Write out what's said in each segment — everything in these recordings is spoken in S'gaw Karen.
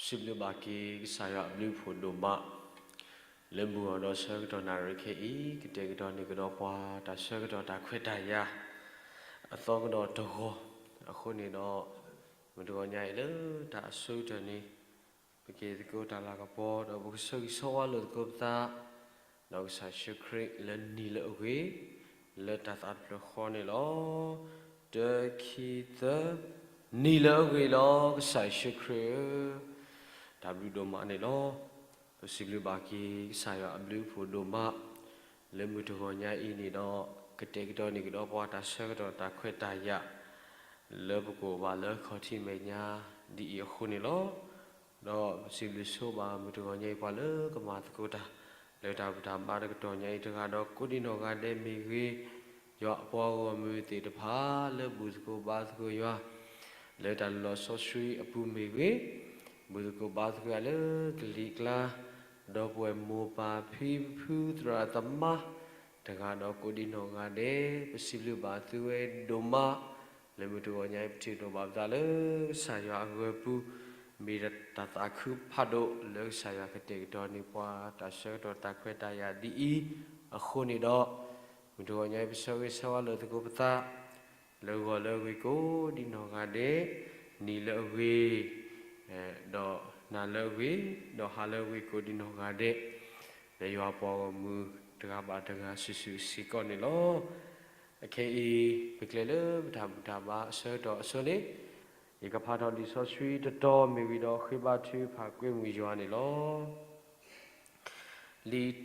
စံးဘျုးဘၣ်က့ၤကစၢ်ယွၤအဘျုးအဖှိၣ်ဒိၣ်မး, လၢမုၢ်ဂီၤဒီးဆၢကတီၢ်နၣ်ရံၣ်ခဲအံၤ ကတဲာ်ကတီၤန့ၢ်ကဒီးပှၤတၢ်ဆၢကတီၢ်တၢ်ခွဲးတၢ်ယာ် အသီကဒီးတဂီၤ, အဃိန့ၣ်ဒီး မုၢ်တဂီၤညါအံၤလၢတၢ်အဆိကတၢၢ်န့ၣ် ပက့ၤသကိးတၢ်လၤကပီၤ ဒီးပကဆၢဂ့ၤဆၢဝါလိာ်သကိးပသး, ဒီးကစၢ်ယ့ၣ်ၡူးခရံာ်လၢနံၤလၢအဂ့ၤ, လၢတၢ်သးတဖျၢၣ်ဃီန့ၣ်လီၤ. တၢ ခံ သၢ, နံၤလၢအဂ့ၤလီၤ ကစၢ်ယ့ၣ်ၡူးခရံာ်ဧၢ, တၢ်ဘျုးဒိၣ်မးန့ၣ်လီၤ. ပစံးဘျုးဘၣ်က့ၤကစၢ်ယွၤအဘျုးအဖှိၣ်ဒိၣ်မး, လၢမုၢ်တဂီၤညါအံၤန့ၣ်ဒီး ကတဲာ်ကတီၤန့ၢ်ကဒီးပှၤတၢ်ဆၢကတီၢ်တၢ်ခွဲးတၢ်ယာ် လၢပကအိၣ်ဘၣ်လၢခီၣ်ထံးမဲာ်ညါဒ်အံၤအဃိန့ၣ်လီၤ. ဒီးပစံးဘျုးဆိဘၣ်မုၢ်တဂီၤညါအံၤပှၤလၢကမၤသကိးတၢ် လၢတၢ်ဘူၣ်တၢ်ဘါတကတီၢ်ညါအံၤတဂၤဒီးကိးဒံနီၢ်ဂၤဒဲးမ့ၢ်ဂ့ၤ, ယွၤအပှၤဂီၢ်မုၢ်သ့ၣ်တဖၣ်လၢဘူၣ်သကိးဘါသကိးယွၤ လၢတၢ်လီၤစီဆှံအပူၤမ့ၢ်ဂ့ၤ, ဘူၣ်သကိးဘါသကိးယွၤလၢကလံၤကျါ, ဒီပုၢ်ဝဲၢ်မိၢ်ပၢ်ဖံဖုသရၣ်သမါ တဂၤဒီးကိးဒံနီၢ်ဂၤဒဲး ပစံးဘျုးဘၣ်သုဝဲဒိၣ်မး, လၢမုၢ်တဂီၤညါအံၤပထံၣ်လိာ်ဘၣ်ပသးလၢကစၢ်ယွၤအဂၢၤပူၤ, မ့ၢ်တၢ်သးခုဖးဒိၣ်လၢကစၢ်ယွၤကတဲာ်ကတီၤန့ၢ်ပှၤတၢ်ဆၢကတီၢ်တၢ်ခွဲးတၢ်ယာ်ဒ်အံၤအဃိန့ၣ်ဒီး, မုၢ်တဂီၤညါအံၤပဆၢဂ့ၤဆၢဝါလိာ်သကိးပသး လၢဂီၤလၢအဂ့ၤကိးဒံနီၢ်ဂၤဒဲး, နံၤလၢအဂ့ၤ, ဒီးနၤလၢအဂ့ၤ, ဒီးဟါလၢအဂ့ၤကိးဒံနီၢ်ဂၤဒဲး, လၢယွၤပှၤဂီၢ်မုၢ်တဂၤဘၣ်တဂၤစုာ်စုာ်စ့ၢ်ကီးန့ၣ်လီၤ. အခဲအံၤ ပကျဲလၢပတၢ်ဘူၣ်တၢ်ဘါအဆၢကတီၢ်အဆိန့ၣ်, ယကဖးထီၣ်လံာ်စီဆှံတတီၤမ့ၢ်ဝံၤဒီးဃ့ဘါထုကဖၣ်ကွဲမုာ်ယွၤန့ၣ်လီၤ. လံာ်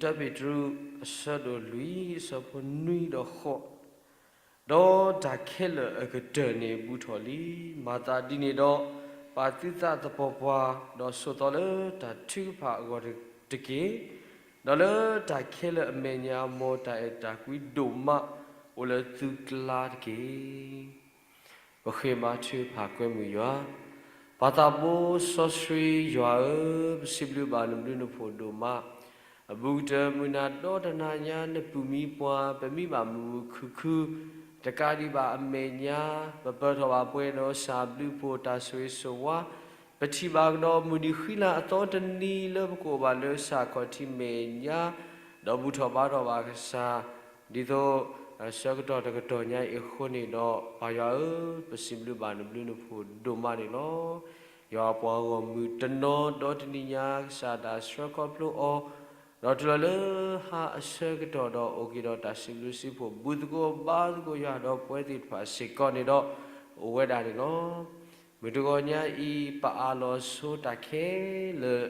တၢပ့းတရူး အဆၢဒိၣ်လွံၢ် အဆၢဖိနွံဒီးဃိး, ဒီးတၢ်ခဲလၢာ်အကတၢၢ်န့ၣ်ဘူးထီၣ်လံ. မၤသးဒ်န့ၣ်ဒီး, ပာ်သုသးသပှၢ်ပှၢ်, ဒီးဆိးသီလၢတၢ်ထုကဖၣ်အဂီၢ်တက့ၢ်. ဒီးလၢတၢ်ခဲလၢာ်အမဲာ်ညါ မ်တၢ်အဲၣ်တၢ်ကွံဒိၣ်မးအိၣ်လၢသုကျါတက့ၢ်. ပဃ့ဘါထုကဖၣ်ကွဲမုာ်ယွၤ. ပၢ်သးဘိစီဆှံယွၤဧၢ, ပစံးဘျုးဘၣ်နဘျုးနဖှိၣ်ဒိၣ်မး, အဘူးကတၢၢ်မုၢ်နၤဒီတနၤညါ နပုၢ်မံပှၤ ပမံဘၣ်မုာ်မုာ်ခုၣ်ခုၣ်, တကးဒံးဘၣ်အမဲာ်ညါ ပပၢၤထီၣ်ဘၣ်ပှဲၤဒီးကစၢ်အဘျုးအဖှိၣ်တၢ်ဆိၣ်ဂ့ၤဆိၣ်ဝါ, ပထံၣ်ဘၣ်ကဒီးမုၢ်နံၤဃံလၤအသီတနံၤလၢပကအိၣ်ဘၣ်လၢကစၢ်ခီၣ်ထံးမဲာ်ညါ, ဒီးဘူၣ်ထီၣ်ဘါထီၣ်ဘၣ်ကစၢ် ဒ်သိးဆၢကတီၢ်တကတီၢ်ညါအံၤအဃိန့ၣ်ဒီး ပၢ်ယွၤဧၢ, ပစံးဘျုးဘၣ်နဘျုးနဖှိၣ်ဒိၣ်မးန့ၣ်လီၤ. ယွၤပှၤဂီၢ်မုၢ်တနီၤဒီတနံၤညါ ကစၢ်တၢ်ဆှၢခီဖျိအီၤ, ဒီးတုၤလီၤလၢဟါအဆၢကတီၢ်ဒီး အိၣ်က့ၤဒီးတၢ်စံးဘျုးစံးဖှိၣ် ဘူၣ်သကိးဘါသကိးယွၤဒီးပဝဲသ့ၣ်တဖၣ်စ့ၢ်ကီးန့ၣ်ဒီး အိၣ်ဝဲဒၣ်န့ၣ်လီၤ. မုၢ်တဂီၤညါအံၤ ပအးလီၤဆိတၢ်ခဲလၢာ်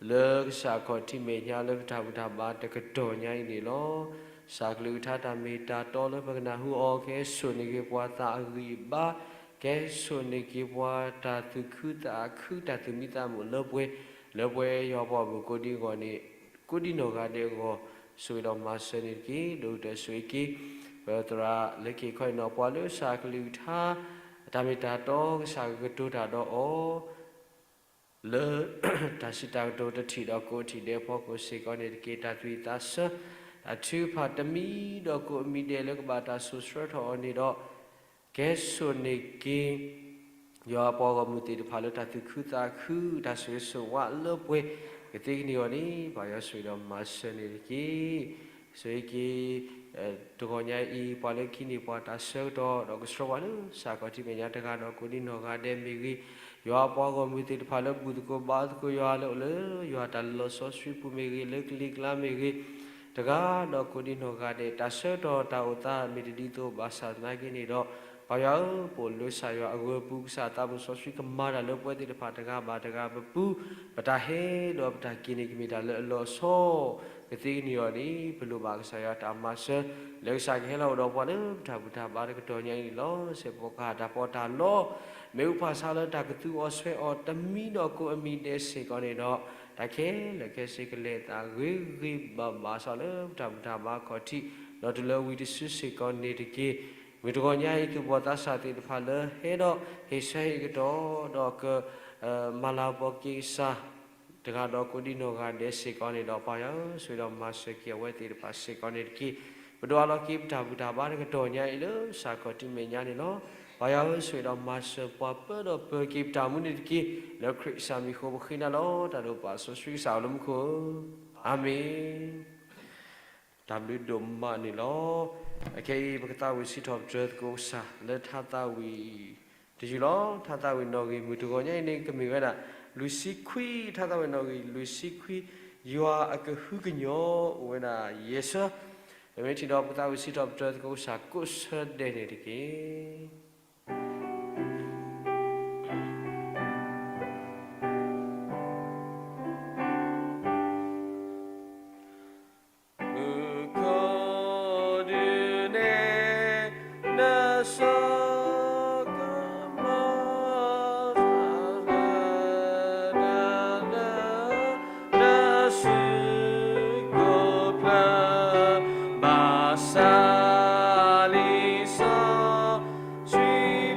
လၢကစၢ်ခီၣ်ထံးမဲာ်ညါလၢပတၢ်ဘူၣ်တၢ်ဘါတကတီၢ်ညါအံၤန့ၣ်လီၤ. ကစၢ်ကလုၢ်ကထါတၢ်မ့ၢ်တၢ်တီလၢပကနၢ်ဟူအီၤ ကဟဲစိာ်န့ၢ်က့ၤပှၤသးအဂံၢ်အဘါ, ကဟဲစိာ်န့ၢ်က့ၤပှၤတၢ်သူၣ်ခုသးခု တၢ်သူၣ်မံသးမုာ်လၢပှဲၤ, လၢပှဲၤယွၤပှၤဘၣ်ကိးဒံဂီၢ်န့ၣ် ကိးဒံနီၢ်ဂၤဒဲးအဂီၢ်, ဆိၣ်ဂ့ၤဒီးမၤစၢၤန့ၣ်တက့ၢ်. ဒီးကတၢၢ်ဆိၣ်ဂ့ၤက့ၤ ပသရၣ်လၢက့ၤခီအံၤနီၤ ပှၤလၢကစၢ်ကလုၢ်ကထါ တၢ်မ့ၢ်တၢ်တီ ကစၢ်ကကတိၤတၢ်ဒီးအီၤ လၢတၢ်စံးတၢ်ကတိၤတထံၣ်ဒီးကိးထံၣ်ဒဲးဖီခိၣ်စ့ၢ်ကီးန့ၣ်တက့ၢ်. တၢ်သူၣ်ဝံၣ်သးဆၢ တၢ်ထုကဖၣ်တမံၤဒီးကိးအမံၤဒဲးလၢကဘၣ်တၢ်စိာ်ဆှၢထီၣ်အီၤန့ၣ်ဒီး ကဟဲစိာ်န့ၢ်က့ၤ ယွၤပှၤဂီၢ်မုၢ်သ့ၣ်တဖၣ်လၢတၢ်သူၣ်ခုသးခု တၢ်ဆိၣ်ဂ့ၤဆိၣ်ဝါလၢပှဲၤ ကသ့ကန့ၢ်အီၤန့ၣ် ပၢ်ယွၤဆိၣ်ဂ့ၤဒီးမၤစၢၤန့ၣ်တက့ၢ်. ဆိၣ်ဂ့ၤက့ၤ တဂီၤညါအံၤ ပှၤလၢကဟံးန့ၢ်ပှၤတၢ်ဆၢကတီၢ် ဒီးကဆှၢပှၤလၢကစၢ်ခီၣ်ထံးမဲာ်ညါတဂၤဒီးကိးဒံနီၢ်ဂၤဒဲးမ့ၢ်ဂ့ၤ, ယွၤပှၤဂီၢ်မုၢ်သ့ၣ်တဖၣ်လၢဘူၣ်သကိးဘါသကိးယွၤလၢအိၣ်လၢယွၤတၢ်လီၤစီဆှံပူၤမ့ၢ်ဂ့ၤ, လၢကလံၤကျါမ့ၢ်ဂ့ၤ, တဂၤဒီးကိးဒံနီၢ်ဂၤဒဲး တၢ်ဆၢကတီၢ်တၢ်အိၣ်သးမ့ၢ်တဒ်သိးဘၣ်ဆၣ်သနာ်က့န့ၣ်ဒီး ပၢ်ယွၤဧၢ, ပအိၣ်လၢကစၢ်ယွၤအဂၢၤပူၤ ကစၢ်သးစီဆှံကမၤတၢ်လၢပဝဲသ့ၣ်တဖၣ်တဂၤဘၣ်တဂၤပပူၤ, ပတၢ်ဟဲဒီးပတၢ်က့ၤန့ၣ်ကမ့ၢ်တၢ်လၢအလီၤဆီ ကသ့ကန့ၢ်အီၤန့ၣ် ပလိၣ်ဘၣ်ကစၢ်ယွၤတၢ်မၤစၢၤ လၢကစၢ်ကဟဲလီၤအိၣ်ဒီးပှၤလၢပတၢ်ဘူၣ်တၢ်ဘါတကတီၢ်ညါအံၤန့ၣ်လီၤ. စဲးဖီကဟၣ်တၢ်ပီးတၢ်လီ မ့ၣ်အူဖးဆါလၢတၢ်ကသူအီၤဆွဲအီၤတမံၤဒီးကိးအမံၤဒဲးစ့ၢ်ကီးန့ၣ်ဒီး တၢ်ခဲလၢာ်ခဲဆ့ကလဲၤအသးဂ့ၤဂ့ၤဘၣ်ဘၣ် စးလၢပတၢ်ဘူၣ်တၢ်ဘါခီၣ်ထံး ဒီးတုၤလၢဝံၤတစုစ့ၢ်ကီးန့ၣ်တက့ၢ်. မုၢ်တဂီၤညါအံၤ သူၣ်ဘီၣ်သးစၢ်သ့ၣ်တဖၣ်လၢဟဲဒီးဟ့ၣ်ဆၢဟ့ၣ်ကတီၢ် ဒီးကမၤလၤကပီၤက့ၤကစၢ် တဂၤဒီးကိးဒံနီၢ်ဂၤဒဲးစ့ၢ်ကီးန့ၣ်ဒီး ပၢ်ယွၤဧၢ, ဆိၣ်ဂ့ၤဒီးမၤစၢၤက့ၤအဝဲသ့ၣ်တဖၣ်စ့ၢ်ကီးန့ၣ်တက့ၢ်. ပဒိးအးလီၤက့ၤပတၢ်ဘူၣ်တၢ်ဘါတကတီၢ်ညါအံၤလၢကစၢ်ခီၣ်ထံးမဲာ်ညါန့ၣ်လီၤ. ပၢ်ယွၤဧၢ, ဆိၣ်ဂ့ၤဒီးမၤစၢၤပှၤ ပၢဒီးပၢၤက့ၤပတၢ်အိၣ်မူန့ၣ်တက့ၢ်. လၢခရံာ်ကစၢ်မံၤအဃိ ပဃ့နၤလီၤ. တၢ်ဒိးပာ်စီဆှံကစၢ်အိၣ်လၢမူခိၣ်ဧၢ, အၤမ့ၣ်. တၢ်ဘျုးဒိၣ်မးန့ၣ်လီၤ. အခဲအံၤ ပကသးဝံၣ်စံးထီၣ်ပတြၢၤသကိးကစၢ်လၢထါသးဝံၣ်တယုၢ်လီၤ. ထါသးဝံၣ်နီၣ်ဂံၢ်မုၢ်တဂီၤညါအံၤန့ၣ် ကမ့ၢ်ဝဲဒၣ် လွံၢ်ဆံခွံ, ထါသးဝံၣ်နီၣ်ဂံၢ်လွံၢ်ဆံခွံ, ယွၤအကဟုကညီၤအိၣ်ဝဲဒၣ်ယဲၢ်ဆၢ. ပမ့ၢ်ထံၣ်ဒီး ပကသးဝံၣ်စံးထီၣ်ပတြၢၤသကိးကစၢ်ကိးဆၢဒဲးန့ၣ်တက့ၢ်. မူခိၣ်ဒုးနဲၣ် နစီကမီၤ နစုကိၣ်ဖျၢၣ် ဘၣ်ဆၣ်လံစီၤ ဆှံ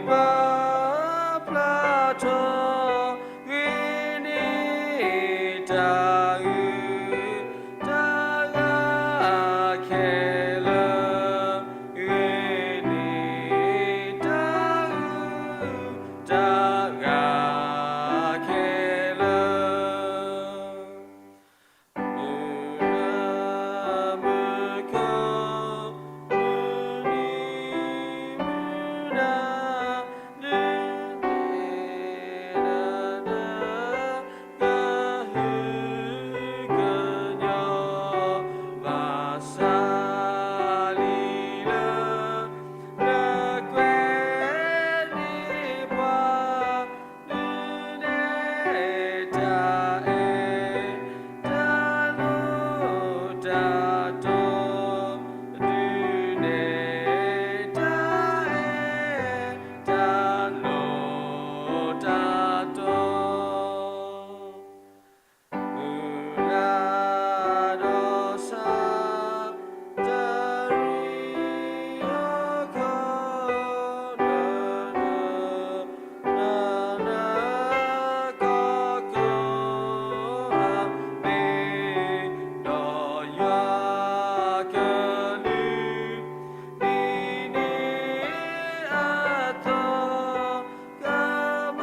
ဘၣ်ဖျါထီၣ် ဂ့ၤန့ၢ်တၢ်အုၣ် တၢ်ဂၤခဲလၢာ်, ဂ့ၤန့ၢ်တၢ်အုၣ်တၢ်ဂၤခဲလၢာ်. မုၢ်လၢမုၢ်ခီ မုၢ်နၤ ဒုးနဲၣ်တၢ် ကဟုကညီၤ ဘၣ်ဆၣ်လံလၢ နကွဲးန့ၢ်ပှၤ ဒုးနဲၣ်တၢ်အဲၣ် တၢ်လိၣ်တၢ်တီ, ဒုးနဲၣ်တၢ်အဲၣ် တၢ်လိၣ်တၢ်တီ, မုၢ်လၢ်ဒီးဆၣ် တရံးဟီၣ်ခိၣ် နန နကီၢ်ကီၢ် မ့ၢ်ဒီးယွၤကလုၢ် ဒ်န့ၣ်အသိး ကမၤန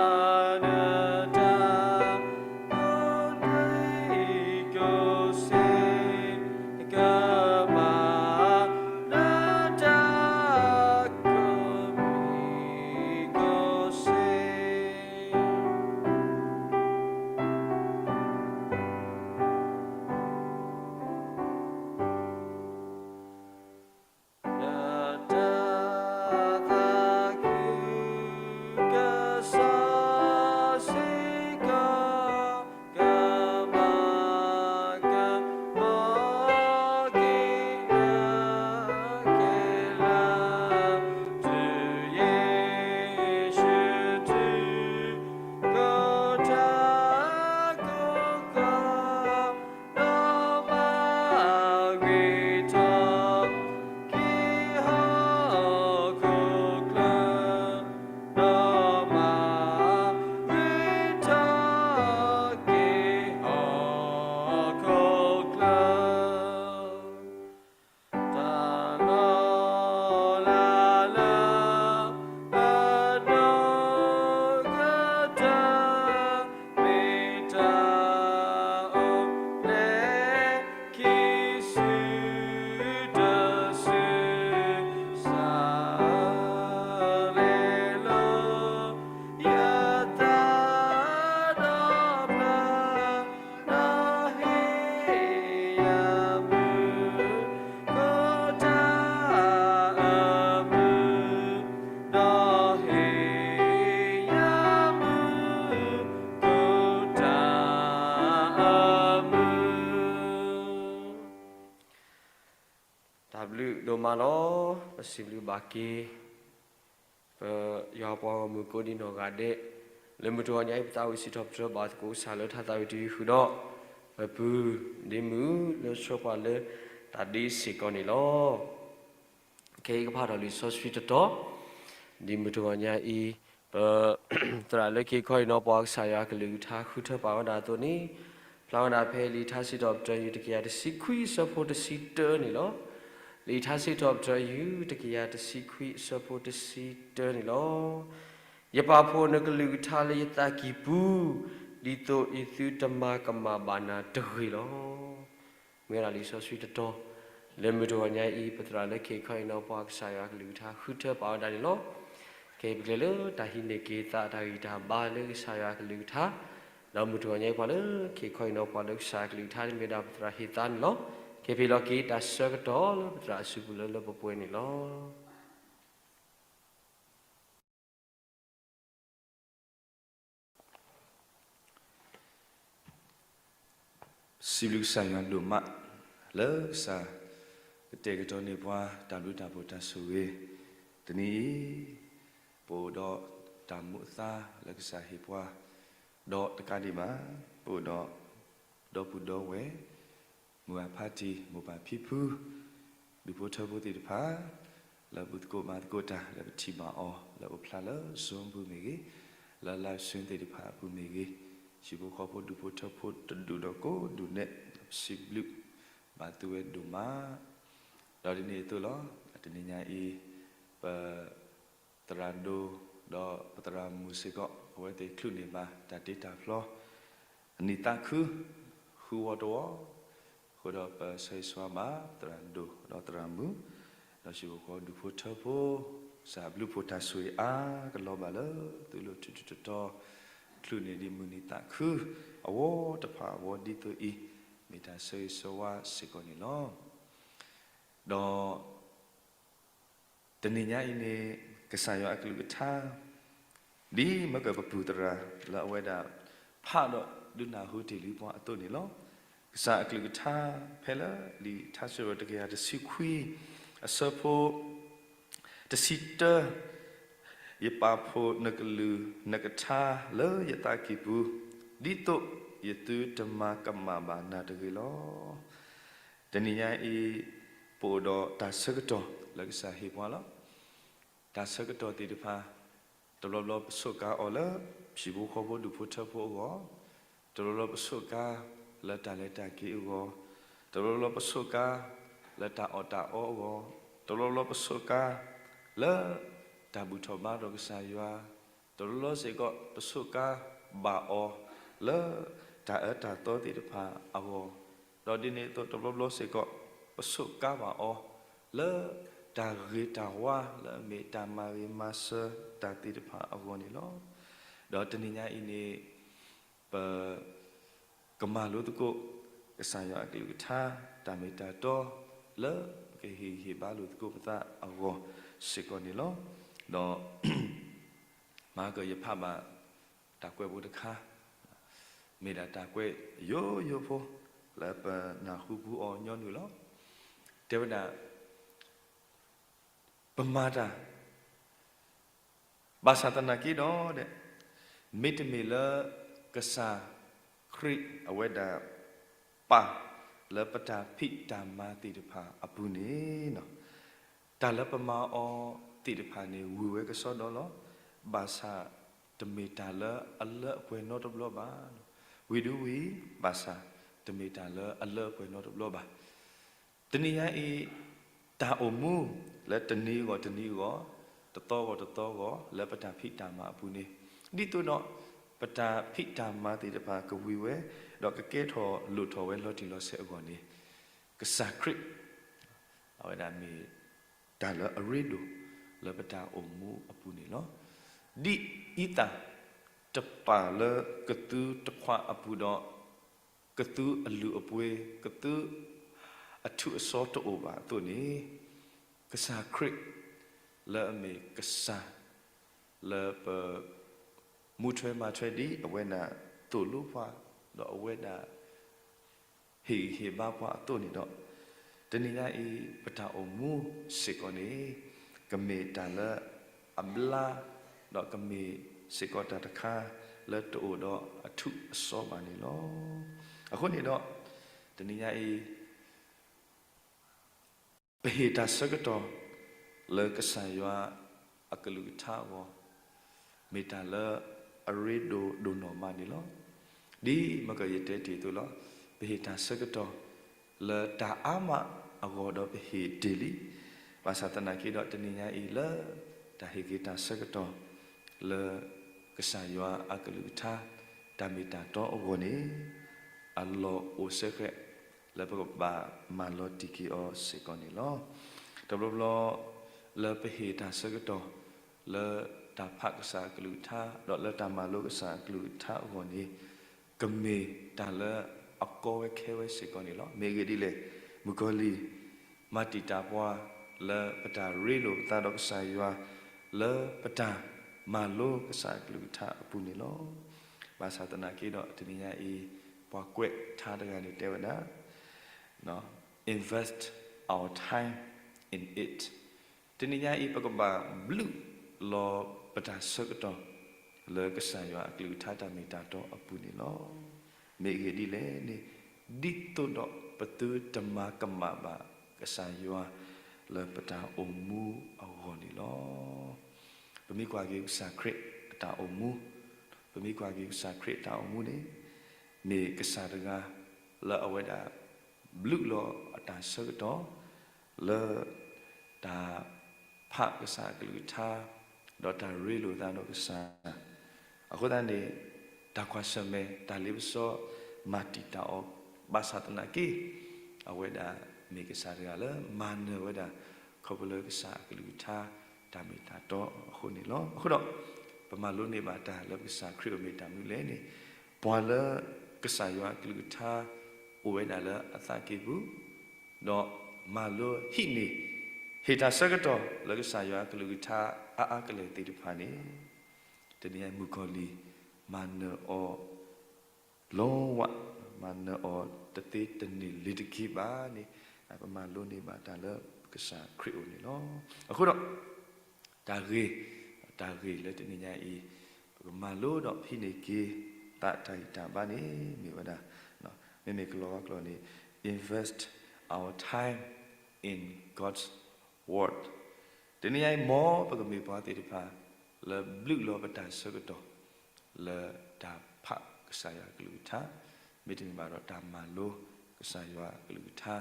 တၢ် ကိးနွံကိးဆ့ ကမၤနတၢ် ကိးနွံကိးဆ့ နတၢ်သးခုကစီၣ်စ့ၢ်ကီး ကမၤကမီၤက့ၤနၤခဲလၢာ် တုၤယ့ၣ်ၡူးတုၤ ကိးတၢ်ကိးကီၢ် ဒီးမၤဂ့ၤထီၣ်က့ၤ ဟီၣ်ခိၣ်ချၢ, ဒီးမၤဂ့ၤထီၣ်က့ၤ ဟီၣ်ခိၣ်ချၢ. တၢ်လီၤလးလၢအနီၢ်ကစၢ် မ့ၢ်တၢ်အိၣ်ဖျဲၣ်ခံစုတစု စးလဲလိာ် ယသးဒီးဖျါ ဒီးဟ့ၣ်ယၤမုာ် ခိၣ်တၢ်အမုာ်, ဒီးဟ့ၣ်ယၤမုာ်ခိၣ်တၢ်အမုာ်. တၢ်ဘျုးဒိၣ်မးလီၤ. ပစံးဘျုးဘၣ်က့ၤ ပယွၤပှၤဂီၢ်မုၢ်ကိးဒံနီၢ်ဂၤဒဲး, လၢမုၢ်တဂီၤညါအံၤ ပသးဝံၣ်စံးထီၣ်ပတြၢၤဘၣ်သကိးကစၢ်လၢထါသးဝံၣ်တယုၢ်ဃုာ်ဒီး ပပုၢ်ဒ့မုၣ်လၢဆိပာ်လၢတၢ်ဒ့စ့ၢ်ကီးန့ၣ်လီၤ. ခဲအံၤကဖးထီၣ်လံာ်စီဆှံတတီၤ, ဒ်မုၢ်တဂီၤညါအံၤ ပသရၣ်လၢခံခီအံၤနီၤ ပှၤကစၢ်ယွၤကလုၢ်ကထါဃုထၢပာ်ဝဲဒၣ်အသိးန့ၣ်, ဖျါဝဲဒၣ်ဖဲလံာ်ထါစံးထီၣ်ပတြၢၤ တကယၤတဆံခွံ အဆၢဖိတဆံတၢန့ၣ်လီၤ. လံာ်ထါစံးထီၣ်ပတြၢၤ ယူၢ်တကယၤတဆံခွံ အဆၢဖိတဆံတၢန့ၣ်လီၤ. ယပာ်ဖှိၣ်နကလုၢ်ကထါလၢယသးကံၢ်ပူၤ, ဒ်သိးယသုတမၤကမၣ်ဘၣ်နၤတဂ့ၤလီၤ. မ့ၢ်ဝဲဒၣ်လံာ်စီဆှံတတီၤ လၢမုၢ်တဂီၤညါအံၤ ပသရၣ်လၢခ့ခီအံၤနီၢ်ပှၤကစၢ်ယွၤအကလုၢ်ကထါ ဃုထၢပာ်ဝဲဒၣ်န့ၣ်လီၤ. ခဲအံၤပကလဲၤလၢတၢ်ဟံးန့ၢ်က့ၤသးတၢ်ဂံၢ်တၢ်ဘါလၢကစၢ်ယွၤအကလုၢ်ကထါ, ဒီးမုၢ်တဂီၤညါအံၤပှၤလၢခ့ခီအံၤနီၢ်ပှၤလၢကစၢ်အကလုၢ်ကထါန့ၣ်မ့ၢ်ဒၣ်ပသရၣ်ဟ့ၣ်သါန့ၣ်လီၤ. ခဲအံၤပဟ့ၣ်လီၤက့ၤတၢ်ဆၢကတီၢ်လၢပသရၣ်အစုပူၤလၢလၢပှဲၤပှဲၤန့ၣ်လီၤ. စံးဘျုးကစၢ်ယွၤဒိၣ်မး လၢကစၢ်ကတဲာ်ကတီၤန့ၢ်ပှၤ တၢ်ဘျုးတၢ်ဖှိၣ်တၢ်ဆိၣ်ဂ့ၤ တနံၤအံၤ, ပအိၣ်ဒီးတၢ်မူအသါလၢကစၢ်ဟ့ၣ်ပှၤ, ဒီးတကးဒံးဘၣ် ပအိၣ်ဒီး ဒီပုၢ်ဒီဝဲၢ် မိၢ်ပၢ်ဖါတံၢ် မိၢ်ပၢ်ဖံဖု ဒူၣ်ဖိထၢဖိသ့ၣ်တဖၣ် လၢဘူၣ်သကိးဘါသကိးတၢ် လၢပထံၣ်ဘၣ်အီၤ လၢအိၣ်ဖျါလၢ Zoom ပူၤမ့ၢ်ဂ့ၤ, လၢ live stream သ့ၣ်တဖၣ်အပူၤမ့ၢ်ဂ့ၤ, ဟံၣ်ဖိဃီဖိဒူၣ်ဖိထၢဖိတဒူၣ်ဒီးကိးဒူၣ်န့ၣ် ပစံးဘျုးဘၣ်သုဝဲဒိၣ်မး. ဒီးဒ်န့ၣ်အသိးလီၤ, တနံၤညါအံၤ ပ သရၣ်ဒိၣ် ဒီးပသရၣ်မုၣ်စ့ၢ်ကီး အဝဲသ့ၣ်ချုးန့ၢ်ဘၣ်တၢ်တ့တၢ်ဖျီ အနံၣ်သးခု ဃုဝီတဝီ, အဃိဒီးပဆၢဂ့ၤဆၢဝါဘၣ် သရၣ်ဒိၣ်ဒီးသရၣ်မုၣ်, ဒီးဟံၣ်ဖိဃီဖိဒူၣ်ဖိထၢဖိ, ကစၢ်အဘျုးဖှိၣ်တၢ်ဆိၣ်ဂ့ၤအါကလီၤဘၣ်လၢ သုလိၤထူးထူးတီၤတီၤ, ချုးန့ၢ်ဒံးမုၢ်နံၤသးခု အဝီတဖၣ်အဝီဒ်သိးအံၤ, မ့ၢ်တၢ်ဆၢဂ့ၤဆၢဝါစ့ၢ်ကီးန့ၣ်လီၤ. ဒီး တနံၤညါအံၤန့ၣ် ကစၢ်ယွၤအကလုၢ်ကထါ ဒ်မ့ၢ်ကပပုၢ်သရၣ်လၢအဝဲဒၣ် ဖးဒီးဒုးနၢ်ဟူတ့ၢ်လံပှၤအသိးန့ၣ်လီၤ. ကစၢ်အကလုၢ်ကထါ ဖဲလၢလံာ်ထါစံးထီၣ်တကယၤတဆံခွံ အဆၢဖိ တဆံတၢ, ယပာ်ဖှိၣ်နကလုၢ်နကထါလၢယသးကံၢ်ပူၤ, ဒ်သိးယသုတမၤကမၣ်ဘၣ်နၤတဂ့ၤလီၤ. တနံၤညါအံၤ ပအိၣ်ဒီးတၢ်ဆၢကတီၢ်လၢကစၢ်ဟ့ၣ်ပှၤလီၤ. တၢ်ဆၢကတီၢ်သ့ၣ်တဖၣ် တဘျီဘျီပဆိးကါအီၤလၢ ဟံၣ်ဖိဃီဖိဒူၣ်ဖိထၢဖိအဂီၢ်, တဘျီဘျီပဆိးကါလၢတၢ်လဲၤတၢ်က့ၤအဂီၢ်, တဘျီဘျီပဆိးကါ လၢတၢ်အီၣ်တၢ်အီအဂီၢ်, တဘျီဘျီပဆိးကါ လၢတၢ်ဘူၣ်ထီၣ်ဘါထီၣ်ကစၢ်ယွၤ, တဘျီဘျီစ့ၢ်ကီး ပဆိးကါဘၣ်အီၤ လၢတၢ်အၢတၢ်သီသ့ၣ်တဖၣ်အဂီၢ်, ဒီးဒ်န့ၣ်အသိးတဘျီဘျီစ့ၢ်ကီး ပဆိးကါဘၣ်အီၤ လၢတၢ်ဂ့ၤတၢ်ဝါ လၢအမ့ၢ်တၢ်မၤဂ့ၤမၤစၢၤတၢ်သ့ၣ်တဖၣ်အဂီၢ်န့ၣ်လီၤ. ဒီးတနံၤညါအံၤန့ၣ် ပ ကမၤလိသကိး ကစၢ်ယွၤအကလုၢ်ကထါ တၢ်မ့ၢ်တၢ်တီ လၢပကဟ့ၣ်ဂံၢ်ဟ့ၣ်ဘါလိာ်သကိးပသးအဂီၢ်စ့ၢ်ကီးန့ၣ်လီၤ. ဒီး မၤကယဖးဘၣ် တၢ်ကွဲးဖိတခါ, မ့ၢ်ဒၣ်တၢ်ကွဲးယိယိဖိ လၢပနၢ်ဟူဘူးအီၤညီနုၢ်လီၤ. တဲဝဲဒၣ် ပမၤတၢ် ဘၣ်ဆၣ်သနာ်က့ဒီး မ့တမ့ၢ်လၢ ကစၢ်ခရံာ်အဝဲဒၣ် ပာ် လၢပတၢ်ဖံးတၢ်မၤသ့ၣ်တဖၣ်အပူၤန့ၣ်, တၢ်လၢပမၤအီၤသ့ၣ်တဖၣ်န့ၣ် ဝံၤဝဲကစီဒီလီၤ. ဘၣ်ဆၣ်တမ့ၢ်တၢ်လၢအလၢအပှဲၤနီတဘျီဘၣ်. ဝံၤဒုဝံၤ ဘၣ်ဆၣ်တမ့ၢ်တၢ်လၢအလၢအပှဲၤနီတဘျီဘၣ်. တနံၤညါအံၤ တၢ်အိၣ်မူ လၢတနံၤအဂီၢ်တနံၤအဂီၢ်, တသီအဂီၢ်တသီအဂီၢ် လၢပတၢ်ဖံးတၢ်မၤအပူၤန့ၣ်, ဒ်သိးဒီး ပတၢ်ဖံးတၢ်မၤသ့ၣ်တဖၣ်ကဝံၤဝဲ, ဒီးကကဲထီၣ်လိၣ်ထီၣ်ဝဲလီၤတံၢ်လီၤဆဲးအဂီၢ်န့ၣ်, ကစၢ်ခရံာ် အဝဲဒၣ်မ့ၢ် တၢ်လၢအရ့ဒိၣ် လၢပတၢ်အိၣ်မူအပူၤန့ၣ်လီၤ. ဒ်အံသၣ်တပၢ်လၢကသူတခွးအပူၤဒီး ကသူအလုၢ်အပှ့ၤ, ကသူအထူးအစီတအိၣ်ဘၣ်အသိးန့ၣ်, ကစၢ်ခရံာ် လၢအမ့ၢ်ကစၢ် လၢပ မူထွဲမၤထွဲဒ်အဝဲဒၣ်သိၣ်လိပှၤ, ဒီးအဝဲဒၣ် ဟ့ၣ်ဂံၢ်ဟ့ၣ်ဘါပှၤအသိးန့ၣ်ဒီး, တနံၤညါအံၤ ပတၢ်အိၣ်မူစ့ၢ်ကီးန့ၣ် ကမ့ၢ်တၢ်လၢအဘျါ, ဒီးကမ့ၢ်စ့ၢ်ကီးတၢ်တခါ လၢတအိၣ်ဒီးအထူးအစီဘၣ်န့ၣ်လီၤ. အဃိန့ၣ်ဒီး တနံၤညါအံၤ ပဟ့ၣ်တၢ်ဆၢကတီၢ် လၢကစၢ်ယွၤအကလုၢ်ကထါအဂီၢ်, မ့ၢ်တၢ်လၢအရ့ဒိၣ်ဒိၣ်နီၢ်မးန့ၣ်လီၤ. ဒ်မ့ၢ်ကယတဲတ့ၢ်အသိးလီၤ. ပဟ့ၣ်တၢ်ဆၢကတီၢ် လၢတၢ်အါမး အဂီၢ်ဒီးပဟ့ၣ်တ့ၢ်လံ. ဘၣ်ဆၣ်သနာ်က့ဒီးတနံၤညါအံၤလၢ တၢ်ဟ့ၣ်က့ၤတၢ်ဆၢကတီၢ် လၢကစၢ်ယွၤအကလုၢ်ကထါ တၢ်မ့ၢ်တၢ်တီအဂီၢ်န့ၣ် အလီၢ်အိၣ်ဆၢဃဲး လၢပကဘၣ်မၤလီၤတံၢ်က့ၤအီၤစ့ၢ်ကီးန့ၣ်လီၤ. တဘျီဘျီ လၢပဟ့ၣ်တၢ်ဆၢကတီၢ် လၢတၢ်ဖးကစၢ်အကလုၢ်ကထါ ဒီးလၢတၢ်မၤလိကစၢ်အကလုၢ်ကထါအဂီၢ်န့ၣ် ကမ့ၢ်တၢ်လၢအကီဝဲခဲဝဲစ့ၢ်ကီးန့ၣ်လီၤ. မ့ၢ်အဂ့ၢ်ဒ်လဲၣ်, မုၣ်ကီၤလံၢ် မၤတံာ်တာ်ပှၤ လၢပတၢ်ရ့လိာ်ပသးဒီးကစၢ်ယွၤ လၢပတၢ်မၤလိကစၢ်အကလုၢ်ကထါအပူၤန့ၣ်လီၤ. ဘၣ်ဆၣ်သနာ်က့ဒီး တနံၤညါအံၤ ပှၤကွဲးထါတဂၤန့ၣ်တဲဝဲဒၣ် invest our time in it. တနံၤညါအံၤ ပကဘၣ်ဘျုးလီၤပတၢ်ဆၢကတီၢ် လၢကစၢ်ယွၤအကလုၢ်ကထါတၢ်မ့ၢ်တၢ်တီအပူၤန့ၣ်လီၤ. မ့ၢ်အဂ့ၢ်ဒ်လဲၣ်န့ၣ် ဒ်သိးဒီးပသုတမၤကမၣ်ဘၣ်ကစၢ်ယွၤ လၢပတၢ်အိၣ်မူအဂီၢ်န့ၣ်လီၤ. ပမ့ၢ်ကွၢ်က့ၤကစၢ်ခရံာ်အတၢ်အိၣ်မူ, ပမ့ၢ်ကွၢ်က့ၤကစၢ်ခရံာ်အတၢ်အိၣ်မူန့ၣ် မ့ၢ်ကစၢ်တဂၤ လၢအဝဲဒၣ် ဘျုးလီၤအတၢ်ဆၢကတီၢ် လၢ တၢ်ဖးကစၢ်အကလုၢ်ကထါ ဒီးတၢ်ရ့လိာ်သးဒီးကစၢ်, အဃိသတးန့ၣ် တၢ်ကွၢ်ဆၢၣ်မဲာ် တၢ်လ့ပစီ မၤတံာ်တာ်အီၤ ဘၣ်ဆၣ်သနာ်က့ အဝဲဒၣ်မ့ၢ်ကစၢ်တဂၤလၢမၤနၢၤဝဲဒၣ် ခီဖျိလၢကစၢ်အကလုၢ်ကထါ တၢ်မ့ၢ်တၢ်တီအဃိန့ၣ်လီၤ. အဃိဒီး ပမၤလိန့ၢ်ဘၣ်တၢ်လၢပကစၢ်ခရံာ်အအိၣ်မ့ၢ်တၢ်မနုၤလဲၣ်န့ၣ် ပှၤလၢကစၢ်ယွၤအကလုၢ်ကထါ အိၣ်ဝဲဒၣ်လၢအသးကံၢ်ပူၤ ဒီးမၤလိဟံးန့ၢ် ဟ့ၣ်တၢ်ဆၢကတီၢ်လၢကစၢ်ယွၤအကလုၢ်ကထါအါအါကလဲာ်သ့ၣ်တဖၣ်န့ၣ် တနံၤညါမုၣ်ကီၤလံၢ် မၤနၢၤအီၤ လီၤဝး, မၤနၢၤအီၤတသ့တန့ၢ်လၢၤတက့ၢ်ဘၣ်န့ၣ် ပမၤလိန့ၢ်ဘၣ်တၢ်လၢပကစၢ်ခရံာ်အအိၣ်န့ၣ်လီၤ. အဃိဒီး တၢ်ဂ့ၢ်, တၢ်ဂ့ၢ်လၢတနံၤညါအံၤ ပကမၤလိဒီးဟံးန့ၢ်က့ၤ သးတၢ်ဂံၢ်တၢ်ဘါန့ၣ် မ့ၢ်ဝဲဒၣ် မ့မ့ၢ်ကလီၤဝါကျိာ်န့ၣ် invest our time in God's word. တနံၤညါအံၤ မ်ပကမ့ၢ်ပှၤသ့ၣ်တဖၣ် လၢဘျုးလီၤပတၢ်ဆၢကတီၢ် လၢတၢ်ဖးကစၢ်ယွၤအကလုၢ်ကထါ, မ့တမ့ၢ်ဘၣ်ဒီးတၢ်မၤလိကစၢ်ယွၤအကလုၢ်ကထါ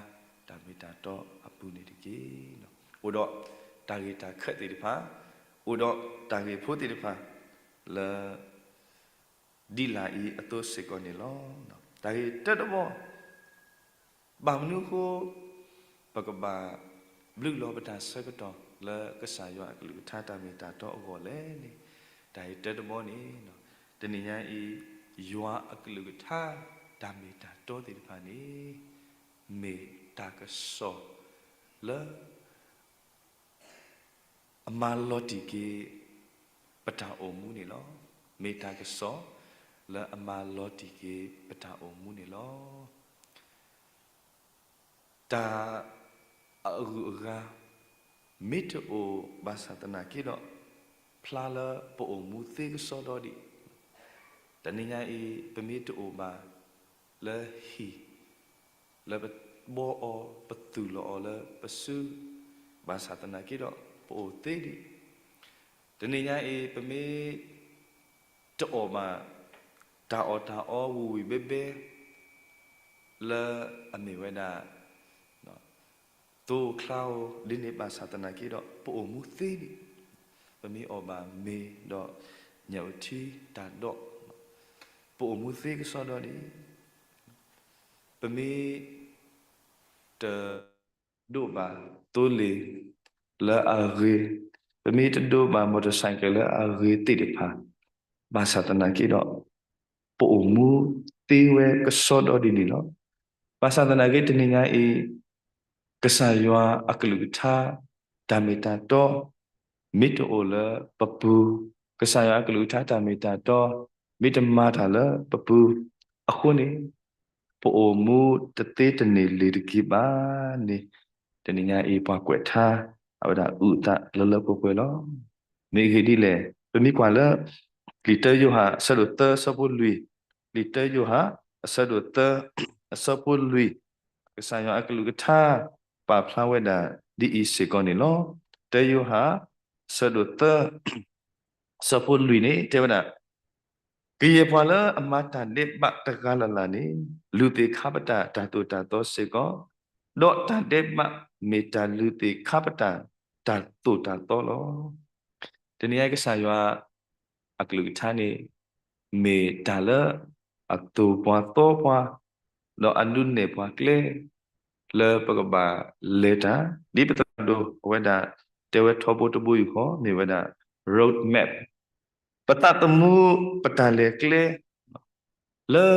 တၢ်မ့ၢ်တၢ်တီအပူၤန့ၣ်တက့ၢ်. အိၣ်ဒီးတၢ်ဂ့ၢ်တၢ်ခၢၣ်သ့ၣ်တဖၣ်, အိၣ်ဒီးတၢ်ဂ့ၢ်ဖိသ့ၣ်တဖၣ် လၢ ဒ်လာ်အံၤအသိးစ့ၢ်ကီးန့ၣ်လီၤ. တၢ်ဂ့ၢ်တၢတဘီ ဘၣ်မနုၤအဃိ ပကဘၣ်ဘျုးလီၤပတၢ်ဆၢကတီၢ် လၢကစၢ်ယွၤအကလုၢ်ကထါတၢ်မ့ၢ်တၢ်တီအဂီၢ်လဲၣ်န့ၣ်, တၢ်ဂ့ၢ်တၢတဘီန့ၣ် တနံၤညါအံၤ ယွၤအကလုၢ်ကထါ တၢ်မ့ၢ်တၢ်တီသ့ၣ်တဖၣ်န့ၣ် မ့ၢ်တၢ်ကစီၣ်လၢ အမၤလီၤတံၢ်က့ၤ ပတၢ်အိၣ်မူန့ၣ်လီၤ. မ့ၢ်တၢ်ကစီၣ် လၢအမၤလီၤတံၢ်က့ၤ ပတၢ်အိၣ်မူန့ၣ်လီၤ. တၢ်အဂုၤအဂၤ မ့ၢ်တအိၣ်ဘၣ်ဆၣ်သနာ်က့ဒီး ဖျါလၢပအိၣ်မူသ့ကစီဒီဒံး, တနံၤညါအံၤ ပမ့ၢ်တအိၣ်ဘၣ်လၢဟံၣ် လၢပဘှီအီၤ ပသူၣ်လီၤအီၤလၢပစု, ဘၣ်ဆၣ်သနာ်က့ဒီး ပအိၣ်သ့ဒံး, တနံၤညါအံၤ ပမ့ၢ်တအီၣ်ဘၣ် တၢ်အီၣ်တၢ်အီဝံၣ်ဝံၣ်ဘဲဘဲ လၢအမ့ၢ်ဝဲဒၣ် သိချါဧိၤ ဒ်န့ၣ်ဘၣ်ဆၣ်သနာ်က့ဒီး ပအိၣ်မူသ့ဒံး, ပမ့ၢ်အီၣ်ဘၣ်မ့ၤဒီးညၣ်အုၣ်ထံတၢ်ဒိး, ပအိၣ်မူသ့ကစီဒီဒံး, ပမ့ၢ်တ ဒိးဘၣ်သိလ့ၣ်လၢအဂ့ၤ, ပမ့ၢ်တဒိးဘၣ် motorcycle လၢအဂ့ၤသ့ၣ်တဖၣ်, ဘၣ်ဆၣ်သနာ်က့ဒီး ပအိၣ်မူသ့ဝဲကစီဒီဒ်န့ၣ်လီၤ. ဘၣ်ဆၣ်သနာ်က့တနံၤညါအံၤ ကစၢ်ယွၤအကလုၢ်ကထါ တၢ်မ့ၢ်တၢ်တီ မ့ၢ်တအိၣ်လၢပပူၤ, ကစၢ်ယွၤအကလုၢ်ကထါတၢ်မ့ၢ်တၢ်တီ မ့ၢ်တမၤတၢ်လၢပပူၤအဃိန့ၣ် ပအိၣ်မူတသ့တန့ၢ်လၢၤတက့ၢ်ဘၣ်န့ၣ် တနံၤညါအံၤပှၤကွဲးထါ အဝဲဒၣ်အုၣ်အသးလၢလၢပှဲၤပှဲၤလီၤ. မ့ၢ်အဂ့ၢ်ဒ်လဲၣ်, ပမ့ၢ်ကွၢ်လၢ လံာ်တၢယိၤဟၣ်အဆၢဒိၣ်သၢအဆၢဖိလွံၢ်, လံာ်တၢယိၤဟၣ်အဆၢဒိၣ်သၢအဆၢဖိလွံၢ်, ကစၢ်ယွၤအကလုၢ်ကထါ ပာ်ဖျါဝဲဒၣ်ဒ်အံၤစ့ၢ်ကီးန့ၣ်လီၤ. တၢယိၤဟၣ်အဆၢဒိၣ်သၢ အဆၢဖိလွံၢ်န့ၣ် တဲဝဲဒၣ်, ကယဲၢ်ပှၤလၢအမၤတၢ်ဒဲးဘးတဂၤလၢ်လၢ်န့ၣ် လူၤသ့ၣ်ခါပတာ်တၢ်သိၣ်တၢ်သီစ့ၢ်ကီး, ဒီးတၢ်ဒဲးဘးမ့ၢ်တၢ်လုၢ်သ့ၣ်ခါပတာ်တၢ်သိၣ်တၢ်သီလီၤ. တနံၤညါအံၤကစၢ်ယွၤအကလုၢ်ကထါန့ၣ် မ့ၢ်တၢ်လၢအသိၣ်ပှၤသီပှၤ ဒီးအဒုးနဲၣ်ပှၤကျဲ လၢပကဘၣ်လဲၤတၢ် ဒ်ပသရၣ်ဒိၣ်အဝဲဒၣ် တဲဝဲထီဘိတဘိယူၢ်ဃီ မ့ၢ်ဝဲဒၣ် road map ပသးသမူ ပတၢ်လဲၤကျဲ လၢ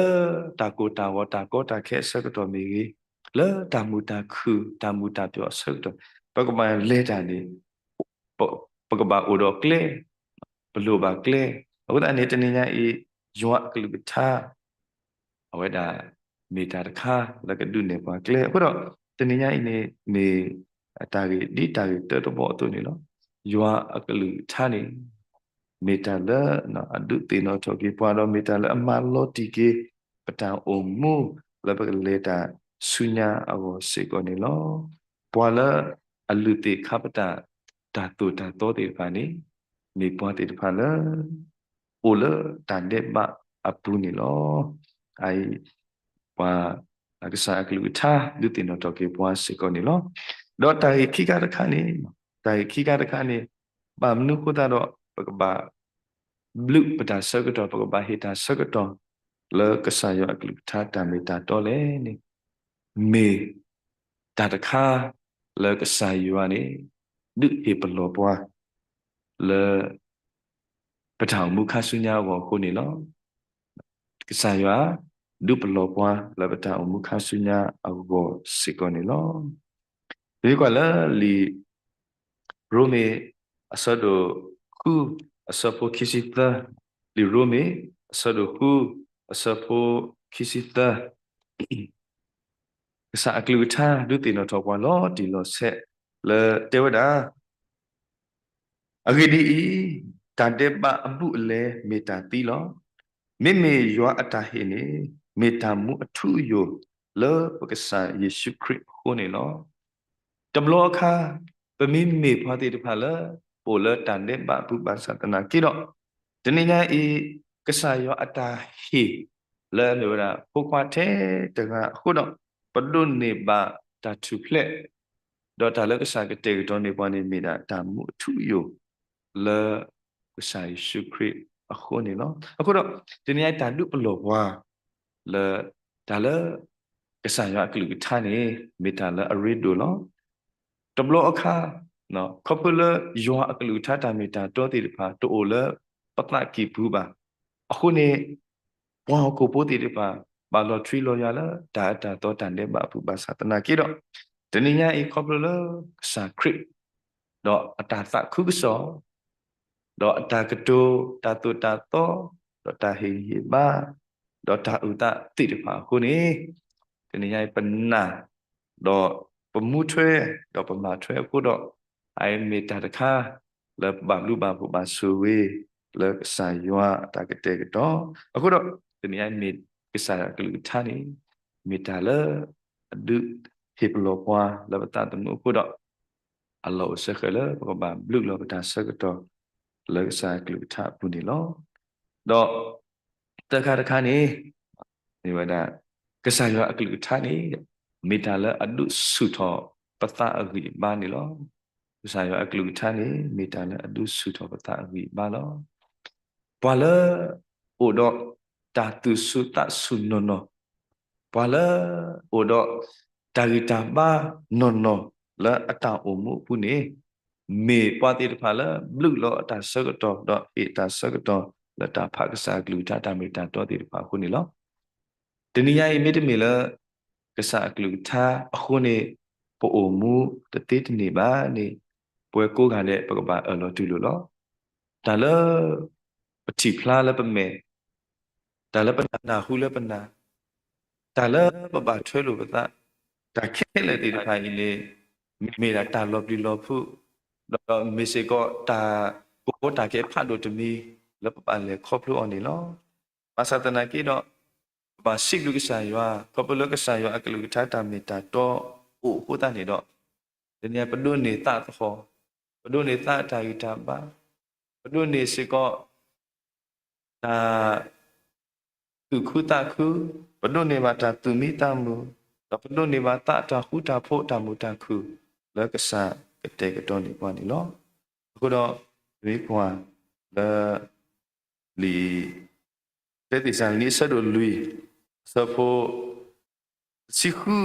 တၢ်ကိၢ်တၢ်ဂီၤ တၢ်ကီတၢ်ခဲအဆၢကတီၢ်မ့ၢ်ဂ့ၤ, လၢတၢ်မုာ်တၢ်ခုၣ် တၢ်မုာ်တၢ်ပျီၣ်အဆၢကတီၢ် ပကဘၣ်လဲၤတၢ်န့ၣ် ပကဘၣ်အိၣ်ဒီးကျဲ, ပလိၣ်ဘၣ်ကျဲ. အဃိသတးန့ၣ် တနံၤညါအံၤ ယွၤအကလုၢ်ကထါ အဝဲဒၣ်မ့ၢ်တၢ်တခါလၢကဒုးနဲၣ်ပှၤကျဲ. အဃိဒီး တနံၤညါအံၤန့ၣ် မ့ၢ်တၢ်ဂ့ၢ်ဒ်တၢ်ဂ့ၢ်တၢတဘီအသိးန့ၣ်လီၤ. ယွၤအကလုၢ်ကထါန့ၣ် မ့ၢ်တၢ်လၢအဒုးသ့ၣ်နီၣ်ထီၣ်က့ၤပှၤ ဒီးမ့ၢ်တၢ်လၢအမၤလီၤတံၢ်က့ၤ ပတၢ်အိၣ်မူ လၢပကလဲၤတၢ်ဆူညါအဂီၢ်စ့ၢ်ကီးန့ၣ်လီၤ. ပှၤလၢအလုၢ်သ့ၣ်ခါပတာ် တၢ်သိၣ်တၢ်သီသ့ၣ်တဖၣ်န့ၣ် မ့ၢ်ပှၤသ့ၣ်တဖၣ်လၢ အိၣ်လၢတၢ်ဒဲးဘးအပူၤန့ၣ်လီၤ. အအံၤ ပှၤကစၢ်အကလုၢ်ကထါ ဒုးသ့ၣ်နီၣ်ထီၣ်က့ၤပှၤစ့ၢ်ကီးန့ၣ်လီၤ. ဒီးတၢ်ဂ့ၢ်ခံခါတခါန့ၣ်, တၢ်ဂ့ၢ်ခံခါတခါန့ၣ် ဘၣ်မနုၤအဃိသတးဒီး ပကဘၣ်ဘျုးပတၢ်ဆၢကတီၢ် ပကဘၣ်ဟ့ၣ်တၢ်ဆၢကတီၢ် လၢကစၢ်ယွၤအကလုၢ်ကထါတၢ်မ့ၢ်တၢ်တီလဲၣ်န့ၣ် မ့ၢ်တၢ်တခါလၢကစၢ်ယွၤန့ၣ် ဒုးဟ့ၣ်ပလီၢ်ပှၤ လၢ ပတၢ်အိၣ်မူခါဆူညါအဂီၢ်အဃိန့ၣ်လီၤ. ကစၢ်ယွၤ ဒုးပလီၢ်ပှၤလၢပတၢ်အိၣ်မူခါဆူညါအဂီၢ်စ့ၢ်ကီးန့ၣ်လီၤ. ပမ့ၢ်ကွၢ်လၢလံာ်ရိမ့ၤ အဆၢဒိၣ်ဃု အဆၢဖိခံဆံသၢ, လံာ်ရိမ့ၤ အဆၢဒိၣ်ဃု အဆၢဖိခံဆံသၢ ကစၢ်အကလုၢ်ကထါ ဒုးသ့ၣ်နီၣ်ထီၣ်ပှၤလီၤတံၢ်လီၤဆဲး လၢတဲဝဲဒၣ်, အဂ့ၢ်ဒ်အံၤ, တၢ်ဒဲးဘးအဘူးအလဲမ့ၢ်တၢ်သံလီၤ. မ့မ့ၢ်ယွၤအတၢ်ဟ့ၣ်န့ၣ် မ့ၢ်တၢ်မူအထူအယိာ် လၢပကစၢ်ယ့ၣ်ၡူးခရံာ်အဃိန့ၣ်လီၤ. တဘျီအခါ ပမ့မ့ၢ်ပှၤသ့ၣ်တဖၣ်လၢ အိၣ်လၢတၢ်ဒဲးဘးအပူၤဘၣ်ဆၣ်သနာ်က့ဒီး, တနံၤညါအံၤ ကစၢ်ယွၤအတၢ်ဟ့ၣ် လၢအမ့ၢ်ဝဲဒၣ် ဖိခွါထဲတဂၤအဃိဒီး ပဒိးန့ၢ်ဘၣ်တၢ်ထူၣ်ဖျဲး ဒီးတၢ်လၢကစၢ်ကတဲာ်ကတီၤန့ၢ်ပှၤန့ၣ် မ့ၢ်ဒၣ်တၢ်မူအထူအယိာ် လၢကစၢ်ယ့ၣ်ၡူးခရံာ်အဃိန့ၣ်လီၤ. အဃိဒီး တနံၤညါအံၤတၢ်ဒုးပလီၢ်ပှၤ လၢ တၢ်လၢ ကစၢ်ယွၤအကလုၢ်ကထါန့ၣ် မ့ၢ်တၢ်လၢအရ့ဒိၣ်လီၤ. တဘျီအခါ ခီဖျိလၢယွၤအကလုၢ်ကထါတၢ်မ့ၢ်တၢ်တီသ့ၣ်တဖၣ် တအိၣ်လၢပသးကံၢ်ပူၤဘၣ်. အဃိန့ၣ် ပှၤဟီၣ်ခိၣ်ဖိသ့ၣ်တဖၣ် ဘၣ်လီၤထွံလီၤယွၤလၢ တၢ်အတၢ်သီတၢ်ဒဲးဘးအပူၤဘၣ်ဆၣ်သနာ်က့ဒီး, တနံၤညါအံၤခီဖျိလၢကစၢ်ခရံာ် ဒီးအတၢ်သးခုကစီၣ် ဒီးအတၢ်ကတိၤ တၢ်သိၣ်တၢ်သီ ဒီးတၢ်ဟ့ၣ်ဂံၢ်ဟ့ၣ်ဘါ ဒီးတၢ်အုၣ်သးသ့ၣ်တဖၣ်အဃိန့ၣ်, တနံၤညါအံၤပနာ် ဒီးပမူထွဲ ဒီးပမၤထွဲအဃိဒီး, အအံၤမ့ၢ်တၢ်တခါ လၢပဘၣ်ဘျုးဘၣ်ဖှိၣ်ဘၣ်ဆိၣ်ဂ့ၤ လၢကစၢ်ယွၤအတၢ်ကတဲာ်ကတီၤ, အဃိဒီး တနံၤညါအံၤမ့ၢ်ကစၢ်ယွၤအကလုၢ်ကထါန့ၣ် မ့ၢ်တၢ်လၢ အဒုးဟ့ၣ်ပလီၢ်ပှၤလၢပသးသမူအဃိဒီး, အလီၢ်အိၣ်စဲဃဲၤလၢပကဘၣ်ဘျုးလီၤပတၢ်ဆၢကတီၢ် လၢကစၢ်ယွၤအကလုၢ်ကထါအပူၤန့ၣ်လီၤ. ဒီး သၢခါတခါန့ၣ် မ့ၢ်ဝဲဒၣ် ကစၢ်ယွၤအကလုၢ်ကထါန့ၣ် မ့ၢ်တၢ်လၢအဒုးဆူၣ်ထီၣ်ပသးအဂံၢ်အဘါန့ၣ်လီၤ. ကစၢ်ယွၤအကလုၢ်ကထါန့ၣ် မ့ၢ်တၢ်လၢအဒုးဆူၣ်ထီၣ်ပသးအဂံၢ်အဘါလီၤ. ပှၤလၢ အိၣ်ဒီးတၢ်သူၣ်ဆူၣ်သးဆူၣ်နီၢ်နီၢ်, ပှၤလၢ အိၣ်ဒီး တၢ်ဂံၢ်တၢ်ဘါနီၢ်နီၢ် လၢအတၢ်အိၣ်မူအပူၤန့ၣ်, မ့ၢ်ပှၤသ့ၣ်တဖၣ်လၢ ဘျုးလီၤအတၢ်ဆၢကတီၢ် ဒီးဟ့ၣ်တၢ်ဆၢကတီၢ် လၢတၢ်ဖးကစၢ်အကလုၢ်ကထါတၢ်မ့ၢ်တၢ်တီသ့ၣ်တဖၣ်အဃိန့ၣ်လီၤ. တနံၤညါအံၤမ့တမ့ၢ်လၢ ကစၢ်အကလုၢ်ကထါအဃိန့ၣ် ပအိၣ်မူတသ့တန့ၢ်ဘၣ်န့ၣ်, ပဝဲကိးဂၤဒဲး ပကဘၣ်အၢၣ်လီၤတူၢ်လိာ်လီၤ. တၢ်လၢ ပထံၣ်ဖျါလၢပမဲာ်, တၢ်လၢပနၢ်ဟူလၢပနၢ်, တၢ်လၢပဘၣ်ထွဲလိာ်ပသး, တၢ်ခဲလၢာ်သ့ၣ်တဖၣ်အံၤန့ၣ် မ့ၢ်ဒၣ်တၢ်လီၤပျံၤလီၤဖုး, ဒီးမ့ၢ်စ့ၢ်ကီးတၢ်ကဝီၤတၢ်ကဲဖးဒိၣ်တမံၤ လၢပဘၣ်လဲၤခီဖျိအီၤန့ၣ်လီၤ. ဘၣ်ဆၣ်သနာ်က့ဒီး ပဘၣ်စံးဘျုးကစၢ်ယွၤ ခီဖျိလၢကစၢ်ယွၤအကလုၢ်ကထါတၢ်မ့ၢ်တၢ်တီအိၣ်အဃိသတးန့ၣ်ဒီး, တနံၤညါပဒိးန့ၢ်သးသဟီၣ်, ပဒိးန့ၢ်သးအတၢ်ဂံၢ်တၢ်ဘါ, ပဒိးန့ၢ်စ့ၢ်ကီး တၢ် သူၣ်ခုသးခု, ပဒိးန့ၢ်ဘၣ်တၢ်သူၣ်မံသးမုာ်, ဒီးပဒိးန့ၢ်ဘၣ်သးတၢ်ဃူတၢ်ဖိးတၢ်မုာ်တၢ်ခုၣ်လၢကစၢ်ကတဲာ်ကတီၤန့ၢ်ပှၤန့ၣ်လီၤ. အဃိဒီး ပမ့ၢ်ကွၢ်လၢ လံာ် တၢသ့းစၤလနံ အဆၢဒိၣ်လွံၢ် အဆၢဖိ တဆံဃု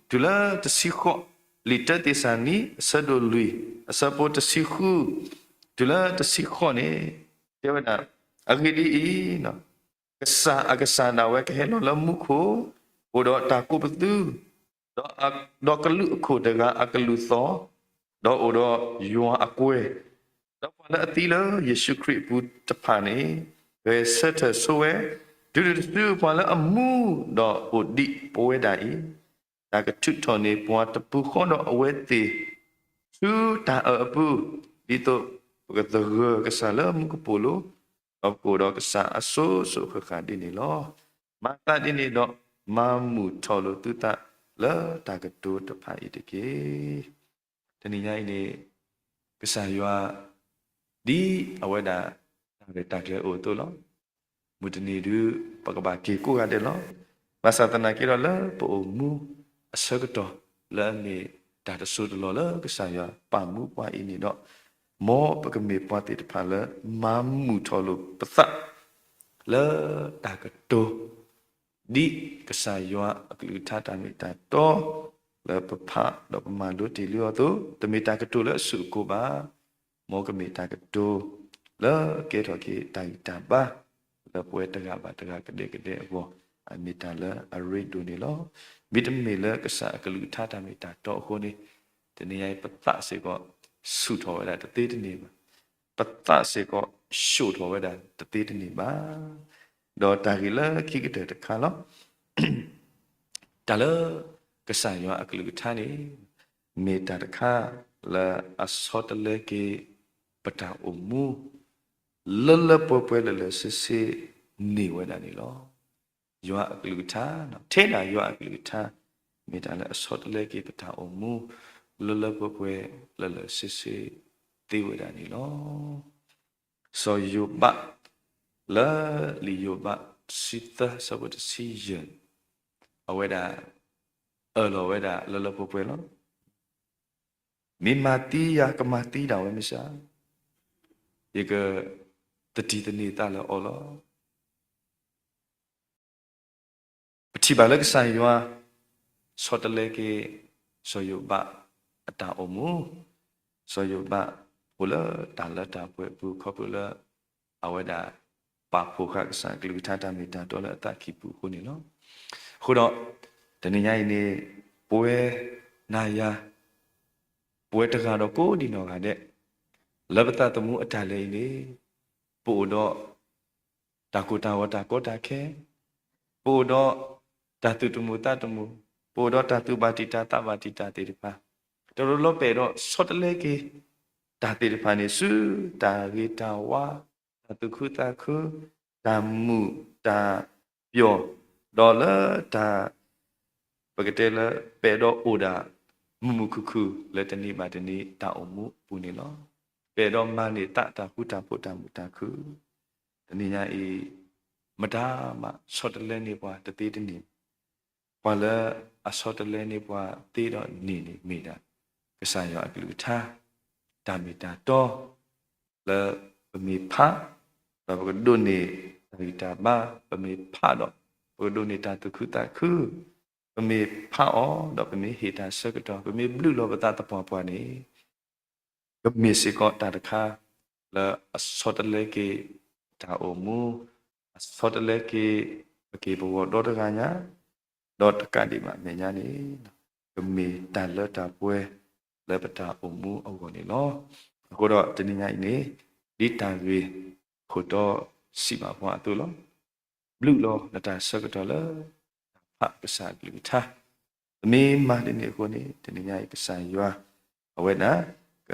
တုၤလၢတဆံဃိး, လံာ်တၢသ့းစၤလနံ အဆၢဒိၣ်လွံၢ် အဆၢဖိတဆံဃု တုၤလၢတဆံဃိးန့ၣ် တဲဝဲဒၣ်, အဂ့ၢ်ဒ်အံၤ, ကစၢ်အကစၢ်ဒၣ်ဝဲကဟဲလီၤလၢမူခိၣ်, အိၣ်ဒီးတၢ်ကူးပသူ, ဒီးကလူးအခိၣ်တဂၤအကလုၢ်သီၣ်, ဒီးအိၣ်ဒီးယွၤအကွဲၢ်, ဒီးပှၤလၢအသံလၢယ့ၣ်ၡူးခရံာ်အပူၤတဖၣ်န့ၣ် ဂဲၤဆၢထၢၣ်ဆိဝဲ, တုၤနုၤတစုပှၤလၢအမူဒီးအိၣ်ဒံးပဝဲဒၣ်အံၤ, တၢ်ကထုးထီၣ်န့ၢ်ပှၤတပူၤဃီဒီးအဝဲသ့ၣ် ဆူတၢ်အၢအပူၤ, ဒ်သိးပကသဂၢၢ်ကစၢ်လၢမူကပိာ်လိၤ, ဒီးပကအိၣ်ဒီးကစၢ်အစိၤစိၤဃၣ်ဃၣ်ဒ်န့ၣ်လီၤ. မၤသးဒ်န့ၣ်ဒီး မၤမုာ်ထီၣ်လိာ်သုသးလၢတၢ်ကတိၤတဖၣ်အံၤတက့ၢ်. တနံၤညါအံၤန့ၣ် ကစၢ်ယွၤ ဒ်အဝဲဒၣ် တၢ်ရဲၣ်တၢ်ကျဲၤအိၣ်အသိးလီၤ. မုၢ်တနံၤဒုး ပကဘၣ်က့ၤကိးဂၤဒဲးလီၤ. ဘၣ်ဆၣ်သနာ်က့ဒီးလၢပအိၣ်မူအဆၢကတီၢ် လၢအမ့ၢ်တၢ်တစိၢ်တလီၢ်လၢကစၢ်ယွၤပာ်မူပှၤအံၤန့ၣ်ဒီး မ်ပကမ့ၢ်ပှၤသ့ၣ်တဖၣ်လၢမၤမုာ်ထီၣ်လိာ်ပသး လၢတၢ်ကတိၤ ဒ်ကစၢ်ယွၤအကလုၢ်ကထါတၢ်မ့ၢ်တၢ်တီ လၢပဖးဒီးပမၤလိတ့ၢ်လံအီၤအသိး, တမ့ၢ်တၢ်ကတိၤလၢအဆူၣ်အကိၤဘၣ်. မ်ကမ့ၢ်တၢ်ကတိၤ လၢကဲထီၣ်က့ၤတၢ်ဂံၢ်တၢ်ဘါ လၢပဝဲတဂၤဘၣ်တဂၤကဒဲကဒဲအဂီၢ်, အမ့ၢ်တၢ်လၢအရ့ဒိၣ်န့ၣ်လီၤ. မ့တမ့ၢ်လၢကစၢ်အကလုၢ်ကထါတၢ်မ့ၢ်တၢ်တီအဃိန့ၣ်, တနံၤညါအံၤပသးစ့ၢ်ကီး ဆူၣ်ထီၣ်ဝဲဒၣ်တသ့တန့ၢ်ဘၣ်. ပသးစ့ၢ်ကီး ဆူၣ်ထီၣ်ဝဲဒၣ်တသ့တန့ၢ်ဘၣ်. ဒီးတၢ်ဂ့ၢ်လၢခံကတၢၢ်တခါလီၤ. တၢ်လၢကစၢ်ယွၤအကလုၢ်ကထါန့ၣ် မ့ၢ်တၢ်တခါလၢအဆီတလဲက့ၤ ပတၢ်အိၣ်မူ လၢလၢပှဲၤပှဲၤလၢာ်လၢာ်ဆ့ဆ့န့ၢ်ဝဲဒၣ်န့ၣ်လီၤ. ယွၤအကလုၢ်ကထါ, ထဲဒၣ်ယွၤအကလုၢ်ကထါ မ့ၢ်တၢ်လၢအဆီတလဲက့ၤပတၢ်အိၣ်မူ လၢလၢပှဲၤပှဲၤလၢာ်လၢာ်ဆ့ဆ့သ့ဝဲဒၣ်န့ၣ်လီၤ. စီၤယိၤဘး လၢလံာ်ယိၤဘးတဆံသၢ ဆၢဖိတဆံယဲၢ်, အဝဲဒၣ် အၢၣ်လီၤဝဲဒၣ်လၢလၢပှဲၤပှဲၤလီၤ. မ့ၢ်မၤသံယၤ ကမၤသံဒၣ်ဝဲမ့ၢ်စ့ၢ်, ယကသတံၤသန့ၤသးလၢအီၤလီၤ. ပထံၣ်ဘၣ်လၢကစၢ်ယွၤ ဆီတလဲက့ၤ စီၤယိၤဘးအတၢ်အိၣ်မူ, စီၤယိၤဘးအိၣ်လၢတၢ်လၢတၢ်ပှဲၤအပူၤ ခီဖျိလၢ အဝဲဒၣ်ပာ်ဖှိၣ်ဃာ်ကစၢ်အကလုၢ်ကထါတၢ်မ့ၢ်တၢ်တီလၢအသးကံၢ်ပူၤအဃိန့ၣ်လီၤ. အဃိဒီး တနံၤညါအံၤန့ၣ် ပဝဲနၤယၤ ပဝဲတဂၤဒီးကိးဒံးနီၢ်ဂၤဒဲး လၢပသးသမူအတၢ်လဲၤအံၤန့ၣ် ပအိၣ်ဒီး တၢ်ကိၢ်တၢ်ဂီၤတၢ်ကီတၢ်ခဲ, ပအိၣ်ဒီးတၢ်သူၣ်တမုာ်သးတမုာ်, ပအိၣ်ဒီးတၢ်သူၣ်ဘၣ်တံာ်တာ်သးဘၣ်တံာ်တာ်သ့ၣ်တဖၣ်, တရူးလီၤပအဲၣ်ဒိးဆီတလဲက့ၤ တၢ်သ့ၣ်တဖၣ်န့ၣ် ဆူတၢ်ဂ့ၤတၢ်ဝါ, တၢ်သူၣ်ခုသးခု, တၢ်မုာ်တၢ်ပျီၢ်, ဒီးလၢတၢ် ပကတဲလၢ ပအဲၣ်ဒိးအိၣ်ဒၣ် မုာ်မုာ်ခုၣ်ခုၣ်လၢတနံၤဘၣ်တနံၤတၢ်အိၣ်မူအပူၤန့ၣ်လီၤ. ပအဲၣ်ဒိးမၤန့ၢ်သးတၢ်ဃူတၢ်ဖိးတၢ်မုာ်တၢ်ခုၣ်, တနံၤညါအံၤ မတၤမးဆီတလဲန့ၢ်ပှၤတသ့တန့ၢ်, ပှၤလၢအဆီတလဲန့ၢ်ပှၤသ့ဒီးန့ၢ်န့ၣ်မ့ၢ်ဒၣ် ကစၢ်ယွၤအကလုၢ်ကထါ တၢ်မ့ၢ်တၢ်တီ လၢပမ့ၢ်ဖး ဒီးပကဒိးန့ၢ်တၢ်ဂံၢ်တၢ်ဘါ, ပမ့ၢ်ဖးဒီး ပကဒိးန့ၢ်တၢ်သူၣ်ခုသးခု, ပမ့ၢ်ဖးအီၤ ဒီးပမ့ၢ်ဟ့ၣ်တၢ်ဆၢကတီၢ် ပမ့ၢ်ဘျုးလီၤပသးသပှၢ်ပှၢ်န့ၣ် ကမ့ၢ်စ့ၢ်ကီးတၢ်တခါ လၢအဆီတလဲက့ၤ တၢ်အိၣ်မူ, အဆီတလဲက့ၤ ပက့ၢ်ပဂီၤဒီတဂၤညါ, ဒီးတကးဒံးဘၣ်မဲာ်ညါန့ၣ် ကမ့ၢ်တၢ်လၢတၢ်ပှဲၤ လၢပတၢ်အိၣ်မူအဂီၢ်န့ၣ်လီၤ. အဃိဒီးတနံၤညါအံၤန့ၣ် ဒ်တၢ်ဂ့ၢ်ခိၣ်တီစံးဘၣ်ပှၤအသိးလီၤ. ဘျုးလီၤနတၢ်ဆၢကတီၢ်လၢ တၢ်ဖးကစၢ်အကလုၢ်ကထါ, ပမ့ၢ်မၤဒ်န့ၣ်အဃိန့ၣ် တနံၤညါအံၤကစၢ်ယွၤ အဝဲဒၣ် က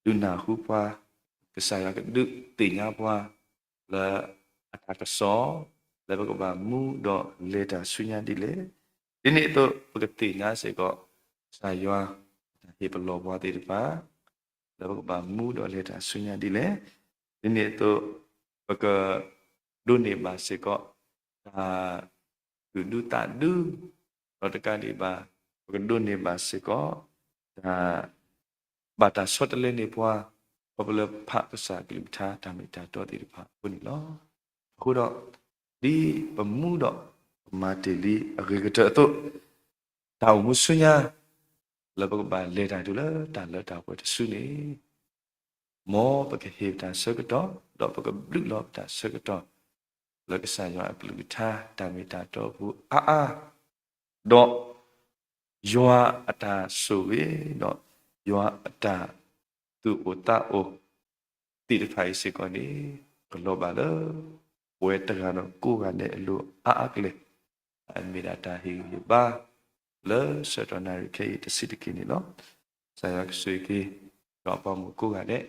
ဒုးနၢ်ဟူပှၤ, ကစၢ်ယွၤကဒုးသ့ၣ်ညါပှၤ လၢအတၢ်ကစီၣ် လၢပကဘၣ်မူဒီးလဲၤတၢ်ဆူညါဒ်လဲၣ်. ဒ်န့ၣ်အသိး ပကသ့ၣ်ညါစ့ၢ်ကီး ကစၢ်ယွၤ တၢ်ဟ့ၣ်ပလီၢ်ပှၤသ့ၣ်တဖၣ် လၢပကဘၣ်မူဒီးလဲၤတၢ်ဆူညါဒ်လဲၣ်. ဒ်န့ၣ်အသိး ပက ဒိးန့ၢ်ဘၣ်စ့ၢ်ကီး တၢ်သူၣ်ဒူသးဒူ ဒီးတကးဒံးဘၣ် ပကဒိးန့ၢ်ဘၣ်စ့ၢ်ကီး တၢ် ဘၣ်တၢ်ဆီတလဲန့ၢ်ပှၤ ခီဖျိလၢဖးကစၢ်ကလုၢ်ကထါတၢ်မ့ၢ်တၢ်တီသ့ၣ်တဖၣ်အဃိန့ၣ်လီၤ. အဃိဒီး ဒ်ပမူဒီးပမၤတ့ၢ်လံအဂ့ၤကတၢၢ်အသိး တၢ်အိၣ်မူဆူညါလၢပကဘၣ်လဲၤတၢ်တုၤလၢတၢ်လၢတၢ်ပှဲၤတစုန့ၣ် မ်ပကဟ့ၣ်ပတၢ်ဆၢကတီၢ် ဒီးပကဘျုးလီၤပတၢ်ဆၢကတီၢ် လၢကစၢ်ယွၤအကလုၢ်ကထါတၢ်မ့ၢ်တၢ်တီအပူၤအါအါ ဒီး ယွၤအတၢ်ဆိၣ်ဂ့ၤ ဒီးယွၤအတၢ်သူၣ်အိၣ်သးအိၣ်သ့ၣ်တဖၣ်အံၤစ့ၢ်ကီးန့ၣ် ကလီၤဘၣ်လၢ ပဝဲတဂၤဒီးကိးဂၤဒဲးအလိၤအါအါကလဲာ် အမ့ၢ်ဒၣ်တၢ်ဟ့ၣ်ဂံၢ်ဟ့ၣ်ဘါ လၢဆၢကတီၢ်နၣ်ရံၣ်ခဲအံၤတဆံးတက့ၢ်န့ၣ်လီၤ. ကစၢ်ယွၤကဆိၣ်ဂ့ၤက့ၤ ဒီးပှၤမုၣ်ကိးဂၤဒဲး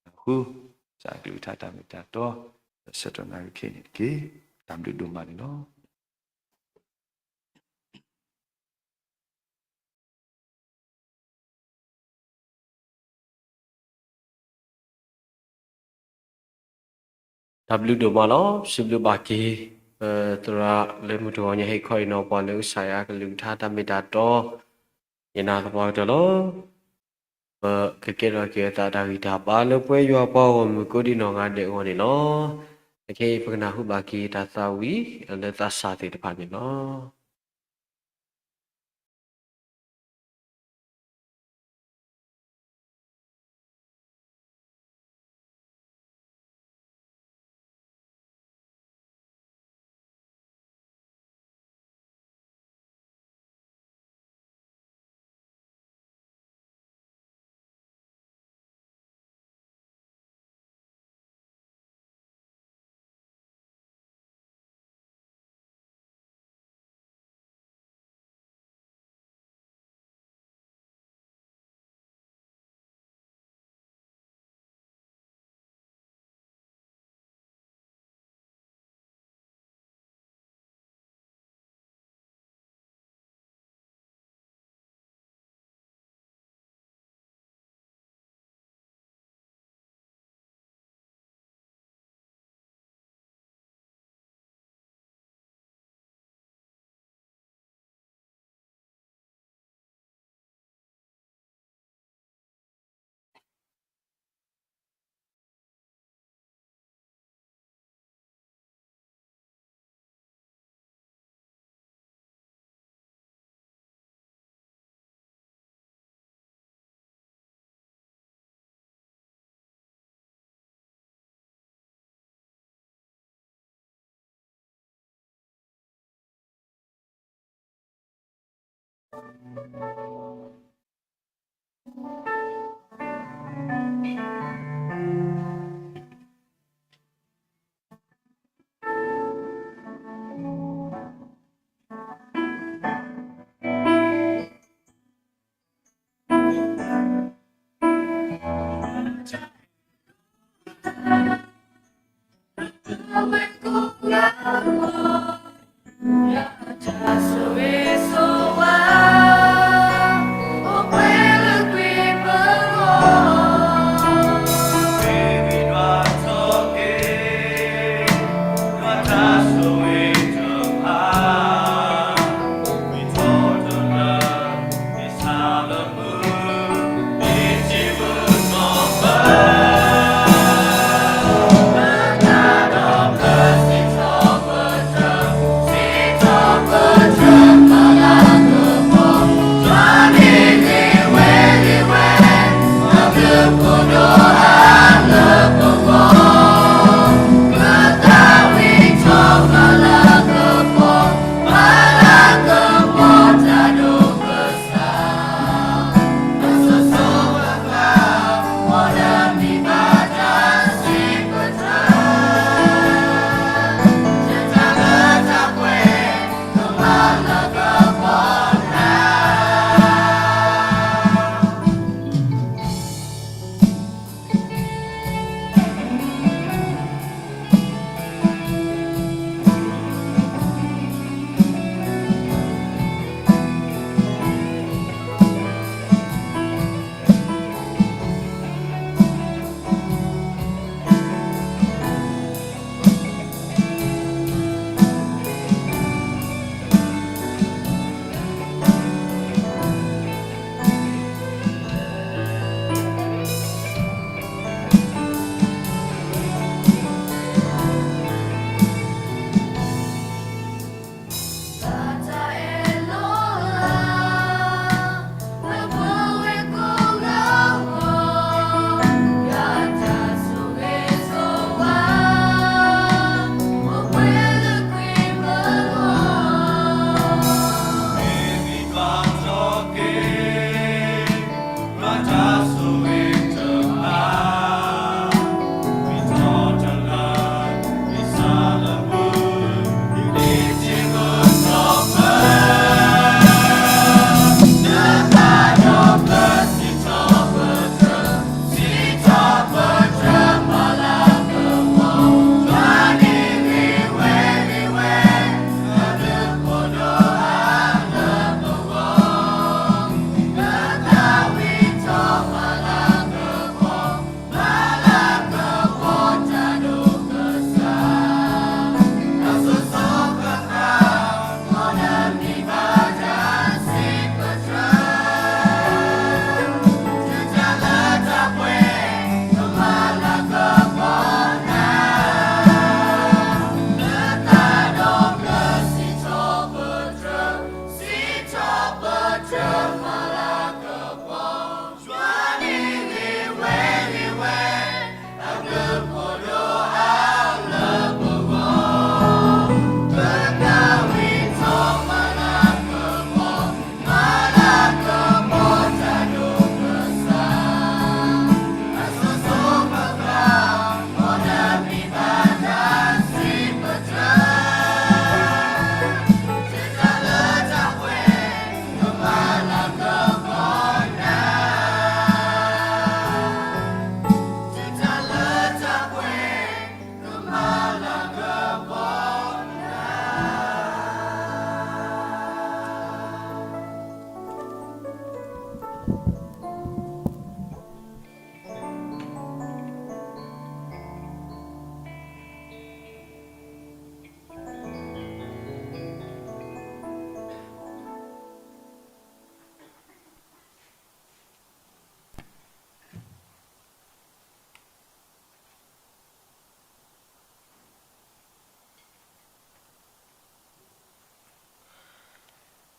အဃု ကစၢ်အကလုၢ်ကထါတၢ်မ့ၢ်တၢ်တီ လၢဆၢကတီၢ်နၣ်ရံၣ်ခဲအံၤန့ၣ်တက့ၢ်. တၢ်ဘျုးဒိၣ်မးန့ၣ်လီၤ. တၢ်ဘျုးဒိၣ်မးလီၤ. စံးဘျုးဘၣ်က့ၤ ပသရၣ်လၢမုၢ်တဂီၤညါဟ့ၣ်ခီအံၤနီၤ ပှၤလၢကစၢ်ယွၤကလုၢ်ကထါတၢ်မ့ၢ်တၢ်တီ ယနာ်သပှၢ်ကတၢၢ်လီၤ. ပကကဲထီၣ်က့ၤအသးတၢ်ဂံၢ်တၢ်ဘါလၢပဝဲယွၤပှၤဂီၢ်မုၢ်ကိးဒံးနီၢ်ဂၤဒဲးအဂီၢ်န့ၣ်လီၤ. ခဲအံၤပကနၢ်ဟူဘၣ်က့ၤတၢ်သးဝံၣ်လၢသးစၢ်သ့ၣ်တဖၣ်န့ၣ်လီၤ.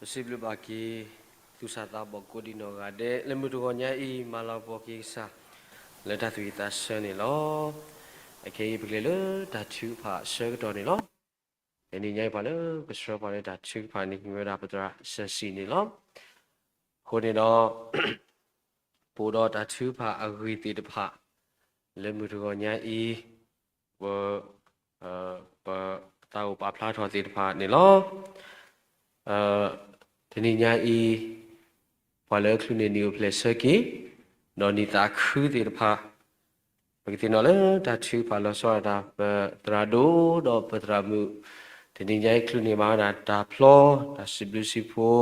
ပစံးဘျုးဘၣ်က့ၤ သူၣ်စၢ်သးဘီၣ်ကိးဒံးနီၢ်ဂၤဒဲး လၢမုၢ်တဂီၤညါအံၤ မၤလၤကပီၤက့ၤကစၢ် လၢတၢ်သူၣ်ဝံၣ်သးဆၢန့ၣ်လီၤ. အခဲအံၤပကလဲၤလၢတၢ်ထုကဖၣ်အဆၢကတီၢ်န့ၣ်လီၤ. တနံၤညါအံၤပှၤလၢကဆှၢပှၤလၢတၢ်ထုကဖၣ်န့ၣ် မ့ၢ်ဝဲဒၣ်ပသရၣ်စၢၤစံၣ်န့ၣ်လီၤ. အဃိန့ၣ်ဒီး ပအိၣ်ဒီးတၢ်ထုကဖၣ်အဂ့ၢ်သ့ၣ်တဖၣ် လၢမုၢ်တဂီၤညါအံၤ ပ ပသးအိၣ်ပာ်ဖျါထီၣ်သ့ၣ်တဖၣ်န့ၣ်လီၤ. တနံၤညါအံၤ ပှၤလၢချုးန့ၢ်နံၣ်အိၣ်ဖျဲၣ်ဆၢက့ၤ ဒီးနံၣ်သးခုသ့ၣ်တဖၣ် ပကသ့ၣ်နီၣ်လၢတၢ်ထုကဖၣ်လီၤဆီဒၣ်တၢ် ပသရၣ်ဒိၣ်ဒီးပသရၣ်မုၣ် တနံၤညါအံၤချုးန့ၢ်ဘၣ်ဝဲဒၣ်တၢ်ဖျီ တၢ်စံးဘျုးစံးဖှိၣ်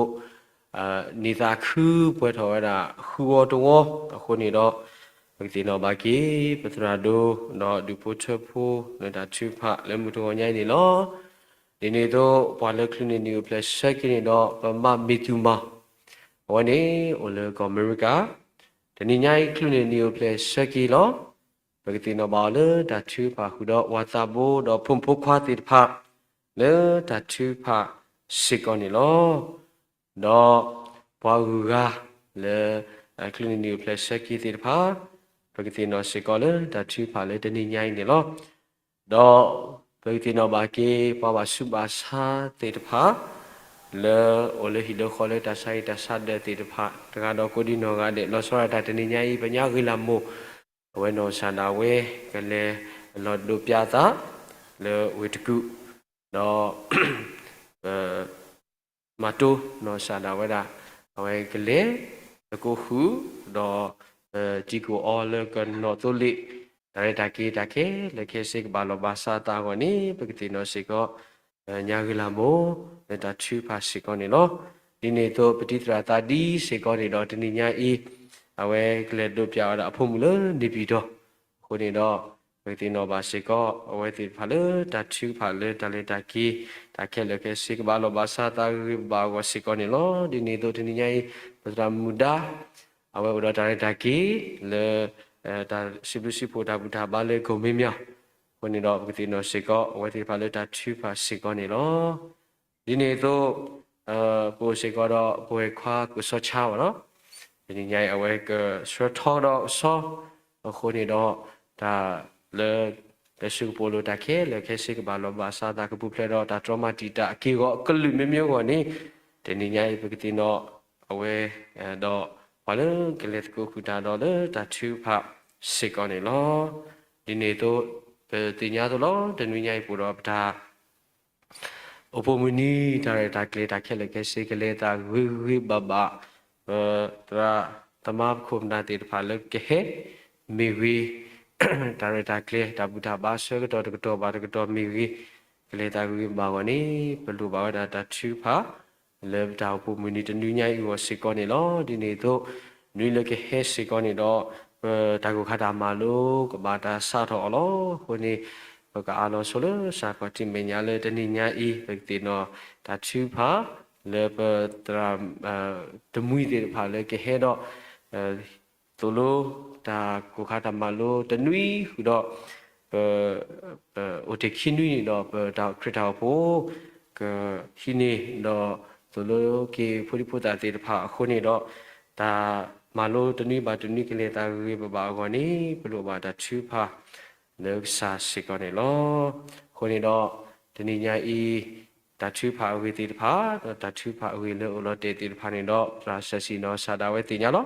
နံၣ်သးခုပှဲၤထီၣ်ဝဲဒၣ်ဃုဝီတဝီ အဃိန့ၣ်ဒီး ပကသ့ၣ်နီၣ်ဘၣ်က့ၤ ပသရၣ်ဒိၣ် ဒီးဒူၣ်ဖိထၢဖိ လၢတၢ်ထုကဖၣ်လၢမုၢ်တဂီၤညါအံၤန့ၣ်လီၤ. ဒ်န့ၣ်အသိး ပှၤလၢချုးန့ၢ်နံၣ်အိၣ်ဖျဲၣ်ဆၢက့ၤန့ၣ်ဒီး ပမးမ့ၢ်သူၣ်မး အဝဲန့ၣ်အိၣ်လၢကီၢ်အမဲရကၤ တနံၤညါအံၤချုးန့ၢ်နံၣ်အိၣ်ဖျဲၣ်ဆၢက့ၤလီၤ. ပကသ့ၣ်နီၣ်ဘၣ်အီၤလၢတၢ်ထုကဖၣ်ဃုာ်ဒီး ပှၤသးဘိဒီးဖိမုၣ်ဖိခွါသ့ၣ်တဖၣ် လၢတၢ်ထုကဖၣ်စ့ၢ်ကီးန့ၣ်လီၤ. ဒီးပှၤဂုၤဂၤလၢ ချုးန့ၢ်နံၣ်အိၣ်ဖျဲၣ်ဆၢက့ၤသ့ၣ်တဖၣ် ပကသ့ၣ်နီၣ်စ့ၢ်ကီးလၢတၢ်ထုကဖၣ်လၢတနံၤညါအံၤန့ၣ်လီၤ. ဒီးပကသ့ၣ်နီၣ်ဘၣ်က့ၤ ပှၤဘၣ်ဆူးဘၣ်ဆါသ့ၣ်တဖၣ် လၢအိၣ်လၢဟံၣ်လၢဃီလၢတၢ်ဆါဟံၣ်တၢ်ဆါဒၢးသ့ၣ်တဖၣ် တဂၤဒီးကိးဒံးနီၢ်ဂၤဒဲး လီၤဆီဒၣ်တၢ်တနံၤညါအံၤ ပညါဂ့ၤလၢမိၢ် အဝဲနီၢ်ကစၢ်ဒၣ်ဝဲ ကလဲၤလီၤဒိးပၠးသး လၢဝ့ၢ်တကူၣ် ဒီး ပ မၤတိၢ်နီၢ်ကစၢ်ဒၣ်ဝဲဒၣ် အဝဲကလဲၤသကိးဃုာ် ဒီး ပတံၤကိၢ်အီၤလၢကနီၣ်သိလ့ၣ် တၢ်ရဲၣ်တၢ်ကျဲၤတၢ်ခဲလၢာ်ခဲဆ့ကဘၣ်လီၢ်ဘၣ်စးအသးအဂီၢ်န့ၣ် ပကသ့ၣ်နီၣ်စ့ၢ်ကီး ညါဂ့ၤလၢမိၢ် လၢတၢ်ထုကဖၣ်စ့ၢ်ကီးန့ၣ်လီၤ. ဒ်န့ၣ်အသိး ပတံၤသရၣ်သးဒံစ့ၢ်ကီးန့ၣ်ဒီး တနံၤညါအံၤ အဝဲကလဲၤဒိးပၠးဝဲဒၣ်အဖိမုၣ်လၢန့ၣ်ပၠံၣ်တီၢ် အဃိန့ၣ်ဒီး ပကသ့ၣ်နီၣ်ဘၣ်စ့ၢ်ကီး အဝဲသ့ၣ်တဖၣ်လၢတၢ်ထုကဖၣ်လၢတၢ်လဲၤတၢ်က့ၤ တၢ်ခဲလၢာ်ခဲဆ့ကဘၣ်လီၢ်ဘၣ်စးသးဂ့ၤဂ့ၤဘၣ်ဘၣ်အဂီၢ်စ့ၢ်ကီးန့ၣ်လီၤ. ဒ်န့ၣ်အသိးတနံၤညါအံၤ ပသရၣ်မုၣ်ဒါ အဝဲအိၣ်ဒီးတၢ်ရဲၣ်တၢ်ကျဲၤ လၢ တၢ်စံးဘျုးစံးဖှိၣ်တၢ်ဘူၣ်တၢ်ဘါလၢကီၢ်မဲမၠီၤ အဃိန့ၣ်ဒီး ပကသ့ၣ်နီၣ်စ့ၢ်ကီး အဝဲသ့ၣ်တဖၣ်လၢတၢ်ထုကဖၣ်စ့ၢ်ကီးန့ၣ်လီၤ. ဒ်န့ၣ်အသိး ပအိၣ်စ့ၢ်ကီးဒီးပဝဲၢ်ခွါကစီၤဆါဘၣ်နီၤ, တနံၤညါအံၤအဝဲကဆှၢထီဒီးကစီၤ, အဃိန့ၣ်ဒီး တၢ်လၢ တၢ်စုကပိာ်လိၤတၢ်ခဲလၢာ်ခဲဆ့ကဘၣ်လီၢ်ဘၣ်စးသးကပူၤဖျဲးဒီးတၢ်တြီမၤတံာ်တာ်အက့ၢ်အဂီၤအကလုာ်မ့ၢ်မ့ၢ်အဂီၢ်န့ၣ်, တနံၤညါအံၤပကသ့ၣ်နီၣ် အဝဲ ဒီးပှၤလၢကလဲၤသကိးဃုာ်တၢ်ဒီးလၢတၢ်ထုကဖၣ်စ့ၢ်ကီးန့ၣ်လီၤ. ဒ်န့ၣ်အသိး ပသ့ၣ်ညါအသိးလီၤ တနွံညါအံၤပအိၣ်ဒီးပတၢ် အိၣ်ဖှိၣ်မုၢ်နံၤ တၢ်ရဲၣ်တၢ်ကျဲၤတၢ်ခဲလၢာ်ခဲဆ့ကလဲၤသးဂ့ၤဂ့ၤဘၣ်ဘၣ်, ပသရၣ်သမါပခိၣ်ပနၢ်သ့ၣ်တဖၣ်လၢကဟဲ မ့ၢ်ဂ့ၤ, တၢ်ရဲၣ်တၢ်ကျဲၤ တၢ်ဘူၣ်တၢ်ဘါဆၢကတီၢ်တကတီၢ်ဘၣ်တကတီၢ်မ့ၢ်ဂ့ၤ, ကလဲၤသးဂ့ၤဂ့ၤဘၣ်ဘၣ်အဂီၢ်န့ၣ် ပလိၣ်ဘၣ်ဝဲဒၣ်တၢ်ထုကဖၣ် လၢပတၢ်အိၣ်ဖှိၣ်မုၢ်နံၤတနွံညါအံၤအဂီၢ်စ့ၢ်ကီးန့ၣ်လီၤ. ဒ်န့ၣ်အသိး နွံလၢကဟဲစ့ၢ်ကီးန့ၣ်ဒီး ပတၢ်ကိၢ်ခါတၢ်မၤလိကဘၣ်တၢ်စးထီၣ်အီၤလီၤ. အဃိန့ၣ် ပကအးလီၤဆိလၢစးကီးထံမဲာ်ညါလၢတနံၤညါအံၤ ပကသ့ၣ်နီၣ်တၢ်ထုကဖၣ် လၢပသရၣ် တမှံသ့ၣ်တဖၣ်လၢကဟဲဒီး သိၣ်လိတၢ်ကိၢ်ခါတၢ်မၤလိတနွံဃုာ်ဒီး ပ အိၣ်တ့ၢ်ခံနွံန့ၣ်ဒီး ပတၢ်ခရံာ်တၢ်အိၣ်ဖှိၣ် ကဟံးန့ၢ်ဒီးသိၣ်လိက့ၤဖိဒံဖိသၣ်သ့ၣ်တဖၣ်အဃိန့ၣ်ဒီး တၢ်မၤလိတနွံဘၣ်တနွံကလဲၤသးဂ့ၤဂ့ၤဘၣ်ဘၣ်အဂီၢ်န့ၣ် ပလိၣ်ဘၣ်တၢ်ထုကဖၣ်လၢကစၢ်စ့ၢ်ကီးန့ၣ်လီၤ. အဃိန့ၣ်ဒီး တနံၤညါအံၤ တၢ်ထုကဖၣ်အဂ့ၢ်သ့ၣ်တဖၣ် ဒီးတၢ်ထုကဖၣ်အဂ့ၢ်လၢအိၣ်လီၤတဲာ်သ့ၣ်တဖၣ်န့ၣ်ဒီး သရၣ်စၢၤစံၣ်နီၢ်ကစၢ်ဒၣ်ဝဲသ့ၣ်ညါလီၤ.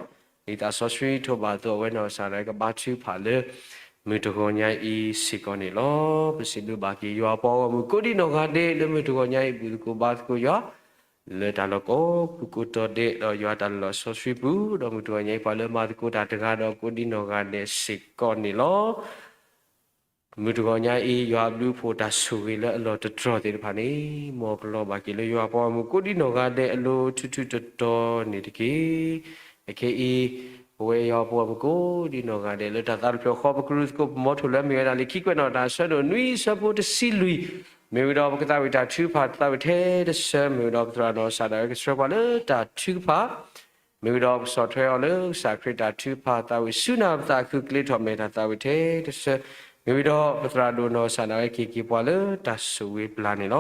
ဒ်သးစီဆှံထိးဘၣ်အသိး အဝဲနီၢ်ကစၢ်ဒၣ်ဝဲကဘါထုကဖၣ်လၢ မုၢ်တဂီၤညါအံၤစ့ၢ်ကီးန့ၣ်လီၤ. ပစံးဘျုးဘၣ်က့ၤယွၤပှၤဂီၢ်မုၢ်ကိးဒံးနီၢ်ဂၤဒဲး လၢမုၢ်တဂီၤညါအံၤ ဘူၣ်သကိးဘါသကိးယွၤ လၢတၢ်လီၢ်ကိးပူၤကိးတီၤဒဲး ဒီးယွၤတၢ်လီၢ်စီဆှံပူၤ ဒီးမုၢ်တဂီၤညါအံၤပှၤလၢမၤသကိးတၢ်တဂၤဒီးကိးဒံးနီၢ်ဂၤဒဲးစ့ၢ်ကီးန့ၣ်လီၤ. မုၢ်တဂီၤညါအံၤ ယွၤအဘျုးအဖှိၣ်တၢ်ဆိၣ်ဂ့ၤလၢအလီၢ်တတြီၢ်သ့ၣ်တဖၣ်န့ၣ် မ်ကလီၤဘၣ်က့ၤလၢယွၤပှၤဂီၢ်မုၢ်ကိးဒံးနီၢ်ဂၤဒဲးအလိၤထူးထူးတီၤတီၤန့ၣ်တက့ၢ်. အခဲအံၤ ပဝဲယွၤပှၤဂီၢ်မုၢ်ကိးဒံးနီၢ်ဂၤဒဲးလၢတၢ်သးတဖျၢၣ်ဃီ ပကရူၢ်သကိးပမီထိၣ်လၢအမ့ၢ်ဝဲဒၣ်လံာ်ခံကွဲးနီၣ်တၢ် အဆၢဒိၣ်နွံဆၢဖိတဆံလွံၢ်, မ့ၢ်ဝံၤဒီးပကသးဝံၣ်တၢ်ထုကဖၣ်သးဝံၣ်ထဲတဆၢ မ့ၢ်ဝံၤဒီးပသရၣ်နီၢ်ကစၢ်ဒၣ်ဝဲကဆှၢပှၤလၢတၢ်ထုကဖၣ် မ့ၢ်ဝံၤဒီးပကဆီၣ်ထွဲအီၤလၢကစၢ်ခရံာ်တၢ်ထုကဖၣ်သးဝံၣ်ဆူနၢ်ပသးခုကျဲထီၣ်မဲာ်တၢ်သးဝံၣ်ထဲတဆၢ, မ့ၢ်ဝံၤဒီးပသရၣ်ဒိၣ်နီၢ်ကစၢ်ဒၣ်ဝဲက့ၤက့ၤပှၤလၢတၢ်ဆိၣ်ဂ့ၤပျၢ်န့ၣ်လီၤ.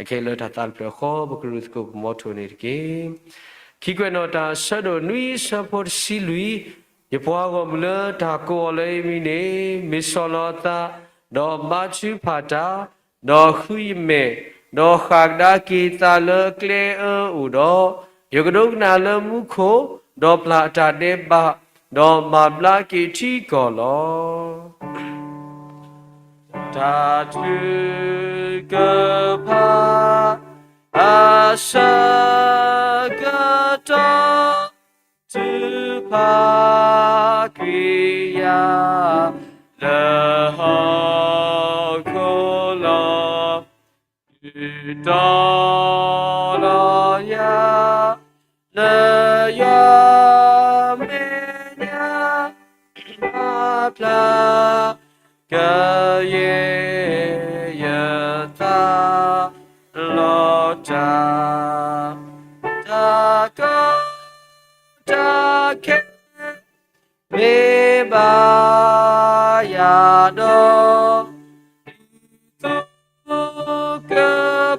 အခဲအံၤလၢတၢ်သးတဖျၢၣ်ဃီ ပကရူၢ်သကိးပမီထိၣ်န့ၣ်တက့ၢ်. ခံကွဲးနီၣ်တၢ် အဆၢဒိၣ်နွံ အဆၢဖိတဆံလွံၢ်, ယပှၤဂီၢ်မုၢ်လၢတၢ်ကိးအီၤလၢယမံၤန့ၣ် မ့ၢ်ဆီၣ်လီၤအသး, ဒီးဘါထုကဖၣ်တၢ်, ဒီးဃုယမဲာ်, ဒီးဃၣ်ကဒါက့ၤသးလၢကျဲအၢအိၣ်ဒီး, ယကဒိကနၣ်လၢမူခိၣ်, ဒီးပျၢ်အတၢ်ဒဲးဘး, ဒီးမၤဘျါက့ၤထံကီၢ်လီၤ. တၢ်ထုကဖၣ် အဆၢကတီၢ် ထုကဖၣ်ကွံာ်ယၤ လၢဟီၣ်ခိၣ်လီၤ. တုၤတီလီၤယၤ လၢယွၤမဲာ်ညါ မၤဖျါ ကယဲၢ်ယသး လီၤတၢ်, တၢ်ကီတၢ်ခဲ မ့ၢ်ဘၣ်ယၤဒီး ဒ်သိးက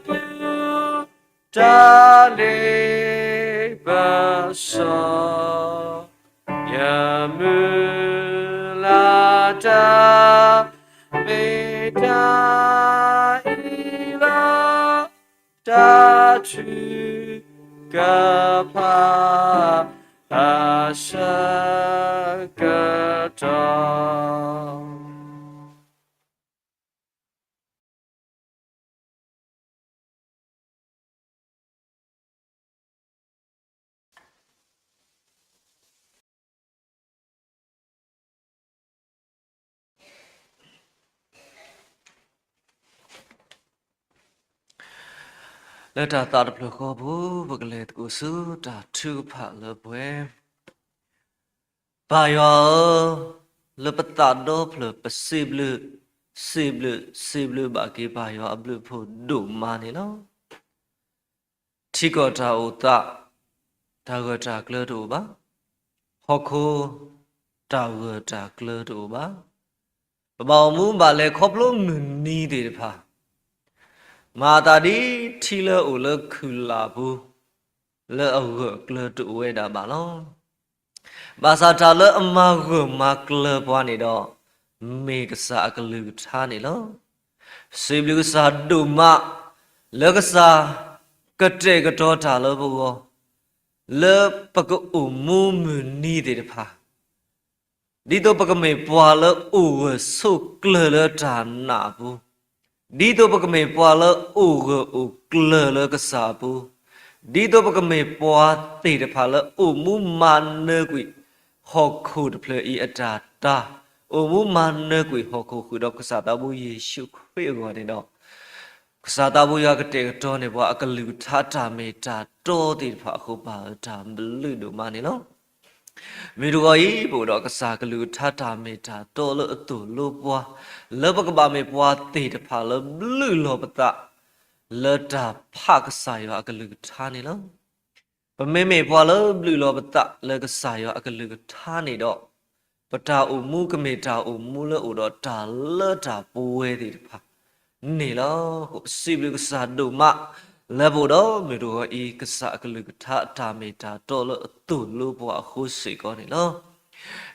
ပူၤ တၢ်လ့ပစီ ယမုၢ်လၢ်တၢ် မ့ၢ်တၢ်အံၤလီၤ. တၢ်ထုကဖၣ် အဆၢကတီၢ်. လၢတၢ်သးတဖျၢၣ်ဃီပူၤ ပကလဲၤသကိးဆူတၢ်ထုကဖၣ်လၢပှဲၤ. ပၢ်ယွၤဧၢ, လၢပသးဒီဖျၢၣ် ပစံးဘျုး, စံးဘျုး, စံးဘျုးဘၣ်က့ၤပၢ်ယွၤအဘျုးအဖှိၣ်ဒိၣ်မးန့ၣ်လီၤ. ထံကီၢ်တၢ်အိၣ်သး တၢ်ဂၢၢ်တၢ်ကျၢၤတအိၣ်ဘၣ်. ဟီၣ်ခိၣ် တၢ်ဂၢၢ်တၢ်ကျၢၤတအိၣ်ဘၣ်. ပဘၣ်အိၣ်မူဘၣ်လဲၤခီဖျိမုၢ်နံၤသ့ၣ်တဖၣ်, မၤအသးဒ်ထံလၢအအိၣ်လၢခုၣ်လၢ်ပူၤ လၢအဂၢၢ်အကျၢၤတအိၣ်ဝဲဒၣ်ဘၣ်လီၤ. ဘၣ်ဆၣ်တၢ်လၢအမၤဂၢၢ်မၤကျၢၤပှၤန့ၣ်ဒီး မ့ၢ်ကစၢ်အကလုၢ်ကထါန့ၣ်လီၤ. စံးဘျုးကစၢ်ဒိၣ်မး လၢကစၢ်ကတဲာ်ကတီၤတၢ်လၢပဂီၢ်, လၢပကအိၣ်မူမုၢ်နံၤသ့ၣ်တဖၣ် ဒ်သိးပကမ့ၢ်ပှၤလၢအိၣ်ဂၢၢ်ဆိးကျၢၤလၢတၢ်နာ်အပူၤ, ဒ်သိးပကမ့ၢ်ပှၤလၢအိၣ်ဂၢၢ်အိၣ်ကျၢၤလၢကစၢ်အပူၤ, ဒ်သိးပကမ့ၢ်ပှၤသ့ၣ်တဖၣ်လၢအိၣ်မူမၤနၢၤကွံာ် ဟီၣ်ခိၣ်တဖျၢၣ်အံၤအတၢ်တၢ်, အိၣ်မူမၤနၢၤကွံာ်ဟီၣ်ခိၣ်ဃုာ်ဒီးကစၢ်သးဘိယ့ၣ်ၡူးခရံာ်အဂီၢ်န့ၣ်ဒီး ကစၢ်သးဘိယွၤကတဲာ်ကတီၤန့ၢ်ပှၤအကလုၢ်ကထါတၢ်မ့ၢ်တၢ်တီသ့ၣ်တဖၣ်အဃိ ပၢ်ဧၢ တၢ်ဘျုးဒိၣ်မးန့ၣ်လီၤ. မုၢ်တဂီၤအံၤ ပအိၣ်ဒီးကစၢ်ကလုၢ်ကထါတၢ်မ့ၢ်တၢ်တီလၢအသိၣ်လိပှၤ, လၢပကဘၣ်မ့ၢ်ပှၤသ့ၣ်တဖၣ်လၢဘျုးလီၤပသး လၢတၢ်ဖးကစၢ်ယွၤအကလုၢ်ကထါန့ၣ်လီၤ. ပမ့မ့ၢ်ပှၤလၢဘျုးလီၤပသးလၢကစၢ်ယွၤအကလုၢ်ကထါန့ၣ်ဒီး, ပတၢ်အိၣ်မူကမ့ၢ်တၢ်အိၣ်မူလၢအိၣ်ဒီးတၢ်လၢတၢ်ပှဲၤသ့ၣ်တဖၣ်န့ၣ်လီၤ. အဃိပစံးဘျုးကစၢ်ဒိၣ်မး လၢပအိၣ်ဒီးမုၢ်တဂီၤအံၤ ကစၢ်အကလုၢ်ကထါအတၢ်မ့ၢ်တၢ်တီလၢအသိၣ်လိပှၤအဃိစ့ၢ်ကီးန့ၣ်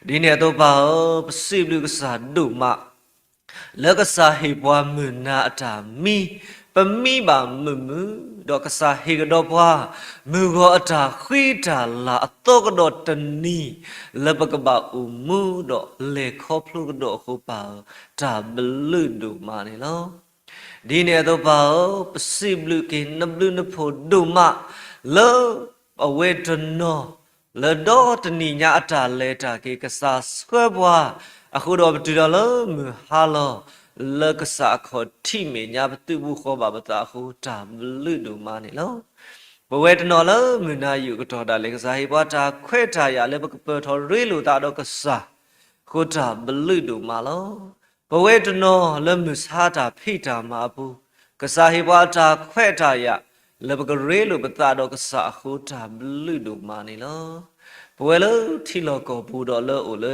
လီၤ. ဒ်န့ၣ်အသိးပၢ်ဧၢ, ပစံးဘျုးကစၢ်ဒိၣ်မး လၢကစၢ်ဟ့ၣ်ပှၤမုၢ်နၤအတၢ်မံ, ပမံဘၣ်မုာ်မုာ်, ဒီးကစၢ်ဟ့ၣ်ကဒီးပှၤ မုၢ်ဂီၤအတၢ်ဃံတၢ်လၤအသီကဒီးတနံၤ, လၢပကဘၣ်အိၣ်မူဒီးလဲၤခီဖျိကဒီးအဃိပၢ်ဧၢ, တၢ်ဘျုးဒိၣ်မးန့ၣ်လီၤ. ဒ်န့ၣ်အသိးပၢ်ဧၢ, ပစံးဘျုးက့ၤနဘျုးနဖှိၣ်ဒိၣ်မး လၢအဝဲတနီၤ လၢဒီတနံၣ်ညါအတၢ်လဲၤတၢ်က့ၤ ကစၢ်ဆှၢပှၤ, အဃိဒီးပတုၤဒီးလၢမုၢ်ဟါလီၤ, လၢကစၢ်အခီၣ်ထံးမဲာ်ညါ ပသုးဘူးဃီဘၣ်ပသးအဃိ တၢ်ဘျုးဒိၣ်မးန့ၣ်လီၤ. ပဝဲတနီၤလၢမုၢ်နၤယိာ်ကတီၢ်ဒၣ်လဲာ် ကစၢ်ဟ့ၣ်ပှၤတၢ်ခွဲးတၢ်ယာ်လၢပကပၢၢ်ထီၣ်ရ့လိာ်သးဒီးကစၢ်, အဃိတၢ်ဘျုးဒိၣ်မးလီၤ. ပဝဲတနီၤလၢမုၢ်ဆါတၢ်ဖံးတၢ်မၤအပူၤ, ကစၢ်ဟ့ၣ်ပှၤတၢ်ခွဲးတၢ်ယာ် လၢပကရ့လိာ်ပသးဒီးကစၢ်အဃိ တၢ်ဘျုးဒိၣ်မးန့ၣ်လီၤ. ပဝဲလၢထံလီၢ်ကီၢ်ပူၤဒီးလၢအိၣ်လၢ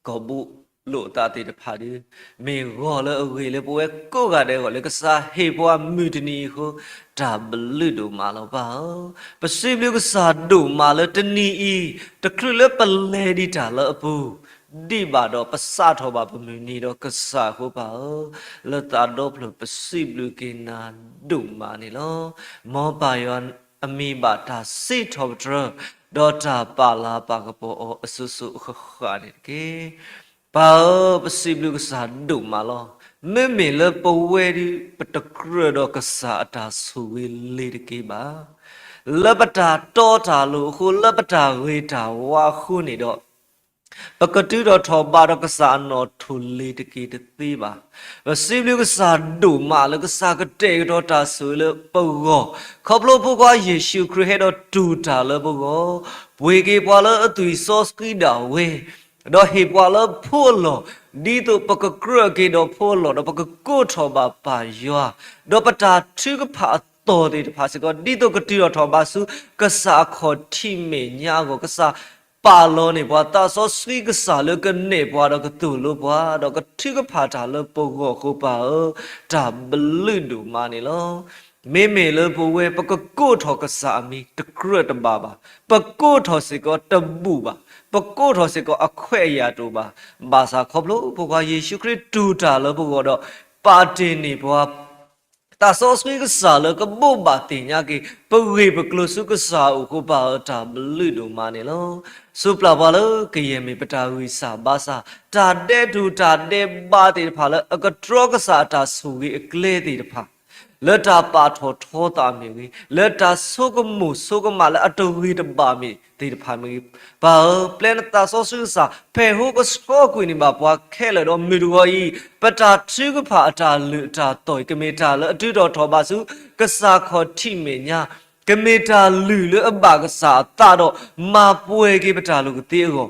ကီၢ်ပူၤ လိာ်အသးသ့ၣ်တဖၣ်ဒီး မ့ၢ်ဂီၤလၢအဂ့ၤလၢပဝဲကိးဂၤဒဲးအဂီၢ်လၢကစၢ်ဟ့ၣ်ပှၤမုၢ်တနံၤအံၤအဃိ တၢ်ဘျုးဒိၣ်မးလီၤပၢ်ဧၢ. ပစံးဘျုးကစၢ်ဒိၣ်မးလၢတနံၤအံၤ တချုးလၢပလဲၤဒံးတၢ်လၢအပူၤ ဒံးဘၣ်ဒီးပစးထီၣ်ဘၣ်ပမုၢ်နံၤဒီးကစၢ်အဃိပၢ်ဧၢ, လၢသးဒီဖျၢၣ်ပစံးဘျုးက့ၤနၤဒိၣ်မးန့ၣ်လီၤ. မ်ပၢ်ယွၤအမံၤဘၣ်တၢ်စံးထီၣ်ပတြၢၤ ဒီးတၢ်ပာ်လၤပာ်ကပီၤအီၤအစိၤစိၤအဃၣ်ဃၣ်န့ၣ်တက့ၢ်. ပၢ်ဧၢ, ပစံးဘျုးကစၢ်ဒိၣ်မးလီၤ. မ့မ့ၢ်လၢပဝဲဒၣ် ပတကြၢးဒီးကစၢ်အတၢ်ဆိၣ်ဂ့ၤလ့ၤတက့ၢ်ဘၣ်. လၢပတၢ်တီတၢ်လိၤအဃိ, လၢပတၢ်ဂ့ၤတၢ်ဝါအဃိန့ၣ်ဒီး ပကတုၤထီၣ်ထီၣ်ဘးဒီးကစၢ်အနီၣ်ထိၣ်လ့ၤတက့ၢ်တသ့ဘၣ်. ပစံးဘျုးကစၢ်ဒိၣ်မးလၢကစၢ်ကတဲာ်ကတီၤတၢ်ဆိၣ်ဂ့ၤလၢပဂီၢ်, ခီဖျိဖိခွါယ့ၣ်ၡူးခရံာ်ဟဲဒီးတူၢ်တၢ်လၢပဂီၢ်, ပှ့ၤက့ၤပှၤလၢအသွံၣ်စီဆှံဒၣ်ဝဲ ဒီးဟ့ၣ်ပှၤလၢဖိအလီၢ်, ဒ်သိးပကကြၢးက့ၤဒီးဖိအလီၢ်, ဒီးပကကိးထီၣ်ဘၣ်ပၢ်ယွၤ, ဒီးပတၢ်ထုကဖၣ်အသီၣ်သ့ၣ်တဖၣ်စ့ၢ်ကီး ဒ်သိးကတုၤထီၣ်ထီၣ်ဘးဆူကစၢ်အခီၣ်ထံးမဲာ်ညါအဂီၢ်, ကစၢ်ပာ်လီၤန့ၢ်ပှၤသးစီဆှံကစၢ်လၢကနဲၣ်ပှၤဒီးကသိၣ်လိပှၤ, ဒီးကထုကဖၣ်တၢ်လၢပဂီၢ်အဃိပၢ်ဧၢ, တၢ်ဘျုးဒိၣ်မးန့ၣ်လီၤ. မ့မ့ၢ်လၢပဝဲ ပကကိးထီၣ်ကစၢ်အမံၤတကြၢးတဘၣ်ဘၣ်, ပကိးထီၣ်စ့ၢ်ကီးတဘူၣ်ဘၣ်, ပကိးထီၣ်စ့ၢ်ကီးအခွဲးအယာ်တအိၣ်ဘၣ်, ဘၣ်ဆၣ်ခီဖျိဖိခွါယ့ၣ်ၡူးခရံာ်တူၢ်တၢ်လၢပဂီၢ်ဒီး ပာ်တ့ၢ်န့ၢ်ပှၤ သးစီဆှံကစၢ်လၢကဘိးဘၣ်သ့ၣ်ညါက့ၤ ပဂ့ၢ်ပကျိၤဆူကစၢ်အအိၣ်အဃိပၢ်ဧၢ, တၢ်ဘျုးဒိၣ်မးန့ၣ်လီၤ. စူးပျၢ်ပှၤလၢကယဲၢ်မ့ၢ်ပတၢ်ဂံၢ်စၢ်ဘါစၢ်, တၢ်ဒဲးတူၢ်တၢ်ဒဲးဘးသ့ၣ်တဖၣ်လၢအကတြီကစၢ်အတၢ်ဆိၣ်ဂ့ၤအကျဲသ့ၣ်တဖၣ် လၢတၢ်ပာ်ထီၣ်ထီသးမ့ၢ်ဂ့ၤ, လၢတၢ်ဆိကမိၣ်ဆိကမးလၢအတဂ့ၤတဘၣ်မ့ၢ်သ့ၣ်တဖၣ်မ့ၢ်ဂ့ၤ, ပၢ်ဧၢ, ပျဲနသးစီဆှံကစၢ် ဖဲးဟိကဆှီကွံာ်န့ၢ်ဘၣ်ပှၤခဲလၢာ်ဒီးမုၢ်တဂီၤအံၤ, ပတၢ်ထုကဖၣ်အတၢ်လုၢ်အတၢ်သီၣ်အံၤ ကမ့ၢ်တၢ်လၢအတုၤထီၣ်ထီၣ်ဘးဆူ ကစၢ်ခီၣ်ထံးမဲာ်ညါ, ကမ့ၢ်တၢ်လုၢ်လၢအဘၣ်ကစၢ်အသးဒီး မၤပှဲၤက့ၤပတၢ်လိၤကသ့အဂီၢ်,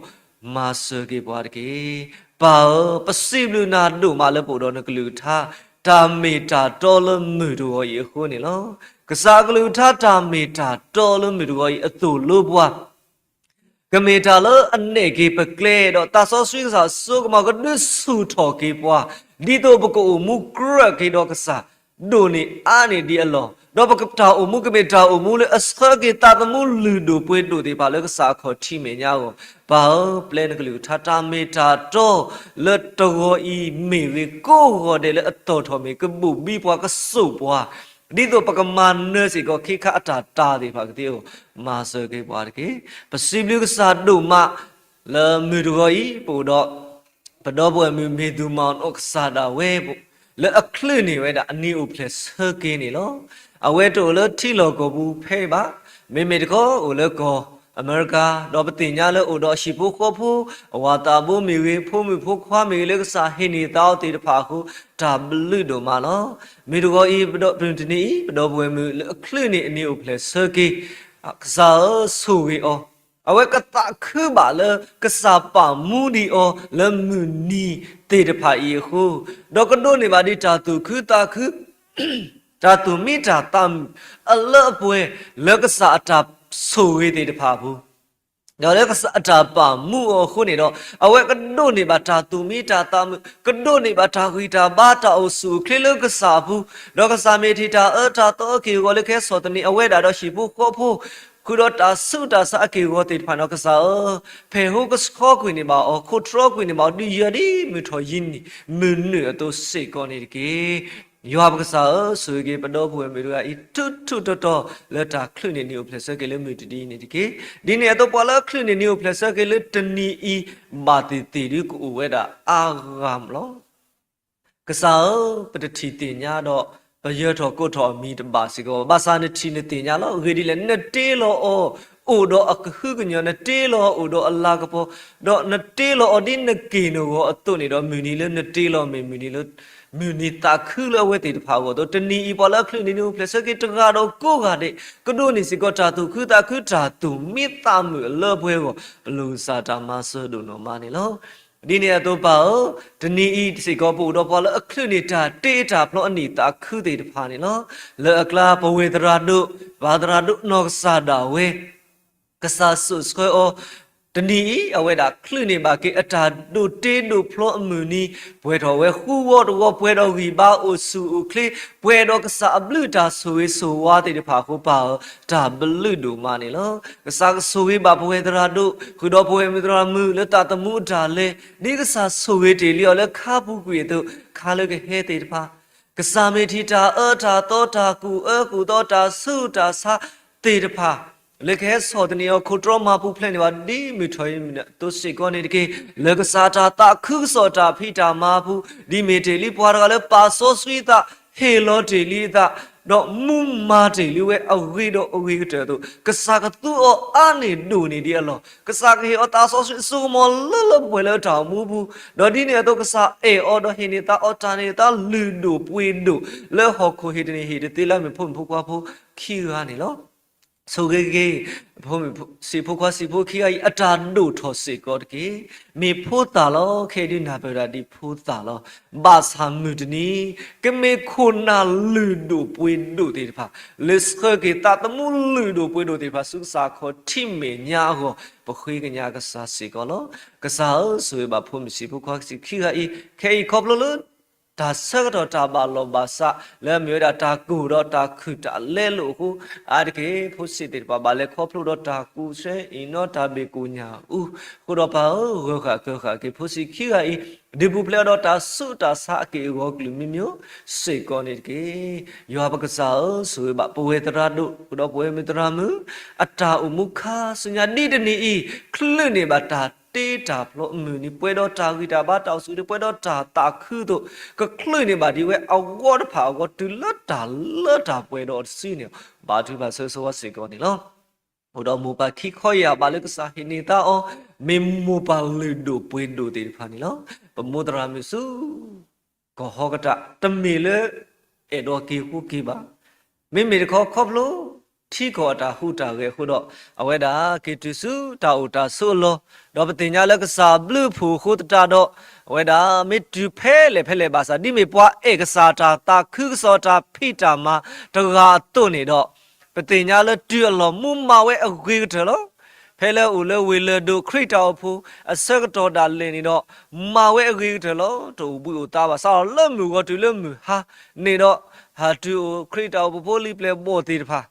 မၤစၢၤက့ၤပှၤတက့ၢ်. ပၢ်ဧၢ, ပစံးဘျုးနၤဒိၣ်မးလၢပအိၣ်ဒီးနကလုၢ်ကထါ, တၢ်မ့ၢ်တၢ်တီလၢမုၢ်တဂီၤအံၤအဃိန့ၣ်လီၤ. ကစၢ်အကလုၢ်ကထါတၢ်မ့ၢ်တၢ်တီလၢမုၢ်တဂီၤအံၤအသိၣ်လိပှၤ ကမ့ၢ်တၢ်လၢအနဲၣ်က့ၤပကျဲဒီး သးစီဆှံကစၢ်စိကမီၤကဒုးဆူၣ်ထီၣ်က့ၤပှၤ, ဒ်သိးပကအိၣ်မူကြၢးက့ၤဒီးကစၢ် ဒိၣ်န့ၢ်အါန့ၢ်ဒံးအလီၢ်, ဒီးပကတၢ်အိၣ်မူကမ့ၢ်တၢ်အိၣ်မူလၢအဆှၢက့ၤသးသမူလုၢ်ဒိၣ်ပှ့ၤဒိၣ်သ့ၣ်တဖၣ်လၢကစၢ်အခီၣ်ထံးမဲာ်ညါအဂီၢ်, ပၢ်ဧၢ, ပျဲနကလုၢ်ကထါတၢ်မ့ၢ်တၢ်တီ လၢတဂီၤအံၤမ့ၢ်ဂ့ၤ ကိးဂီၤဒဲးလၢအတီၢ်ထီၣ်မ့ၢ် ကဘိၣ်ဘံပှၤကစိာ်ပှၤ ဒ်သိးပကမၤနၢၤစ့ၢ်ကီးခ့ခါအတၢ်တာ်သ့ၣ်တဖၣ်ကသ့အဂီၢ်, မၤစၢၤက့ၤပှၤတက့ၢ်. ပစံးဘျုးကစၢ်ဒိၣ်မး လၢမုၢ်တဂီၤအံၤ ပအိၣ်ဒီး ပဒီပုၢ်ဝဲၢ်မုၣ်မ့ၢ်သူၣ်မၤနီၢ်ကစၢ်ဒၣ်ဝဲ လၢအချုးန့ၢ်ဝဲဒၣ်အနံၤအိၣ်ဖျဲၣ်ဆၢက့ၤန့ၣ်လီၤ. အဝဲတအိၣ်လၢထံလီၢ်ကီၢ်ပူၤဖဲဘၣ်, မ့မ့ၢ်တခီအိၣ်လၢကီၢ်အမဲရကၤ, ဒီးပသ့ၣ်ညါလၢအိၣ်ဒီးဟံၣ်ဖိဃီဖိ, အဝၤသးဘိမ့ၢ်ဂ့ၤ, ဖိမုၣ်ဖိခွါမ့ၢ်ဂ့ၤ လၢကစၢ်ဟ့ၣ်န့ၢ်သးအီၤသ့ၣ်တဖၣ်အဃိ, တၢ်ဘျုးဒိၣ်မးလီၤ. မုၢ်တဂီၤအံၤ ပဒီပုၢ်ဝဲၢ်မုၣ်လၢအချုးန့ၢ်အနံၤအိၣ်ဖျဲၣ်ဆၢက့ၤ, ကစၢ်ဧၢ, ဆိၣ်ဂ့ၤအီၤ, အဝဲကသးခုဘၣ်လၢကစၢ်ပာ်မူဒံးအီၤ လၢမုၢ်နံၤသ့ၣ်တဖၣ်အံၤအဃိ, ဒီးကဒိးန့ၢ်ဘၣ်ဒံးတၢ်သူၣ်ခုသးခု တၢ်သူၣ်မံတၢ်သးမုာ်အလၢအပှဲၤ လၢကစၢ်အတၢ်ဆိၣ်ဂ့ၤသ့ၣ်တဖၣ်အပူၤ, ဒီးလၢကစၢ်အတၢ်ပာ်မူအီၤအဃိန့ၣ်ဒီး အဝဲကဒိးန့ၢ်ဘၣ်တၢ်သူၣ်မံတၢ်သးမုာ်, ကဒိးန့ၢ်ဘၣ်တၢ်ဂံၢ်တၢ်ဘါတၢ်အိၣ်ဆူၣ်အိၣ်ချ့လၢကစၢ်အပူၤ, ဒီးကစၢ်မ့ၢ်ထံၣ်တၢ်အၢတၢ်သီအက့ၢ်အဂီၤလၢကဟဲဆီၣ်သနံးအဝဲဒၣ်ဒီးဟံၣ်ဖိဃီဖိ ဃုာ်ဒီးတၢ်ဆူးတၢ်ဆါအက့ၢ်အဂီၤသ့ၣ်တဖၣ်န့ၣ်ဒီး ကစၢ်ဧၢ, ဖဲးဟိကဆှီကွံာ်န့ၢ်ဘၣ်အီၤ, ခိးတြီကွံာ်န့ၢ်ဘၣ်အီၤ ဒုးယၤဒ်မုၢ်ထီၣ်ယံၤနံၤ မုၢ်နုာ်အသိးစ့ၢ်ကီးန့ၣ်တက့ၢ်. ယွၤပကစၢ်ဧၢ, ဆိၣ်ဂ့ၤက့ၤပဒီပုၢ်ဝဲၢ်မုၣ်တဂၤအံၤ ထူးထူးတီၤတီၤ လၢတၢ်ချုးန့ၢ်နံၤအိၣ်ဖျဲၣ်ဆၢက့ၤလၢမုၢ်တနံၤန့ၣ်တက့ၢ်. ဒ်န့ၣ်အသိးပှၤလၢအချုးန့ၢ်နံၤအိၣ်ဖျဲၣ်ဆၢက့ၤလၢတနံၤအံၤ ဘၣ်သ့ၣ်သ့ၣ်ဒုကအိၣ်ဝဲဒၣ်အါဂၤမးလီၤ. ကစၢ်ဧၢ, ပတထံၣ်သ့ၣ်ညါဒီး ပယၢၤထီၣ်ကိးထီၣ်အမံၤတဘၣ်စ့ၢ်ကီးဘၣ်. ဘၣ်ဆၣ်နထံၣ်နသ့ၣ်ညါလီၤ. အဂ့ၢ်ဒ်လဲၣ်, နတ့လီၤအီၤ အိၣ်ဒီးအကဟုကညီၤ, နတ့လီၤအီၤအိၣ်ဒီးအလၤကပီၤ, ဒီးနတ့လီၤအီၤဒ်နက့ၢ်နဂီၤအသိးန့ၣ်ဒီး မုၢ်နံၤလၢနတ့လီၤမ့ၢ်မုၢ်နံၤလၢ မုၢ်နံၤသးခုလၢအဝဲသ့ၣ်တဖၣ်အဂီၢ်အသိး, တနံၤအံၤပှၤလၢအချုးန့ၢ်နံၤအိၣ်ဖျဲၣ်ဆၢက့ၤတဂၤဒီးကိးဂၤဒဲး ကဒိးန့ၢ်စ့ၢ်ကီးတၢ်သူၣ်ခုသးခု တၢ်သူၣ်မံသးမုာ်အလၢအပှဲၤအဂီၢ်, ပလိၣ်ကစၢ်တၢ်မၤစၢၤဒိၣ်နီၢ်မးန့ၣ်လီၤ. ဒ်န့ၣ်အသိးပၢ်ဧၢ, တနံၤအံၤစ့ၢ်ကီး ပအိၣ်ဒီးပှၤလၢအချုးန့ၢ်တၢ်တ့တၢ်ဖျီအနံၣ်သးခုသ့ၣ်တဖၣ်န့ၣ်လီၤ. လၢအကျါပဝဲၢ်သရၣ်ဒိၣ်, ပၢ်သရၣ်ဒိၣ်နီၢ်ကစၢ်ဒၣ်ဝဲ, ကစၢ်စိာ်ဆှၢအီၤ, တနံၤအံၤ အဝဲဒၣ်ချုးန့ၢ်ဘၣ်က့ၤအတၢ်ဒိးတ့ဒိးဖျီအမုၢ်နံၤ, ပှဲၤထီၣ်ဝဲဃူဂီၢ်တဂီၢ်, ပှဲၤဒီးဂံၢ်ဘါအိၣ်ဆူၣ်အိၣ်ချ့, ပှဲၤဒီးကစၢ်အဘျုးတၢ်ဆိၣ်ဂ့ၤဆိၣ်ဝါသ့ၣ်တဖၣ်အဃိ ပၢ်ဧၢ, တၢ်ဘျုးဒိၣ်မးန့ၣ်လီၤ. ကစၢ်ကဆိၣ်ဂ့ၤဘၣ်ပဝဲသရၣ်ဒိၣ် ဃုာ်ဒီးပဝဲမုၢ်သရၣ်မုၣ်လၢသးသမူအတၢ်လဲၤ, ဒ်ကစၢ်ဆိၣ်ဂ့ၤတ့ၢ်လံအီၤလၢခါပူၤကွံာ်အသိး ခါလၢကဟဲသ့ၣ်တဖၣ် ကစၢ်မ့ၢ်ထံၣ်တၢ်အၢတၢ်သီတၢ်ကူၣ်အၢကူၣ်သီတၢ်ဆူးတၢ်ဆါသ့ၣ်တဖၣ် လၢကဟဲဆီၣ်သနံးအီၤခိၣ်တြီမၤပူၤဖျဲးန့ၢ်ဘၣ် ဒ်မုၢ်ထီၣ်အံၤမုၢ်နၤအသိးစ့ၢ်ကီးန့ၣ်တက့ၢ်. လၢကစၢ်တၢ်သးခုကစီၣ်တၢ်ဖံးတၢ်မၤအပူၤ ဒ်မ့ၢ်တ့ၢ်လံပှၤတဂၤလၢပာ်စီဆှံအသး ဟ့ၣ်လီၤတ့ၢ်လံအသး ဒီးမူမၤတ့ၢ်လံဝဲအဂ့ၤဒီးအဂ့ၤကတၢၢ်အသိး ကစၢ်ကသူအီၤအါန့ၢ်ဒိၣ်န့ၢ်ဒံးအလီၢ် ကစၢ်ကဟ့ၣ်အီၤသးစီဆှံအစိကမီၤလၢလၢပှဲၤပှဲၤလၢအတၢ်အိၣ်မူပူၤ ဒီးဒ်န့ၣ်အသိးကစၢ်အဲၣ်အီၤဒီးဟ့ၣ်န့ၢ်သးအီၤတၢ်န့ၣ်သးလုၢ်ဒိၣ်ပှ့ၤဒိၣ် လၢဟီၣ်ခိၣ်ဟ့ၣ်တန့ၢ်ဟ့ၣ်တသ့လၢအမ့ၢ်ဖိမုၣ်ဖိခွါဖိခံဂၤန့ၣ်လီၤ. ဆိၣ်ဂ့ၤက့ၤ ဖိမုၣ်စံၣ်ဖိခွါစံၣ်ဖိခံဂၤအံၤ အတၢ်ဒိၣ်ထီၣ်စ့ၢ်ကီးတက့ၢ်. မ့ၢ်ဖိသၣ်လီၤ. ခဲအံၤဒုးနၢ်ပၢၢ်ဒၣ်ဒ်ဖိသၣ်လီၤ. ဘၣ်ဆၣ်မုၢ်တနံၤ ကမ့ၢ်ခိၣ်နၢ်လုၢ်ဒိၣ်ပှ့ၤဒိၣ်သ့ၣ်တဖၣ် လၢဆှၢက့ၤသးသမူလုၢ်ဒိၣ်ပှ့ၤဒိၣ်သ့ၣ်တဖၣ် ဆူကစၢ်ခီၣ်ထံးမဲာ်ညါအဂီၢ် ပဃ့ကညးကစၢ်စ့ၢ်ကီးလီၤ. ကစၢ်ဧၢ, ဆိၣ်ဂ့ၤဘၣ်ဖိမုၣ်စံၣ်ဖိခွါစံၣ်ခံဂၤအံၤ ခဲအံၤခီဖျိလၢ တၢ်ဆၢကတီၢ်တၢ်ဘၣ်လီၢ်ဘၣ်စး လၢအမ့ၢ်ဝဲဒၣ်တၢ်ကိၢ်ဒီးတၢ်ခုၣ်တၢ်လဲလိာ်အဃိ အါတက့ၢ် ဖိဆံးသ့ၣ်တဖၣ် ဘၣ်လဲၤခီဖျိဒီးတၢ်ကူၣ်ဆၢအံၤနီၢ် တၢ်ဘၣ်ကိၢ်ညၣ်အူ အဃိဒီးပၢ်ဧၢ, ဂၢၤဃာ်ကၢဃာ်က့ၤဖိဆံးခံဂၤအံၤ ဒုးပူၤဖျဲးအီၤဒီးတၢ်ဆူးတၢ်ဆါအက့ၢ်အဂီၤကလုာ်မံမံစ့ၢ်ကီးန့ၣ်တက့ၢ်. ယွၤပကစၢ်ဧၢ, ဆိၣ်ဂ့ၤဘၣ်ပဝဲသရၣ်ဒိၣ် ဃုာ်ဒီးပဝဲမုၢ်သရၣ်မုၣ် အတၢ်အိၣ်မူခါဆူညါဒ်တနံၤအံၤ ချုးန့ၢ်ဘၣ်တၢ်တ့တၢ်ဖျီအမုၢ်နံၤ ပှဲၤဒီးတၢ်ဂံၢ်တၢ်ဘါတၢ်အိၣ်ဆူၣ်အိၣ်ချ့ ပှဲၤဒီးတၢ်သးခုအသိး ကချုးန့ၢ်ဘၣ်ဒံးဝဲအဂီၢ်တဖၣ်အဂီၢ် တုၤလၢတၢ်လၢတၢ်ပှဲၤဒီးအီၤတစုန့ၣ် ဘါထုကဖၣ်ဆၢဂ့ၤဆၢဝါစ့ၢ်ကီးန့ၣ်လီၤ. အိၣ်ဒီးမိၢ်ပၢ်ခံခီယၢ်ဘးလၢကစၢ်ဟ့ၣ်န့ၢ်သါအီၤ မ့ၢ်မိၢ်ပၢ်လုၢ်ဒိၣ်ပှ့ၤဒိၣ်သ့ၣ်တဖၣ်န့ၣ်လီၤ. ပမိၢ်သရၣ်မုၣ်ဆူ ကီၢ်ဟီကတၢၢ် တမ့ၢ်လၢ အဲၣ်ဒိးက့ၤဃိက့ၤဘၣ်. မ့မ့ၢ်တခီခီဖျိ ထံကီၢ်အတၢ်ဟူးတၢ်ဂဲၤအဃိဒီး အဝဲဒၣ်က့ၤတုၤဆူတၢ်အိၣ်တၢ်ဆိးအလီၢ်, ဒီးပသ့ၣ်ညါလၢကစၢ်ဘျုးအဖှိၣ်အဃိသတးဒီး အဝဲဒၣ်မ့ၢ်တုၤဖဲလဲၣ်ဖဲလဲၣ်ဘၣ်ဆၣ် ဒ်မ့ၢ်ပှၤအဲၣ်ကစၢ်တၢ်သးခုကစီၣ်တၢ်ဖံးတၢ်မၤတဂၤအသိးန့ၣ်ဒီး ပသ့ၣ်ညါလၢတုၤအလီၢ်မူမၤဝဲအဂ့ၤကတၢၢ်လီၤ. ဖဲလၢအိၣ်လၢဝ့ၢ်လၢၢ်ဒိၣ်ခရံာ်တၢ်အိၣ်ဖှိၣ်အဆၢကတီၢ်ဒၣ်လဲာ်န့ၣ်ဒီး မၤဝဲအဂ့ၤကတၢၢ်လီၤ. တအိၣ်ဘှံးအိၣ်သါဘၣ်ဆၣ်ဒီး လၢမုၢ်ဂီၤတုၤလၢမုၢ်ဟါန့ၣ်ဒီး ဟးတုၤအိၣ်ခရံာ်တၢ်အိၣ်ဖှိၣ်ဖိလံၤပျဲၢ်ဘီၣ်သ့ၣ်တဖၣ်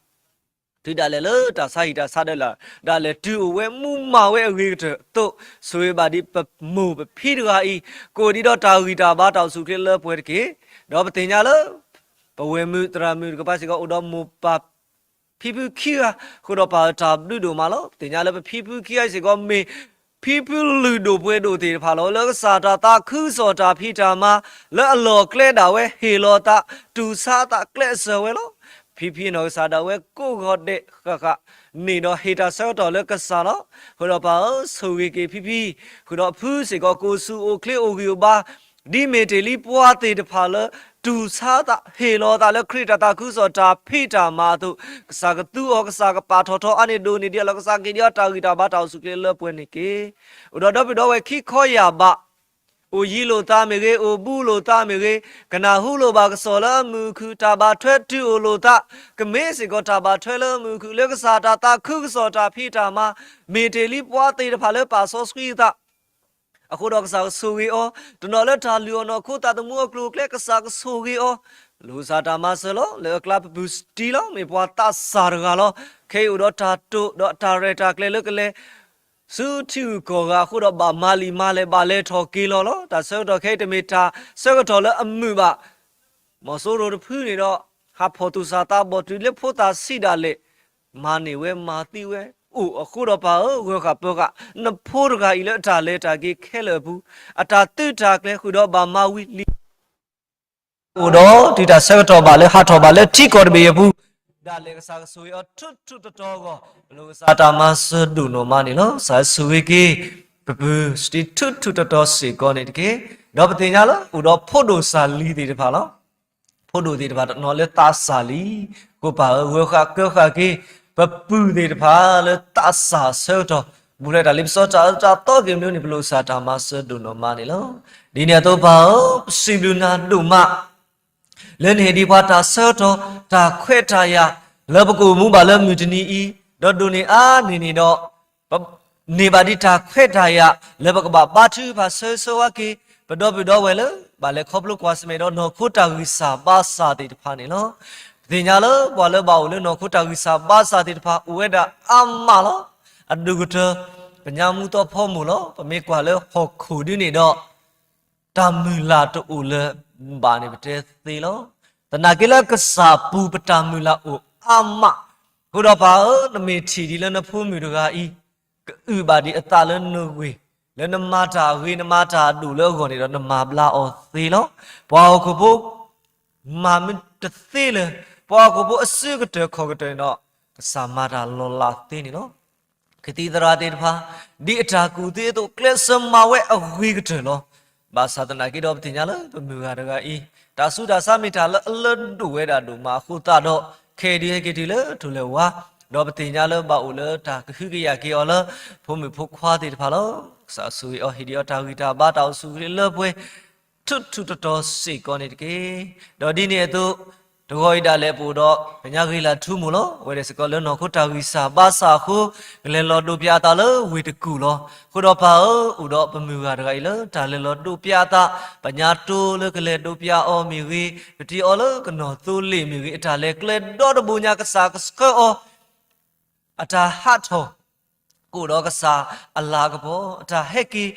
တုၤဒၣ်လဲာ်လၢတၢ်ဆါဟံၣ်တၢ်ဆါဒၢးလၢ် ဒၣ်လဲာ်တုၤအိၣ်ဝဲမူမၤဝဲအဂ့ၤကတၢၢ်အသိး ဆိၣ်ဂ့ၤဘၣ်ဒံးပမိၢ်ပဖံတဂၤအံၤ ကအိၣ်ဒံးဒီးတၢ်ဂံၢ်တၢ်ဘါတၢ်အိၣ်ဆူၣ်အိၣ်ချ့လၢပှဲၤတက့ၢ်. ဒီးပသ့ၣ်ညါလၢ ပဝဲၢ်မုၣ်သရၣ်မုၣ်တကပၤစ့ၢ်ကီး အိၣ်ဒီးမိၢ်ပၢ်ဖံဖုခံဂၤ အဃိဒီးပၢ်ဧၢ တၢ်ဘျုးဒိၣ်မးလီၤ. ပသ့ၣ်ညါလၢပဖံဖုခံဂၤအံၤစ့ၢ်ကီးမ့ၢ် ဖံဖုလုၢ်ဒိၣ်ပှ့ၤဒိၣ်သ့ၣ်တဖၣ်လီၤ. လၢကစၢ်တၢ်သးခုကစီၣ်တၢ်ဖံးတၢ်မၤ လၢအလီၢ်ကျဲဒၣ်ဝဲဟ့ၣ်လီၤသး တူၢ်ဆါသးကျဲးစၢးဝဲလီၤ. ဖံဖံအနီၢ်ကစၢ်ဒၣ်ဝဲကိးဂီၤဒဲးဃၣ်ဃၣ်န့ၣ်ဒီးဟ့ၣ်တၢ်ဆၢကတီၢ်လၢကစၢ်လီၤ. အဃိဒီးပၢ်ဧၢ ဆိၣ်ဂ့ၤက့ၤဖံဖံ ဃုာ်ဒီးဖုစ့ၢ်ကီး ကအိၣ်ဆူၣ်အိၣ်ချ့အိၣ်ဂံၢ်အိၣ်ဘါ ဒ်မ့ၢ်တ့ၢ်လံပှၤသ့ၣ်တဖၣ်လၢ တူၢ်ဆါသးဟ့ၣ်လီၤသးလၢခရံာ်တၢ်သးခုကစီၣ်တၢ်ဖံးတၢ်မၤအသိး ကစၢ်ကသူအီၤ ကစၢ်ကပာ်ထီၣ်ထီအါန့ၢ်ဒိၣ်န့ၢ်ဒံးအလီၢ် ကစၢ်က့ၤဒံးအီၤတၢ်ဂံၢ်တၢ်ဘါတၢ်အိၣ်ဆူၣ်အိၣ်ချ့လၢပှဲၤန့ၣ်တက့ၢ်. အိၣ်ဒီးဒီပုၢ်ဒီဝဲၢ်ခံခီယၢ်ဘး အိၣ်ယံၤလိာ်သးမ့ၢ်ဂ့ၤ အိၣ်ဘူးလိာ်သးမ့ၢ်ဂ့ၤ ကနၢ်ဟူလိာ်ဘၣ်ကစီၣ်လၢအမုာ်အခုၣ် တၢ်ဘၣ်ထွဲတုၤအိၣ်လိာ်သး ကမ့ၢ်စ့ၢ်ကီးတၢ်ဘၣ်ထွဲလၢအမုာ်အခုၣ် လၢကစၢ်တၢ်သးခုကစီၣ်တၢ်ဖံးတၢ်မၤ မ့ၢ်တ့ၢ်လံပှၤသ့ၣ်တဖၣ်လၢပာ်စီဆှံအသး အဃိဒီးကစၢ်ကဆိၣ်ဂ့ၤအီၤ တနီၤလၢတၢ်လုၢ်အီၣ်နီၢ်ခိသးသမူအကျိၤအကျဲ ကစၢ်ကဆိၣ်ဂ့ၤအီၤ လိၣ်ကစၢ်တၢ်မၤစၢၤလီၤ. လၢအကျါပပုၢ်စတံလီၤ မ့ၢ်ပှၤသးစၢ်တဂၤလီၤ. ခဲအံၤအိၣ်ဒီးတၢ်တိာ်ဒီးတၢ်ရဲၣ်တၢ်ကျဲၤလၢကလဲၤ ဆူထံဂုၤကီၢ်ဂၤအဃိဒီး ဘၣ်မၤလံာ်မၤလဲၢ် ဘၣ်လဲၤထီၣ်က့ၤလီၤလီၤ. တၢ်ဆၢကတီၢ်ခဲအံၤတမ့ၢ်တၢ်ဆၢကတီၢ်လၢအမုာ်ဘၣ်. မီၤစိရိၤတဖုန့ၣ်ဒီး ဟးဖီၣ်သူၣ်စၢ်သးဘီၣ်တုၤလၢဖိသၣ်ဆံးဒၣ်လဲာ် မၤန့ၢ်ဝဲမၤသံဝဲအိၣ်အဃိဒီး ပၢ်ဧၢ ဂၢၤဃာ်ပၢၤဃာ် နဖိတဂၤအံၤလၢအတၢ်လဲၤတၢ်က့ၤခဲလၢာ်အပူၤ အတၢ်သုးတၢ်ကျဲၤဃုာ်ဒီးဘၣ်မၤဝံၤလံ အိၣ်ဒီးတုၤတၢ်ဆၢကတီၢ်ဘၣ်လၢဟးထီၣ်ဘၣ်လၢထံကီၢ်တဘ့ၣ်အပူၤ ဒၣ်လဲာ်ကစၢ်ကဆိၣ်ဂ့ၤအီၤထူထူတီတီအဂီၢ် ပလိၣ်ကစၢ်တၢ်မၤစၢၤဒိၣ်နီၢ်မးန့ၣ်လီၤ. ကစၢ်ဆိၣ်ဂ့ၤက့ၤ ပပုၢ်စတံထူထူတီတီစ့ၢ်ကီးန့ၣ်တက့ၢ်. ဒီးပသ့ၣ်ညါလၢအိၣ်ဒီးဖိဒိၣ်စၢ်လံၤသ့ၣ်တဖၣ်လီၤ. ဖိဒိၣ်သ့ၣ်တဖၣ်တနီၤလၢသးစၢ်လံ, ဃိပၢ်ဧၢ ဂၢၤဃာ်ကၢဃာ်က့ၤ ပပုၢ်သ့ၣ်တဖၣ်လၢသးစၢ်ဆၢကတီၢ် ဘူးဖျဲးတၢ်လံပစီတၢ်အၢတၢ်သီက့ၤမနုၤန့ၣ် ပလိၣ်ကစၢ်တၢ်မၤစၢၤဒိၣ်နီၢ်မးန့ၣ်လီၤ. ဒ်န့ၣ်အသိးပၢ်ဧၢ ပစံးဘျုးနၤဒိၣ်မး လၢနဟ့ၣ်ဒံးပှၤတၢ်ဆၢကတီၢ် တၢ်ခွဲးတၢ်ယာ် လၢပကအိၣ်မူဘၣ်လၢမုၢ်တနံၤအံၤ, ဒီးဒိၣ်န့ၢ်အါန့ၢ်န့ၣ်ဒီး ပ န့ၢ်ဘၣ်ဒံးတၢ်ခွဲးတၢ်ယာ်လၢပကဘၣ်ဘါထုကဖၣ်ဆၢဂ့ၤဆၢဝါက့ၤ ပဒီပုၢ်ဒီဝဲၢ်လၢ ဘၣ်လဲၤခီဖျိကွၢ်ဆၢၣ်မဲာ်ဒီးနီၢ်ခိတၢ်ဂံၢ်စၢ်ဘါစၢ်သ့ၣ်တဖၣ်န့ၣ်လီၤ. ပသ့ၣ်ညါလၢပှၤလၢဘၣ်အိၣ်လၢနီၢ်ခိတၢ်ဂံၢ်စၢ်ဘါစၢ်သ့ၣ်တဖၣ်အိၣ်ဝဲဒၣ်အါမးလီၤ. အဒိၣ်ကတၢၢ် ပညါမူသီဖီမိၢ်လီၤ. ပမ့ၢ်ကွၢ်လၢဟီၣ်ခိၣ်ဒ်န့ၣ်ဒီး တၢ်မုၢ်လၢ်တအိၣ်လၢၤဘၣ်န့ၣ် ပတဲသ့လီၤ. သနာ်က့လၢကစၢ်ပူၤပတၢ်မုၢ်လၢ်အိၣ်အါမး, အဃိဒီးပၢ်ဧၢ, နမ့ၢ်ထံၣ်ဒ်လၢနဖိမုၣ်တဂၤအံၤ ကအုၣ်ဘၣ်ဒံးအသးလၢနဂ့ၢ်, လၢနမၤတၢ်အဂ့ၤ နမၤတၢ်အဒိၣ်လၢအဂီၢ်န့ၣ်ဒီး နမၤဘျါအီၤသ့လီၤ. ပှၤဟီၣ်ခိၣ်ဖိ မၤမ့ၢ်တသ့လၢၤ, ပှၤဟီၣ်ခိၣ်ဖိအစုကတၢၢ်ခီၣ်ကတၢၢ်န့ၣ်ဒီး ကစၢ်မၤတၢ်လီၤလးသ့န့ၣ်လီၤ. ကသံၣ်သရၣ်သ့ၣ်တဖၣ် ဒ်အတၢ်ကူၣ်သ့အသိး ကျဲးစၢးမၤဝဲအဂ့ၤကတၢၢ်လီၤ. ဘၣ်ဆၣ်သနာ်က့ဒီး ပသ့ၣ်ညါလၢပမုၢ်ဂၤတဂၤအံၤ တၢ်ဆူးတၢ်ဆါမ့ၢ်တၢ်လၢအလၢဒိၣ်ဝဲဒၣ်ဒိၣ်မးအဃိသတးဒီး ခဲအံၤဒုးဟဲက့ၤတုၤလၢထိၣ်လဲၤဝါ, ဒီးပသ့ၣ်ညါလၢဘၣ်အိၣ်လၢတၢ်ကဟုကယာ်က့ၤအီၤလၢ ဖိမုၣ်ဖိခွါသ့ၣ်တဖၣ်လီၤ. ကစၢ်ဆိၣ်ဂ့ၤအီၤ ဟ့ၣ်ဒံးအီၤတၢ်ဂံၢ်တၢ်ဘါ တၢ်အိၣ်ဆူၣ်အိၣ်ချ့လၢပှဲၤ ထူးထူးတီၤတီၤစ့ၢ်ကီးန့ၣ်တက့ၢ်. ဒီးဒ်န့ၣ်အသိး တဂီၤအံၤဒၣ်လဲာ်ပအိၣ်ဒီး ပညါဂ့ၤလၢ်ထူမိၢ်လီၤ. အဝဲဒၣ်စ့ၢ်ကီးလၢနီၢ်ခိတၢ်ဂံၢ်စၢ်ဘါစၢ်အဃိ ကလဲၤလီၤဒိးပၠးအသးလၢဝ့ၢ်တကူၣ်လီၤ. အဃိဒီးပၢ်ဧၢ, အိၣ်ဒီးပမုၢ်ဂၤတဂၤအံၤလၢတၢ်လဲၤလီၤဒိးပၠးအသး, ပညါတိလၢကလဲၤဒိးပၠးအီၤမ့ၢ်ဂ့ၤ, ပတ့အီၤလၢကနီၤသိလ့ၣ်မ့ၢ်ဂ့ၤ, အတၢ်လဲၤကျဲဒီတဘိညါ ကစၢ်ကဆှၢအီၤ အတၢ်ဟးထီၣ် ကအိၣ်ဒီးကစၢ်အလၤကပီၤ, အတၢ်ဟဲက့ၤ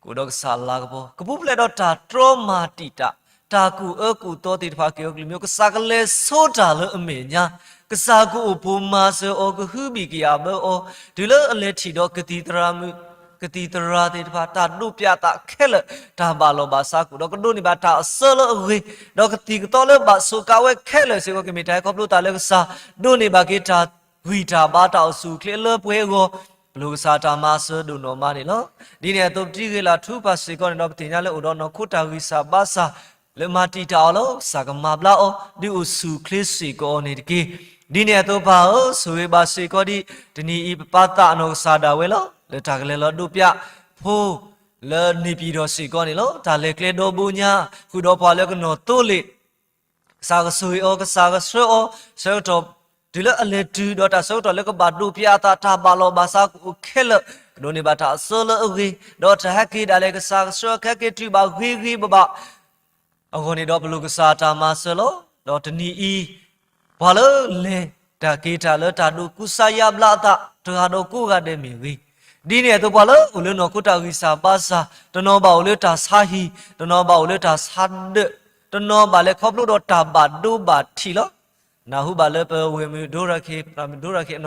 ကအိၣ်ဒီးကစၢ်အလၤကပီၤ, ကပူၤဖျဲးဒီးတၢ်တြီမၤတံာ်တာ်, တၢ်ကူၣ်အၢကူၣ်သီသ့ၣ်တဖၣ်က့ၤအီၤကလုာ်မံၤ, ကစၢ်ကလဲၤဆိတၢ်လၢအမဲာ်ညါ, ကစၢ်ကအိၣ်ပိာ်မၤစၢၤအီၤ ကဟုဘံၣ်ကယာ်ဘၢအီၤ, တုၤလၢအလဲၤထံၣ်ဒီးကသံၣ်သရၣ်မုၣ် ကသံၣ်သရၣ်သ့ၣ်တဖၣ် တၢ်ဒိးပၠးအသးခဲလၢာ်, တၢ်ဘၣ်လီၢ်ဘၣ်စးကအိၣ်ဒီး ကဒိးန့ၢ်ဘၣ်တၢ်အစၢလၢအဂ့ၤ, ဒီးကသံၣ်ကသီလၢဘၣ်ဆိးကးဝဲခဲလၢာ်စ့ၢ်ကီး ကမ့ၢ်တၢ်ဟဲခီဖျိသးလၢကစၢ် ဒိးန့ၢ်ဘၣ်က့ၤတၢ်ဂံၢ်တၢ်ဘါ တၢ်အိၣ်ဆူၣ်အိၣ်ချ့လၢပှဲၤအဂီၢ်, ပလိၣ်ကစၢ်တၢ်မၤစၢၤဒိၣ်နီၢ်မးန့ၣ်လီၤ. ဒ်န့ၣ်အသိး ပတံၤဂ့ၤလၢ်ထူပၢ်စ့ၢ်ကီးန့ၣ်ဒီး ပသ့ၣ်ညါလၢအိၣ်ဒီးနီၢ်ခိတၢ်ဂံၢ်စၢ်ဘါစၢ် လၢမၤတံာ်တာ်အီၤလီၤ. ကစၢ်ကမၤဘျါအီၤ ဒုးအိၣ်ဆူၣ်အိၣ်ချ့စ့ၢ်ကီးအီၤန့ၣ်တက့ၢ်. ဒ်န့ၣ်အသိးပၢ်ဧၢ, ဆိၣ်ဂ့ၤဘၣ်စ့ၢ်ကီးဒံး တနံၤအံၤ ပပၢ်သးအနီၢ်ကစၢ်ဒၣ်ဝဲလီၤ. လၢတၢ်ကလဲၤလီၤဒိးပၠးဖိ လၢန့ၣ်ပံၤဒီးစ့ၢ်ကီးန့ၣ်လီၤ. တၢ်လဲၤကျဲဒီဘိညါ ဃုာ်ဒီးပှၤလၢကနီၤသိလ့ၣ် ကစၢ်ကဆိၣ်ဂ့ၤအီၤ, ကစၢ်ကဆှၢအီၤ, ဆၢကတီၢ် တုၤလၢအလဲၤတုၤဒီးတၢ်ဆၢကတီၢ်လၢကဘၣ်ဒိးပၠးအသး တၢ်ဘၣ်လီၢ်ဘၣ်စးကအိၣ်ခဲလၢာ်, ကဒိးန့ၢ်ဘၣ်တၢ်အစၢလၢအဂ့ၤ, ဒီးတၢ်ဟဲက့ၤဒၣ်လဲာ် ကစၢ်ကဆှၢအီၤ ကဟဲက့ၤတုၤဘၣ်ဂ့ၤဂ့ၤဘၣ်ဘၣ် အဂီၢ်န့ၣ်ဒီး ပလိၣ်ကစၢ်တၢ်မၤစၢၤလီၤ. ဒီးတနံၤအံၤ ပှၤလၢလဲၤတၢ်က့ၤတၢ်လၢတၢ်ဒိးကူစါယါဘျါအသး တဂၤဒီးကိးဂၤဒဲးမ့ၢ်ဂ့ၤ, ဒ်န့ၣ်အသိးပှၤလၢအိၣ်လၢနီၢ်ခိတၢ်ဂံၢ်စၢ်ဘါစၢ် တနီၤဘၣ်အိၣ်လၢတၢ်ဆါဟံၣ်, တနီၤဘၣ်အိၣ်လၢတၢ်ဆါဒၢး, တနီၤဘၣ်လဲၤခီဖျိဒီးတၢ်ဘၣ်ဒိဘၣ်ထံးလီၤ. နၢ်ဟူဘၣ်လၢပဝဲၢ်မုၣ်ဒိရၤခ့, ပဝဲၢ်မုၣ်ဒိရၤခ့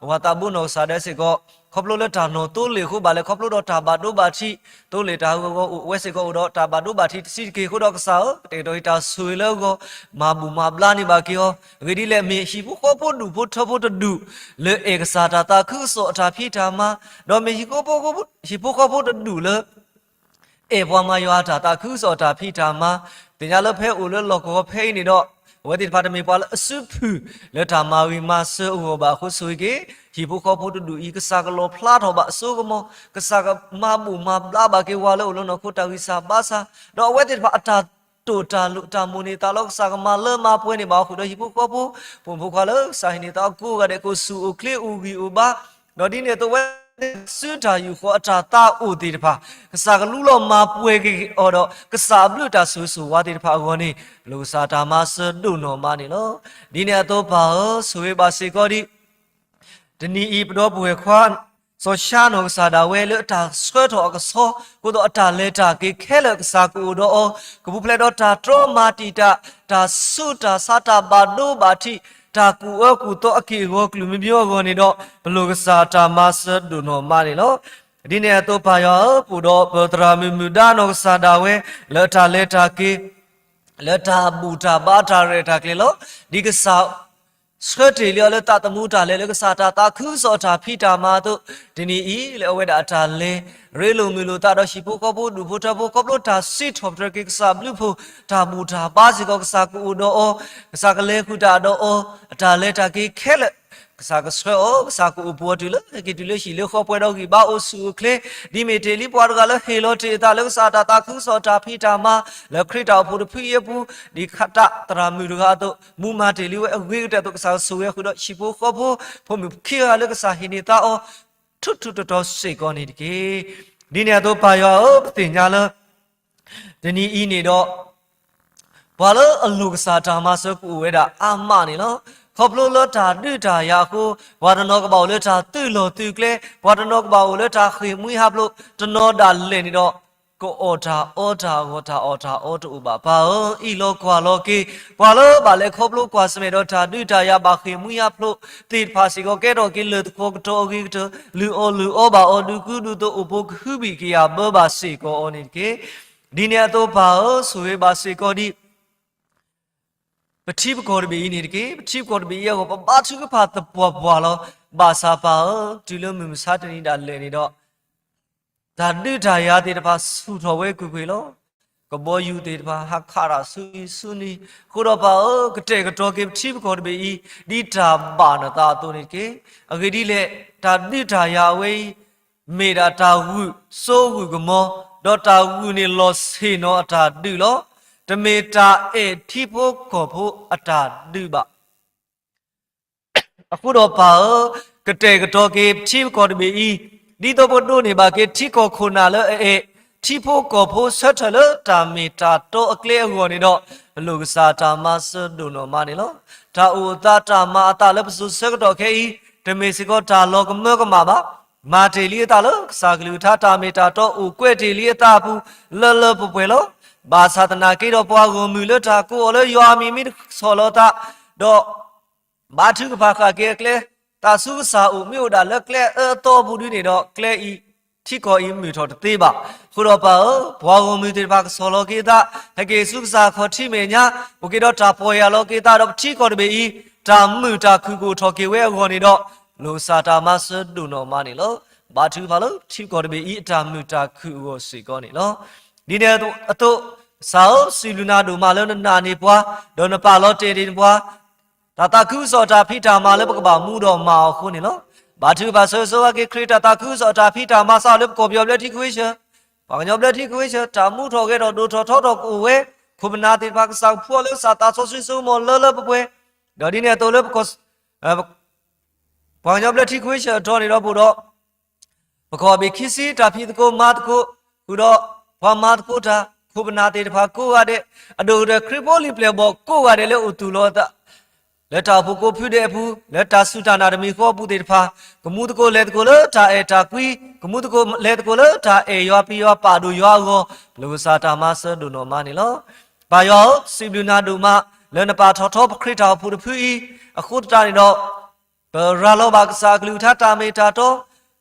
ဝၤသးဘိနီၢ်ကစၢ်ဒၣ်စ့ၢ်ကီး ခီဖျိလၢတၢ်နီၤသိလ့ၣ်အဃိ ဘၣ်လဲၤခီဖျိဒီးတၢ်ဘၣ်ဒိဘၣ်ထံး, သိလ့ၣ်တၢ်ဟးဂီၤအဂီၢ် အိၣ်ဝဲစ့ၢ်ကီးအိၣ်ဒီးတၢ်ဘၣ်ဒိဘၣ်ထံးတဆံးတက့ၢ်အဃိဒီး ကစၢ်ဧၢ, ကတဲာ်ကတီၤအံၤတၢ်ဆိၣ်ဂ့ၤလၢအဂီၢ် မၤဘူၣ်မၤဘျါန့ၢ်ဘၣ်က့ၤအီၤ, အဂ့ၢ်ဒ်လဲၣ် မ့ၢ်ဟံၣ်ဖိဃီဖိဒူၣ်ဖိထၢဖိတဒူၣ် လၢအဲၣ်ကစၢ်တၢ်သးခုကစီၣ်အတၢ်ဖံးတၢ်မၤ, ဒီးမ့ၢ်ဟံၣ်ဖိဃီဖိတဒူၣ်လၢ အဲၣ်ပှၤမၤယွၤအတၢ်သးခုကစီၣ်အတၢ်ဖံးတၢ်မၤ, သ့ၣ်ညါလၢဖဲအိၣ်လၢလီၢ်ကဝီၤဖဲအံၤန့ၣ်ဒီး အဝဲသ့ၣ်တဖၣ်တမ့ၢ်ပှၤလၢအစုဖုၣ်လၢတၢ်မၤဂ့ၤမၤစၢၤအဂီၢ်ဘၣ်အဃိ ဆိၣ်ဂ့ၤက့ၤ ဟံၣ်ဖိဃီဖိတဒူၣ်အံၤ ကစၢ်ကလီၣ်ဖျါထီၣ်ဘၣ်အစိကမီၤ, ကစၢ်ကမၤဘူၣ်မၤဘျါဘၣ်က့ၤဝဲလၢအိၣ်လၢနီၢ်ခိတၢ်ဂံၢ်စၢ်ဘါစၢ်, ဒီးအဝဲသ့ၣ်တဖၣ်အတၢ်တိာ်တၢ်လိၤတၢ်မိၣ်န့ၢ်သးလီၤ, ကစၢ်ကမၤလၢမၤပှဲၤန့ၢ်ဘၣ်အဃိဒီး ဟံၣ်ဖိဃီဖိ ဖိမုၣ်ဖိခွါလၢကစၢ်ဟ့ၣ်န့ၢ်သးအီၤကိးဂၤဒဲး ကအိၣ်ဆူၣ်အိၣ်ချ့အိၣ်ဂံၢ်အိၣ်ဘါ, ဒီးဒ်န့ၣ်အသိးဝဲ စုတၢ်ယူၢ်ဃီအတၢ်သးအိၣ်သ့ၣ်တဖၣ် ကစၢ်ကလူလီၤမၤပှဲၤက့ၤအီၤဒီး ကစၢ်အဘျုးတၢ်ဆိၣ်ဂ့ၤဆိၣ်ဝါသ့ၣ်တဖၣ်အဂီၢ်န့ၣ် ပလိၣ်ကစၢ်တၢ်မၤစၢၤဒိၣ်နီၢ်မးန့ၣ်လီၤ. ဒ်န့ၣ်အသိးပၢ်ဧၢ, ဆိၣ်ဂ့ၤဘၣ်စ့ၢ်ကီးဒံး တနံၤအံၤ ပဒီပုၢ်ဝဲၢ်ခွါ စီၤၡါနီၢ်ကစၢ်ဒၣ်ဝဲလၢအတၢ်ဆှၢထီၣ်အကဆီ အဃိဒီးအတၢ်လဲၤတၢ်က့ၤခဲလၢာ် ကစၢ်ကအိၣ်ဒီးအီၤ, ကပူၤဖျဲးဒီးတၢ်တြီမၤတံာ်တာ်, တၢ်ဆူးတၢ်ဆါတၢ်ဘၣ်ဒိဘၣ်ထံး, တၢ်ကူၣ်အၢကူၣ်သီအက့ၢ်အဂီၤကလုာ်မံမံအဂီၢ်န့ၣ်ဒီး ပလိၣ်ကစၢ်တၢ်မၤစၢၤဒိၣ်နီၢ်မးန့ၣ်လီၤ. ဒ်န့ၣ်အသိးပၢ်ယွၤဧၢ, ပအိၣ်ဒီးပသရၣ်မုၣ်မုၢ်ဒါနီၢ်ကစၢ်ဒၣ်ဝဲ လၢအတၢ်လဲၤတၢ်က့ၤ လၢတၢ်ဘူၣ်တၢ်ဘါတၢ်ရဲၣ်တၢ်ကျဲၤလီၤ. ဒ်ကစၢ် ဆှၢတ့ၢ်လံအီၤလၢသးသမူတၢ်လဲၤလၢကစၢ်တၢ်သးခုကစီၣ်အတၢ်ဖံးတၢ်မၤအသိး, တနံၤအံၤလၢအဝဲဒၣ်အတၢ်လဲၤ ရ့လိာ်မုာ်လိာ်သးဒီးဟံၣ်ဖိဃီဖိဒူၣ်ဖိထၢဖိ ခီဖျိတၢ်စံးထီၣ်ပတြၢၤက့ၤကစၢ်ဘျုးဖိ တၢ်ဘူၣ်တၢ်ဘါစ့ၢ်ကီး ကစၢ်ကအိၣ်ဒီးအီၤ, ကစၢ်ကလဲၤဃုာ်တၢ်ဒီးအီၤ, အတၢ်လဲၤတၢ်က့ၤခဲလၢာ် ကစၢ်ကဆှၢအီၤ, ကစၢ်ကအိၣ်ပူၤအီၤတုၤလၢ ဟဲက့ၤတုၤလၢဟံၣ်လၢဃီပှဲၤဒီးဂံၢ်ဘါအိၣ်ဆူၣ်အိၣ်ချ့, ဒ်မ့ၢ်တ့ၢ်လံပှၤတဂၤလၢဟ့ၣ်လီၤတ့ၢ်အသးလၢကစၢ်တၢ်သးခုကစီၣ်တၢ်ဖံးတၢ်မၤ လၢခရံာ်တၢ်အိၣ်ဖှိၣ်တဖုအံၤအပူၤ, ဒ်ခးတၢ်သရၣ်မုၣ်တဂၤအသိး မူမၤတ့ၢ်လံဝဲအဂ့ၤကတၢၢ်အသိး ကစၢ်ကဆိၣ်ဂ့ၤအဃုာ်ဒီးဟံၣ်ဖိဃီဖိ ဖိမုၣ်ခံဂၤလၢကစၢ်ဟ့ၣ်န့ၢ်သးအီၤ ထူးထူးတီၤတီၤစ့ၢ်ကီးန့ၣ်တက့ၢ်. ဒ်န့ၣ်အသိးပၢ်ယွၤဧၢ, ပသ့ၣ်ညါလၢ တနံၤအံၤန့ၣ်ဒီး ပှၤလၢအလိၤကစၢ်တၢ်မၤစၢၤကအိၣ်ဝဲဒၣ်အါမးန့ၣ်လီၤ. ခီဖျိလၢတၢ်ဒုးတၢ်ယၤအဃိ, ပှၤတနီၤကဘၣ်အိၣ်လၢတၢ်သုးလီၢ်သုးကျဲ, ပှၤတနီၤကဘၣ်အိၣ်လၢတၢ်ဃ့ၢ်မှံဟးဖျိး, တနီၤဒၣ်လဲာ်န့ၣ်ဒီး ကအီၣ်တၢ်အီတၢ်အဂီၢ် တၢ်အီၣ်တၢ်အီတအိၣ်ဘၣ်. ပၢ်ဧၢ, အ့ၣ်လိာ်ကွၢ်လိာ်က့ၤ ပှၤလၢဘၣ်လဲၤခီဖျိကွၢ်ဆၢၣ်မဲာ်ဒီးတၢ်ဒုးတၢ်ယၤ ဘၣ်ဃ့ၢ်မှံဟးဖျိးသ့ၣ်တဖၣ်စ့ၢ်ကီး ကဲထီၣ်က့ၤလၢၢ်တခီကတီၤအဂ့ၤကတၢၢ်, လုၢ်အီၣ်လုၢ်အီဘၣ်အီၤ ဒုးကူဒုးသိး အိၣ်ဖှိၣ်ကဟုဘံၣ်ကယာ်ဘၢဘၣ်စ့ၢ်ကီးအီၤန့ၣ်တက့ၢ်. ဒ်န့ၣ်အသိးပၢ်ဧၢ, ဆိၣ်ဂ့ၤဘၣ်စ့ၢ်ကီးဒ် ပထံပကီၢ်တဘ့ၣ်အံၤန့ၣ်တက့ၢ်. ပထံပကီၢ်တဘ့ၣ်အံၤအဂီၢ် ပဘါထုကဖၣ်သပှၢ်ပှၢ်လီၤ. ဘၣ်ဆၣ်ပၢ်ဧၢ, တုၤလၢမုၢ်မဆါတနံၤဒၣ်လဲာ်န့ၣ်ဒီး တၢ်ဒုးတၢ်ယၤသ့ၣ်တဖၣ်ဆူၣ်ထီၣ်ဝဲကွ့ၢ်ကွ့ၢ်လီၤ. ကဘီယူၤသ့ၣ်တဖၣ် ဟးခးတၢ်ဆူအံၤဆူနုၤ, အဃိဒီးပၢ်ဧၢ, ကတဲာ်ကတီၤက့ၤပထံပကီၢ်တဘ့ၣ်အံၤ ဒ်တၢ်ဘၣ်နသးအသိးန့ၣ်တက့ၢ်. အဂ့ၢ်ဒ်လဲၣ်, တၢ်ဒုးတၢ်ယၤအဝဲအံၤ မ့ၢ်ဒၣ်တၢ်ဂုာ်စိဂုာ်ကမီၤ, ဒီးတၢ်ဂုာ်န့ၣ်လီၤဆ့ၣ်နီၤအတၢ်ဒုးလီၤ. တမ့ၢ်တၢ်အဲၣ်ထံဖိကီၢ်ဖိအတၢ်ဒုးဘၣ်. အဃိဒီးပၢ်ဧၢ, ကတဲာ်ကတီၤက့ၤပထံပကီၢ်တဘ့ၣ်အံၤ, ဒ်သိးပကဒိးန့ၢ်ဘၣ်က့ၤထံကီၢ်ခိၣ်နၢ်လၢအအဲၣ်, ထံဖိကီၢ်ဖိဆၢထၢၣ်လၢတၢ်မ့ၢ်တၢ်တီအကျဲအဂီၢ်န့ၣ်ဒီး, ပလိၣ်ကစၢ်တၢ်မၤစၢၤဒိၣ်နီၢ်မးန့ၣ်လီၤ. တၢ်အိၣ်အသးတၢ်မၤအသးလၢပစိၤဆၢကတီၢ်ခဲအံၤ, တမ့ၢ်စ့ၢ်ကီးတၢ်လီၤကမၢကမၣ်ဘၣ်. မၤတ့ၢ်လံအသးလၢကစၢ်ကလုၢ်ကထါတၢ်မ့ၢ်တၢ်တီအိၣ်ကွဲးတ့ၢ်လံအသးအပူၤ လၢလၢပှဲၤပှဲၤလီၤ. ဘၣ်ဆၣ်သနာ်က့ဒီးပှၤဂီၢ်မုၢ်လၢတၢ်ကိးအီၤလၢယွၤအမံၤမ့ၢ်တဆီၣ်လီၤအသး, ဒီး ဘါထုကဖၣ်ဃာ်က့ၤအကျဲ, သးဆူကစၢ်အိၣ်မ့ၢ်အိၣ်ဒၣ်လၢကျဲအအၢအသီအပူၤဒုန့ၣ်ဒီး ကျဲအံၤ, ထံကီၢ်အံၤမုာ်ထီၣ်တသ့ဘၣ်. အဃိဒီးပၢ်ဧၢ, ပှၤဂီၢ်မုၢ်သ့ၣ်တဖၣ်ကဆီၣ်လီၤက့ၤအသး, ဟဲက့ၤဆူကစၢ်ခီၣ်ထံးမဲာ်ညါ, အိၣ်က့ၤဒီးတၢ်ပီၢ်ယၢ်လီၤက့ၤအသးဒီးပထံကီၢ်တဘ့ၣ်အံၤ, တၢ်မုာ်တၢ်ခုၣ်ကအိၣ်ထီၣ်က့ၤဝဲအဂီၢ်န့ၣ်ဒီး, လိၣ်ကစၢ်တၢ်မၤစၢၤဒိၣ်နီၢ်မးန့ၣ်လီၤ. ဘါထုကဖၣ်လၢထံကီၢ်တဘ့ၣ်အံၤအတၢ်မုာ်တၢ်ခုၣ်အဂီၢ်စ့ၢ်ကီးန့ၣ်လီၤ. ဒ်န့ၣ်အသိး, ကစၢ်ဧၢ, စံးဘျုးနၤဒိၣ်မးလၢနနာ်န့ၢ်ပှၤ, ဒီးနပာ်လီၤတဲာ်န့ၢ်ပှၤ တၢ်သးခုကစီၣ်တၢ်ဖံးတၢ်မၤလၢပကဘၣ်မူဒီးမၤအီၤအဃိန့ၣ်လီၤ. ဘါထုကဖၣ်ဆၢဂ့ၤဆၢဝါက့ၤခရံာ်တၢ်သးခုကစီၣ်တၢ်ဖံးတၢ်မၤစးလၢပကီၢ်ပယီၤဘျၢထံခဝ့ၡၢၣ်, ပှၤကညီဘျၢထံခဝ့ၡၢၣ် တၢ်မူထီၣ်ဂဲၤထီၣ်ဒိၣ်ထီၣ်ထီထီၣ်ကအိၣ်ဝဲ, ခိၣ်ပနၢ်သ့ၣ်တဖၣ်ကစၢ်ကဖှူအီၤလၢကစၢ်သးစီဆှံစိကမီၤလၢလၢပှဲၤပှဲၤ, ဒီးဒ်န့ၣ်အသိးလၢပကီၢ် ပှၤကညီဘျၢထံခဝ့ၡၢၣ်အထီန့ၣ်ဒီးပအိၣ်ဒီး ပကီၢ်ဘ့ၣ်ခံဆံတၢ်ဖံးသကိးမၤသကိး, ဃုာ်ဒီးပှၤမၤသကိးတၢ်, ခိၣ်ပနၢ်သ့ၣ်တဖၣ်ကိးဂၤဒဲး, အဒိၣ်ကတၢၢ်ခရံာ်ဖိလံၤပျဲၢ်ဘီၣ်ကိးဂၤဒဲးလၢအိၣ်သူၣ်လီၤအသး လၢတၢ်အိၣ်ဖှိၣ်ကိးဖုဒဲးအပူၤ, လၢတၢ်စူၢ်တၢ်နာ်တမံၤဃီအပူၤသ့ၣ်တဖၣ်, ကမူသကိးလဲၤသကိးလၢတၢ်အဲၣ်တၢ်ကွံ, ကမူသကိးလဲၤသကိးလၢတၢ်အဲၣ်ယွၤပျံၤယွၤပာ်ဒိၣ်ယွၤအဂီၢ်, ပလိၣ်ကစၢ်တၢ်မၤစၢၤဒိၣ်နီၢ်မးန့ၣ်လီၤ. ပၢ်ယွၤဧၢ, စံးဘျုးနၤဒိၣ်မး လၢနပာ်ထီၣ်ထီပခရံာ်တၢ်အိၣ်ဖှိၣ်တဖုအံၤ, အဃိသတးန့ၣ်ဒီး ပရၤလီၤဘၣ်ကစၢ်အကလုၢ်ကထါတၢ်မ့ၢ်တၢ်တီ,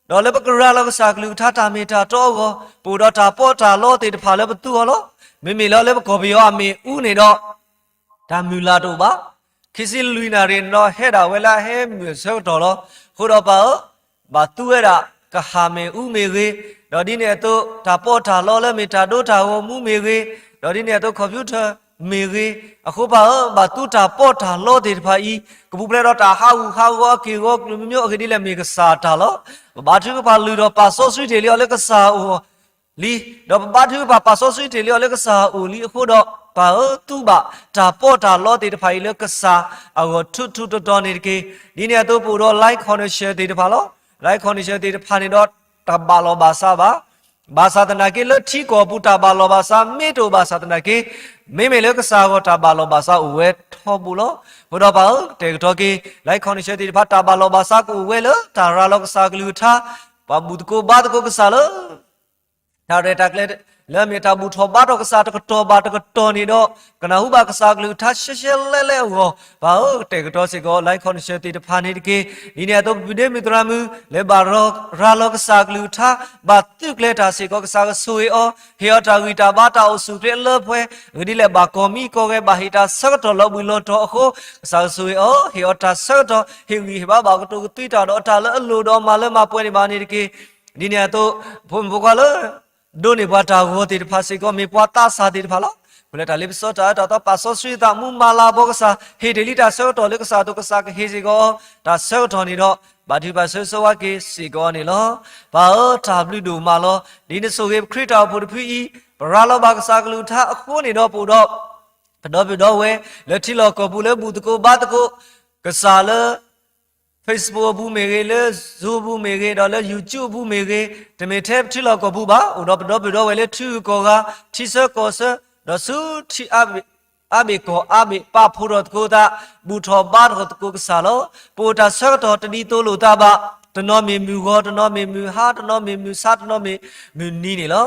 ဒီးလၢပကရၤလီၤကစၢ်အကလုၢ်ကထါတၢ်မ့ၢ်တၢ်တီအဂီၢ်, ပအိၣ်ဒီးတၢ်ပီးတၢ်လီသ့ၣ်တဖၣ်လၢပသူအီၤလီၤ. မ့မ့ၢ်လၢလၢပကီၢ်ပယီၤအမ့ၣ်အူန့ၣ်ဒီး တၢ်မုၢ်လၢ်တအိၣ်ဘၣ်. ခံဆံလွံၢ်နၣ်ရံၣ်န့ၣ်ဒီးဟဲဒၣ်ဝဲလၢအဟဲမုာ်အဆၢကတီၢ်လီၤ. အဃိဒီးပၢ်ဧၢ, ဘၣ်သူဝဲဒၣ်ကဟၣ်မ့ၣ်အူမ့ၢ်ဂ့ၤ, ဒီးဒ်န့ၣ်အသိး တၢ်ပီးတၢ်လီလၢမ့ၢ်တၢ်ဒိတၢ်ဂီၤမူမ့ၢ်ဂ့ၤ, ဒီးဒ်န့ၣ်အသိး computer မ့ၢ်ဂ့ၤ, အဃိပၢ်ဧၢ, ဘၣ်သူတၢ်ပီးတၢ်လီသ့ၣ်တဖၣ်အံၤ, ကပူၤဖျဲးဒီးတၢ်ဟးဂူာ်ဟးဂီၤအက့ၢ်အဂီၤကလုာ်မံၤမံၤအဂ့ၢ်ဒ်လဲၣ်မ့ၢ်ကစၢ်တၢ်လီၤ. ပဘါထုကဖၣ်လုၢ်ဒီးပာ်စီဆှံတ့ၢ်လံအီၤလၢကစၢ်အအိၣ်လံ, ဒီးပဘါထုကဖၣ်ပာ်စီဆှံတ့ၢ်လံအီၤလၢကစၢ်အအိၣ်လံအဃိဒီး ပၢ်ဧၢသူဘၣ်တၢ်ပီးတၢ်လီသ့ၣ်တဖၣ်အံၤလၢကစၢ်အဂီၢ်ထူးထူးတီၤတီၤန့ၣ်တက့ၢ်. ဒ်န့ၣ်အသိးပအိၣ်ဒီး life connection သ့ၣ်တဖၣ်လီၤ. life connection သ့ၣ်တဖၣ်န့ၣ်ဒီး တၢ်ဘၣ်လီၤဘၣ်စးဘၣ်. ဘၣ်ဆၣ်သနာ်က့လၢထံကီၢ်ပူၤတၢ်ဘၣ်လီၤဘၣ်စးမ့ၢ်တအိၣ်ဘၣ်ဆၣ်သနာ်က့, မ့မ့ၢ်လၢကစၢ်အဂီၢ်တၢ်ဘၣ်လီၤဘၣ်စးအိၣ်ဝဲထီဘိလီၤ. အဃိဒီးပၢ်ဧၢ, ကတဲာ်ကတီၤက့ၤ life connection သ့ၣ်တဖၣ် တၢ်ဘၣ်လီၤဘၣ်စးကအိၣ်ဝဲလၢတၢ်ရၤလီၤကစၢ်ကလုၢ်ကထါ, ပှၤဘူၣ်သကိးဘါသကိးကစၢ်လၢ တၢ်ရဲၣ်တၢ်ကျဲၤ လၢအမ့ၢ်တၢ်ဘူၣ်ထီၣ်ဘါထီၣ်ကစၢ်တကတီၢ်ဘၣ်တကတီၢ်န့ၣ်ဒီး ကနၢ်ဟူဘၣ်ကစၢ်ကလုၢ်ကထါရှဲရှဲလဲလဲအဂီၢ်, ပၢ်ဧၢ, ကတဲာ်ကတီၤစ့ၢ်ကီး life connection သ့ၣ်တဖၣ်န့ၣ်တက့ၢ်. ဒ်န့ၣ်အသိး ပပုၢ်ဒ့မုၣ်သရၣ်မုၣ် လၢဘၣ်ရၤလီၤကစၢ်ကလုၢ်ကထါ, ဘၣ်သုးကျဲၤတၢ်စ့ၢ်ကီး ကစၢ်ကဆိၣ်ဂ့ၤအီၤ, ဟ့ၣ်အီၤတၢ်ဂံၢ်တၢ်ဘါတၢ်အိၣ်ဆူၣ်အိၣ်ချ့အလၢပှဲၤ, အဂ့ၢ်ဒ်လဲၣ် ဘၣ်ကီၢ်မံကီၢ်ဂဲၤ ဘၣ်ဟ့ၣ်တၢ်ဆၢကတီၢ်လီၤဘှံးလီၤတီၤအဃိ, ကစၢ်ကဆိၣ်ဂ့ၤအီၤ, ဟ့ၣ်အီၤတၢ်ဆၢကတီၢ်, ဟ့ၣ်ဂံၢ်ဟ့ၣ်ဘါဘၣ်ကတိၤကသွံတၢ်ဒီးအတၢ်လၢအလိၣ်ဒီးမၤလၢမၤပှဲၤန့ၢ်ဘၣ်န့ၣ်တက့ၢ်. ဒ်န့ၣ်အသိး ဖိမုၣ်ဖိခွါလၢ ဒိးန့ၢ်ပှၤတၢ်ဂီၤသ့ၣ်တဖၣ်စ့ၢ်ကီး မ့ၢ်ပှၤသးစၢ်သ့ၣ်တဖၣ်လီၤ. မ့ၢ်လၢတၢ်လ့ပစီတၢ်အၢတၢ်သီ ပာ်စီဆှံအသး မူမၤလၤအဘီကစၢ် ဟ့ၣ်တ့ၢ်လံတၢ်ဆၢကတီၢ်လၢကစၢ်အသိး ကစၢ်ကဟ့ၣ်စ့ၢ်ကီး တၢ်ဆၢကတီၢ်န့ၣ်ဒီး ဘၣ်ထုကဖၣ်ဆၢဂ့ၤဆၢဝါက့ၤစ့ၢ်ကီးန့ၣ်လီၤ. ပၢ်ဧၢ, တၢ်ဘျုးဒိၣ်မးလီၤ. ဒ်နဆိၣ်ဂ့ၤပခရံာ်တၢ်အိၣ်ဖှိၣ်တဖုအံၤ, ပရၤလီၤဘၣ်ကစၢ်ကလုၢ်ကထါအဃိန့ၣ်ဒီး ပအိၣ်ဒီး ပဒီပုၢ်ဒီဝဲၢ် လၢထံလီၢ်ကီၢ်ပူၤလၢဘူၣ်သကိးဘါသကိး ကစၢ်လၢ Facebook အပူၤမ့ၢ်ဂ့ၤ, လၢ Zoom အပူၤမ့ၢ်ဂ့ၤ, ဒီးလၢ YouTube အပူၤမ့ၢ်ဂ့ၤ, တမ့ၢ်ထဲပထံလီၢ်ကီၢ်ပူၤဘၣ်, အိၣ်ဒီးပဒီပုၢ်ဒီဝဲၢ်လၢထံဂုၤကီၢ်ဂၤ, ထံဆၢကီၢ်ဆၢ, ဒီးဆူထံအါဘ့ၣ် အါဘ့ၣ်ကီၢ်အါဘ့ၣ် ပာ်ဖှိၣ်ထီၣ်သကိးသး, ဘူၣ်ထီၣ်ဘါထီၣ်သကိးကစၢ်လီၤ. ပအိၣ်တၢ်ဆၢကတီၢ်တဒ်သိးလိာ်သးဘၣ်, တနီၤမ့ၢ်မုၢ်ဂီၤ, တနီၤမ့ၢ်မုၢ်ဟါ, တနီၤမ့ၢ်မုၢ်ဆါ, တနီၤမ့ၢ်မုၢ်နံၤန့ၣ်လီၤ.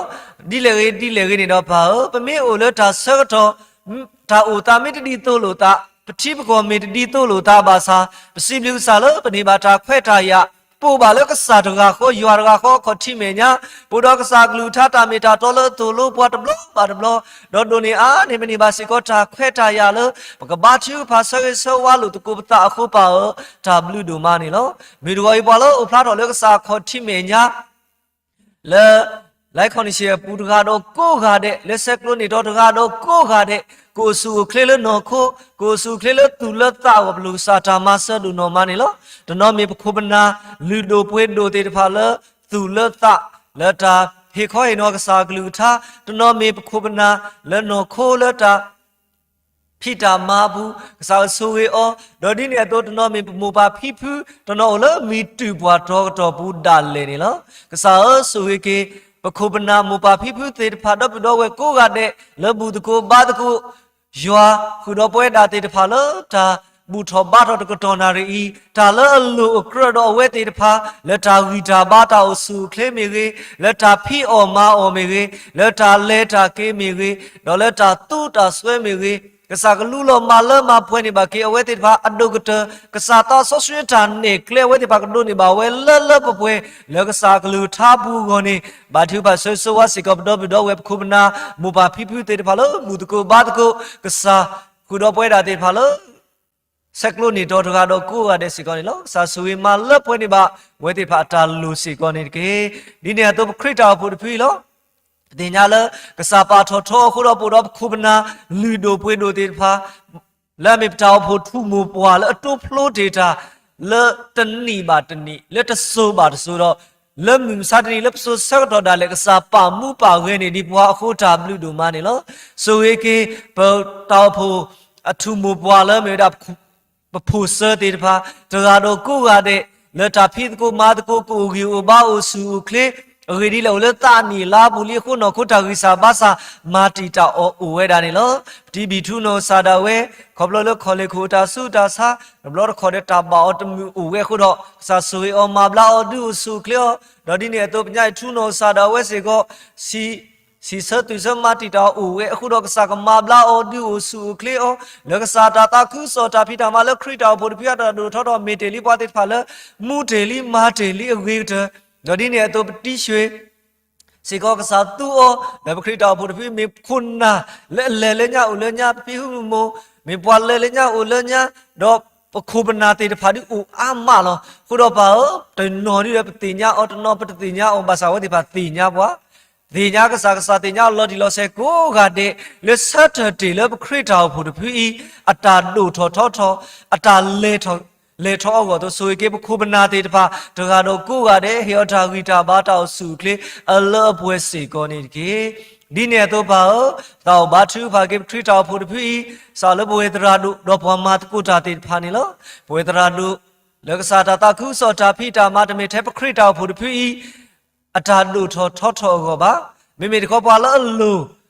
ဒ်လဲၣ်ဂ့ၤ ဒ်လဲၣ်ဂ့ၤန့ၣ်ဒီးပၢ်ဧၢ, ပမ့ၢ်အိၣ်လၢတၢ်ဆၢကတီၢ် တၢ်အိၣ်သးမ့ၢ်တဒ်သိးလိာ်သး, ပထံပကီၢ်မ့ၢ်တဒ်သိးလိာ်သးဘၣ်ဆၣ်, ပစံးဘျုးကစၢ်လၢပန့ၢ်ဘၣ်တၢ်ခွဲးတၢ်ယာ်, ပအိၣ်ဘၣ်လၢကစၢ်တဂၤဃီ ယွၤတဂၤဃီအခီၣ်ထံးမဲာ်ညါ, ပအိၣ်ဒီးကစၢ်အကလုၢ်ကထါတၢ်မ့ၢ်တၢ်တီလၢအသိၣ်လိပှၤတဘျီဘၣ်တဘျီ, ဒီးဒိးန့ၢ်အါန့ၢ်ပန့ၢ်ဘၣ်စ့ၢ်ကီးတၢ်ခွဲးတၢ်ယာ်လၢ ပကဘါထုကဖၣ်ဆၢဂ့ၤဆၢဝါလိာ်သကိးပသးအဃိပၢ်ဧၢ, တၢ်ဘျုးဒိၣ်မးန့ၣ်လီၤ. မုၢ်တဂီၤအံၤပှၤလၢအိၣ်ဖျါထီၣ်လၢကစၢ်အခီၣ်ထံးမဲာ်ညါ လၢ live connection အပူၤတဂၤဒီးကိးဂၤဒဲး, လၢဆဲးကျိးန့ၢ်ဒီးတဂၤဒီးကိးဂၤဒဲး, ကအိၣ်ဆူၣ်အိၣ်ချ့လၢနီၢ်ခိ, ကအိၣ်ဆူၣ်အိၣ်ချ့လၢသူၣ်လၢသးအဂီၢ် ပလိၣ်ကစၢ်တၢ်မၤစၢၤဒိၣ်နီၢ်မးန့ၣ်လီၤ. တနီၤမ့ၢ်ပခိၣ်ပနၢ်လုၢ်ဒိၣ်ပှ့ၤဒိၣ်သ့ၣ်တဖၣ်လၢ သူၣ်လၢသး လၢတၢ်ဟ့ၣ်ခီဟ့ၣ်နီၤကစၢ်အကလုၢ်ကထါ, တနီၤမ့ၢ်ပခိၣ်ပနၢ်လၢနီၢ်ခိလၢတၢ် ဖံးတၢ်မၤအပူၤ ကစၢ်ကဆိၣ်ဂ့ၤအီၤ, ဒီးဒ်န့ၣ်အသိးတနီၤမ့ၢ်ပမိၢ်ပၢ်ဖံဖု, တနီၤအိၣ်လၢမံၤတုၤပှၤတီကတီၢ်ပူၤဒၣ်လဲာ်န့ၣ်လီၤ. ကစၢ်ဧၢ ဆိၣ်ဂ့ၤက့ၤ ပခိၣ်ပနၢ်မိၢ်ပၢ်ဖံဖုသ့ၣ်တဖၣ် ဒီပုၢ်ဒီဝဲၢ်ကိးဂၤဒဲး လၢဘူၣ်သကိးဘါသကိး ယွၤဃုာ်ဒီးပဝဲဒၣ်သ့ၣ်တဖၣ်လၢတၢ်ဘူၣ်ထီၣ်ဘါထီၣ်တကတီၢ်နၣ်ရံၣ်အံၤ, တၢ်လၢအလိၣ်အကြၢးဒီးအဝဲသ့ၣ်တဖၣ် လၢတၢ်ဂံၢ်တၢ်ဘါတၢ်အိၣ်ဆူၣ်အိၣ်ချ့မ့ၢ်ဂ့ၤ, လၢတၢ်ဖံးအီၣ်မၤအီၣ်မ့ၢ်ဂ့ၤ, လၢတၢ်လဲၤတၢ်က့ၤမ့ၢ်ဂ့ၤ, ဒီးလၢတၢ်သူတၢ်စွဲမ့ၢ်ဂ့ၤ, ကစၢ်ကလူလီၤမၤလၢမၤပှဲၤန့ၢ်ဘၣ်က့ၤအဝဲသ့ၣ်တဖၣ်အဒိၣ်ကတၢၢ်, ကစၢ်သးစီဆှံတၢ်နဲၣ်ကျဲအဝဲသ့ၣ်တဖၣ်ကဒိးန့ၢ်ဘၣ်ဝဲလၢလၢပှဲၤပှဲၤ လၢကစၢ်အကလုၢ်ကထါပူၤအဂီၢ်န့ၣ်, ဘါထုကဖၣ်ဆၢဂ့ၤဆၢဝါစ့ၢ်ကီး ပဒီပုၢ်ဒီဝဲၢ်ပခိၣ်ပနၢ် မိၢ်ပၢ်ဖံဖုသ့ၣ်တဖၣ်လၢဘူၣ်သကိးဘါသကိး, ကစၢ်ဃုာ်ဒီးပဝဲဒၣ်သ့ၣ်တဖၣ်လၢ ဆဲးကျိးန့ၢ်ဒီးတဂၤဒီးကိးဂၤဒဲးစ့ၢ်ကီးန့ၣ်လီၤ. ကစၢ်ဆိၣ်ဂ့ၤမၤလၢပှဲၤန့ၢ်ဘၣ်ဝဲသ့ၣ်တဖၣ်အတၢ်လိၣ်စ့ၢ်ကီးန့ၣ်တက့ၢ်. ဒ်န့ၣ်အသိးပခရံာ်တၢ်အိၣ်ဖှိၣ်တဖုအံၤလီၤ. ပသ့ၣ်ညါလၢ ကစၢ်ပာ်ထီၣ်ထီအဃိဒီး ပအိၣ်ဒီးပခိၣ်ပနၢ် လုၢ်ဒိၣ်ပှ့ၤဒိၣ်သ့ၣ်တဖၣ် လၢအမ့ၢ်ပတၢ်အိၣ်ဖှိၣ်ထူၣ်မိၢ်ပှၢ်လၢအတိဖျိတ့ၢ်တၢ် လၢတနံၣ်ဘၣ်တနံၣ် လၢတစိၤဘၣ်တစိၤဒီး လၢမုၢ်မဆါတနံၤလၢပစိၤဆၢကတီၢ်ဒၣ်လဲာ် ကစၢ်ပာ်မူပာ်ဂဲၤန့ၢ်ဒံးပှၤအဃိ တၢ်ဘျုးဒိၣ်မးန့ၣ်လီၤ. ဆိၣ်ဂ့ၤက့ၤ ပတၢ်အိၣ်ဖှိၣ်အထူၣ်မိၢ်ပှၢ်လၢမ့ၢ်ဝဲဒၣ် ပဖိၣ်စၢသ့ၣ်တဖၣ် တဂၤဒီးကိးဂၤဒဲး လၢတၢ်ဖံးသကိးမၤသကိး ကအိၣ်ဂံၢ်အိၣ်ဘါအိၣ်ဆူၣ်အိၣ်ချ့ အဂ့ၢ်ဒ်လဲၣ် အိၣ်လၢသးနံၣ်လါပူၤလံအဃိ နီၢ်ခိတၢ်ဂံၢ်စၢ်ဘါစၢ် မၤတံာ်တာ်အီၤအိၣ်ဝဲဒၣ်န့ၣ်လီၤ. ပတံဘံၣ်ထူနီၢ်ကစၢ်ဒၣ်ဝဲ ခီဖျိလၢခီၣ်လ့ၢ်ခိၣ်အတၢ်ဆူးတၢ်ဆါ တဘျီတခီၣ်ဒီးတၢ်ဘၣ်အီၤတမုာ်အိၣ်ဝဲအဃိဒီး ကစၢ်ဆိၣ်ဂ့ၤအီၤမၤဘျါအီၤဒုးအိၣ်ဆူၣ်အိၣ်ချ့အီၤ ဒီးဒ်န့ၣ်အသိး ပညါအံၤထူနီၢ်ကစၢ်ဒၣ်ဝဲစ့ၢ်ကီး စံးဆၢသုးဆၢမၤတံာ်တာ်အီၤအိၣ်ဝဲအဃိဒီး ကစၢ်ကမၤဘျါအီၤဒုးအိၣ်ဆူၣ်အိၣ်ချ့အီၤ လၢကစၢ်တၢ်သးခုကစီၣ်တၢ်ဖံးတၢ်မၤလၢခရံာ်တၢ်အိၣ်ဖှိၣ်တဖုအတၢ်ဒိၣ်ထီၣ်ထီၣ် မ့ၢ်တ့ၢ်လံပှၤသ့ၣ်တဖၣ်လၢ မူတ့ၢ်လံမၤတ့ၢ်လံအဂ့ၤကတၢၢ် ဒီးဒ်န့ၣ်အသိးပတံဆွ့ၣ် စ့ၢ်ကီးကစၢ်သူအီၤ လၢပခရံာ်တၢ်အိၣ်ဖှိၣ်တဖုမ့ၢ်ခိၣ်နၢ် လၢအလဲၤလၢညါအိၣ်လၢညါ ပဖံဖုမုၢ်မိၢ် မ့ၢ်ပှၤလဲၤလၢညါအိၣ်လၢညါ ဒီးပခိၣ်ပနၢ်သ့ၣ်တဖၣ်ဒုးအိၣ်အါမးလီၤ. အဃိဒီးပၢ်ဧၢ တနီၤဒုးဒီးပသ့ၣ်ညါအီၤ တနီၤပတသ့ၣ်ညါအီၤ ဘၣ်ဆၣ်အဝဲသ့ၣ်တဖၣ်သ့ၣ်ညါပှၤ သ့ၣ်ညါကစၢ် ကစၢ်သ့ၣ်ညါလီၤတံၢ်လီၤဆဲးကိးဂၤဒဲး လၢဆၢထၢၣ်တ့ၢ်လၢပခရံာ်တၢ်အိၣ်ဖှိၣ်တဖုအံၤ အတၢ်ဒိၣ်ထီၣ်ထီထီၣ် အတၢ်လဲၤထီၣ် လဲၤထီၣ်အဂီၢ်အသိး ဆိၣ်ဂ့ၤက့ၤပခိၣ်ပနၢ်သ့ၣ်တဖၣ် တဂၤဒီးကိးဂၤဒဲး ဟ့ၣ်အီၤတၢ်ဂံၢ်တၢ်ဘါတၢ်အိၣ်ဆူၣ်အိၣ်ချ့ အလၢအပှဲၤစ့ၢ်ကီးန့ၣ်တက့ၢ်. ဒ်န့ၣ်အသိးပၢ်ဧၢ သးအိၣ်ဘါထုကဖၣ်က့ၤပခရံာ်တၢ်အိၣ်ဖှိၣ်တဖုအံၤ စးလၢပဝဲသရၣ်ဒိၣ် ဒီးပှၤမၤသကိးတၢ်သ့ၣ်တဖၣ်န့ၣ်လီၤ. ပဝဲသရၣ်ဒိၣ် လၢကစၢ်တၢ်သးခုကစီၣ်တၢ်ဖံးတၢ်မၤ တမ့ၢ်ထဲပခရံာ်တၢ်အိၣ်ဖှိၣ်တဖုအံၤ အတၢ်ဒိၣ်ထီၣ်ထီထီၣ်အဂီၢ်ဘၣ်. မ့မ့ၢ်တခီပှၤလၢအလိၣ်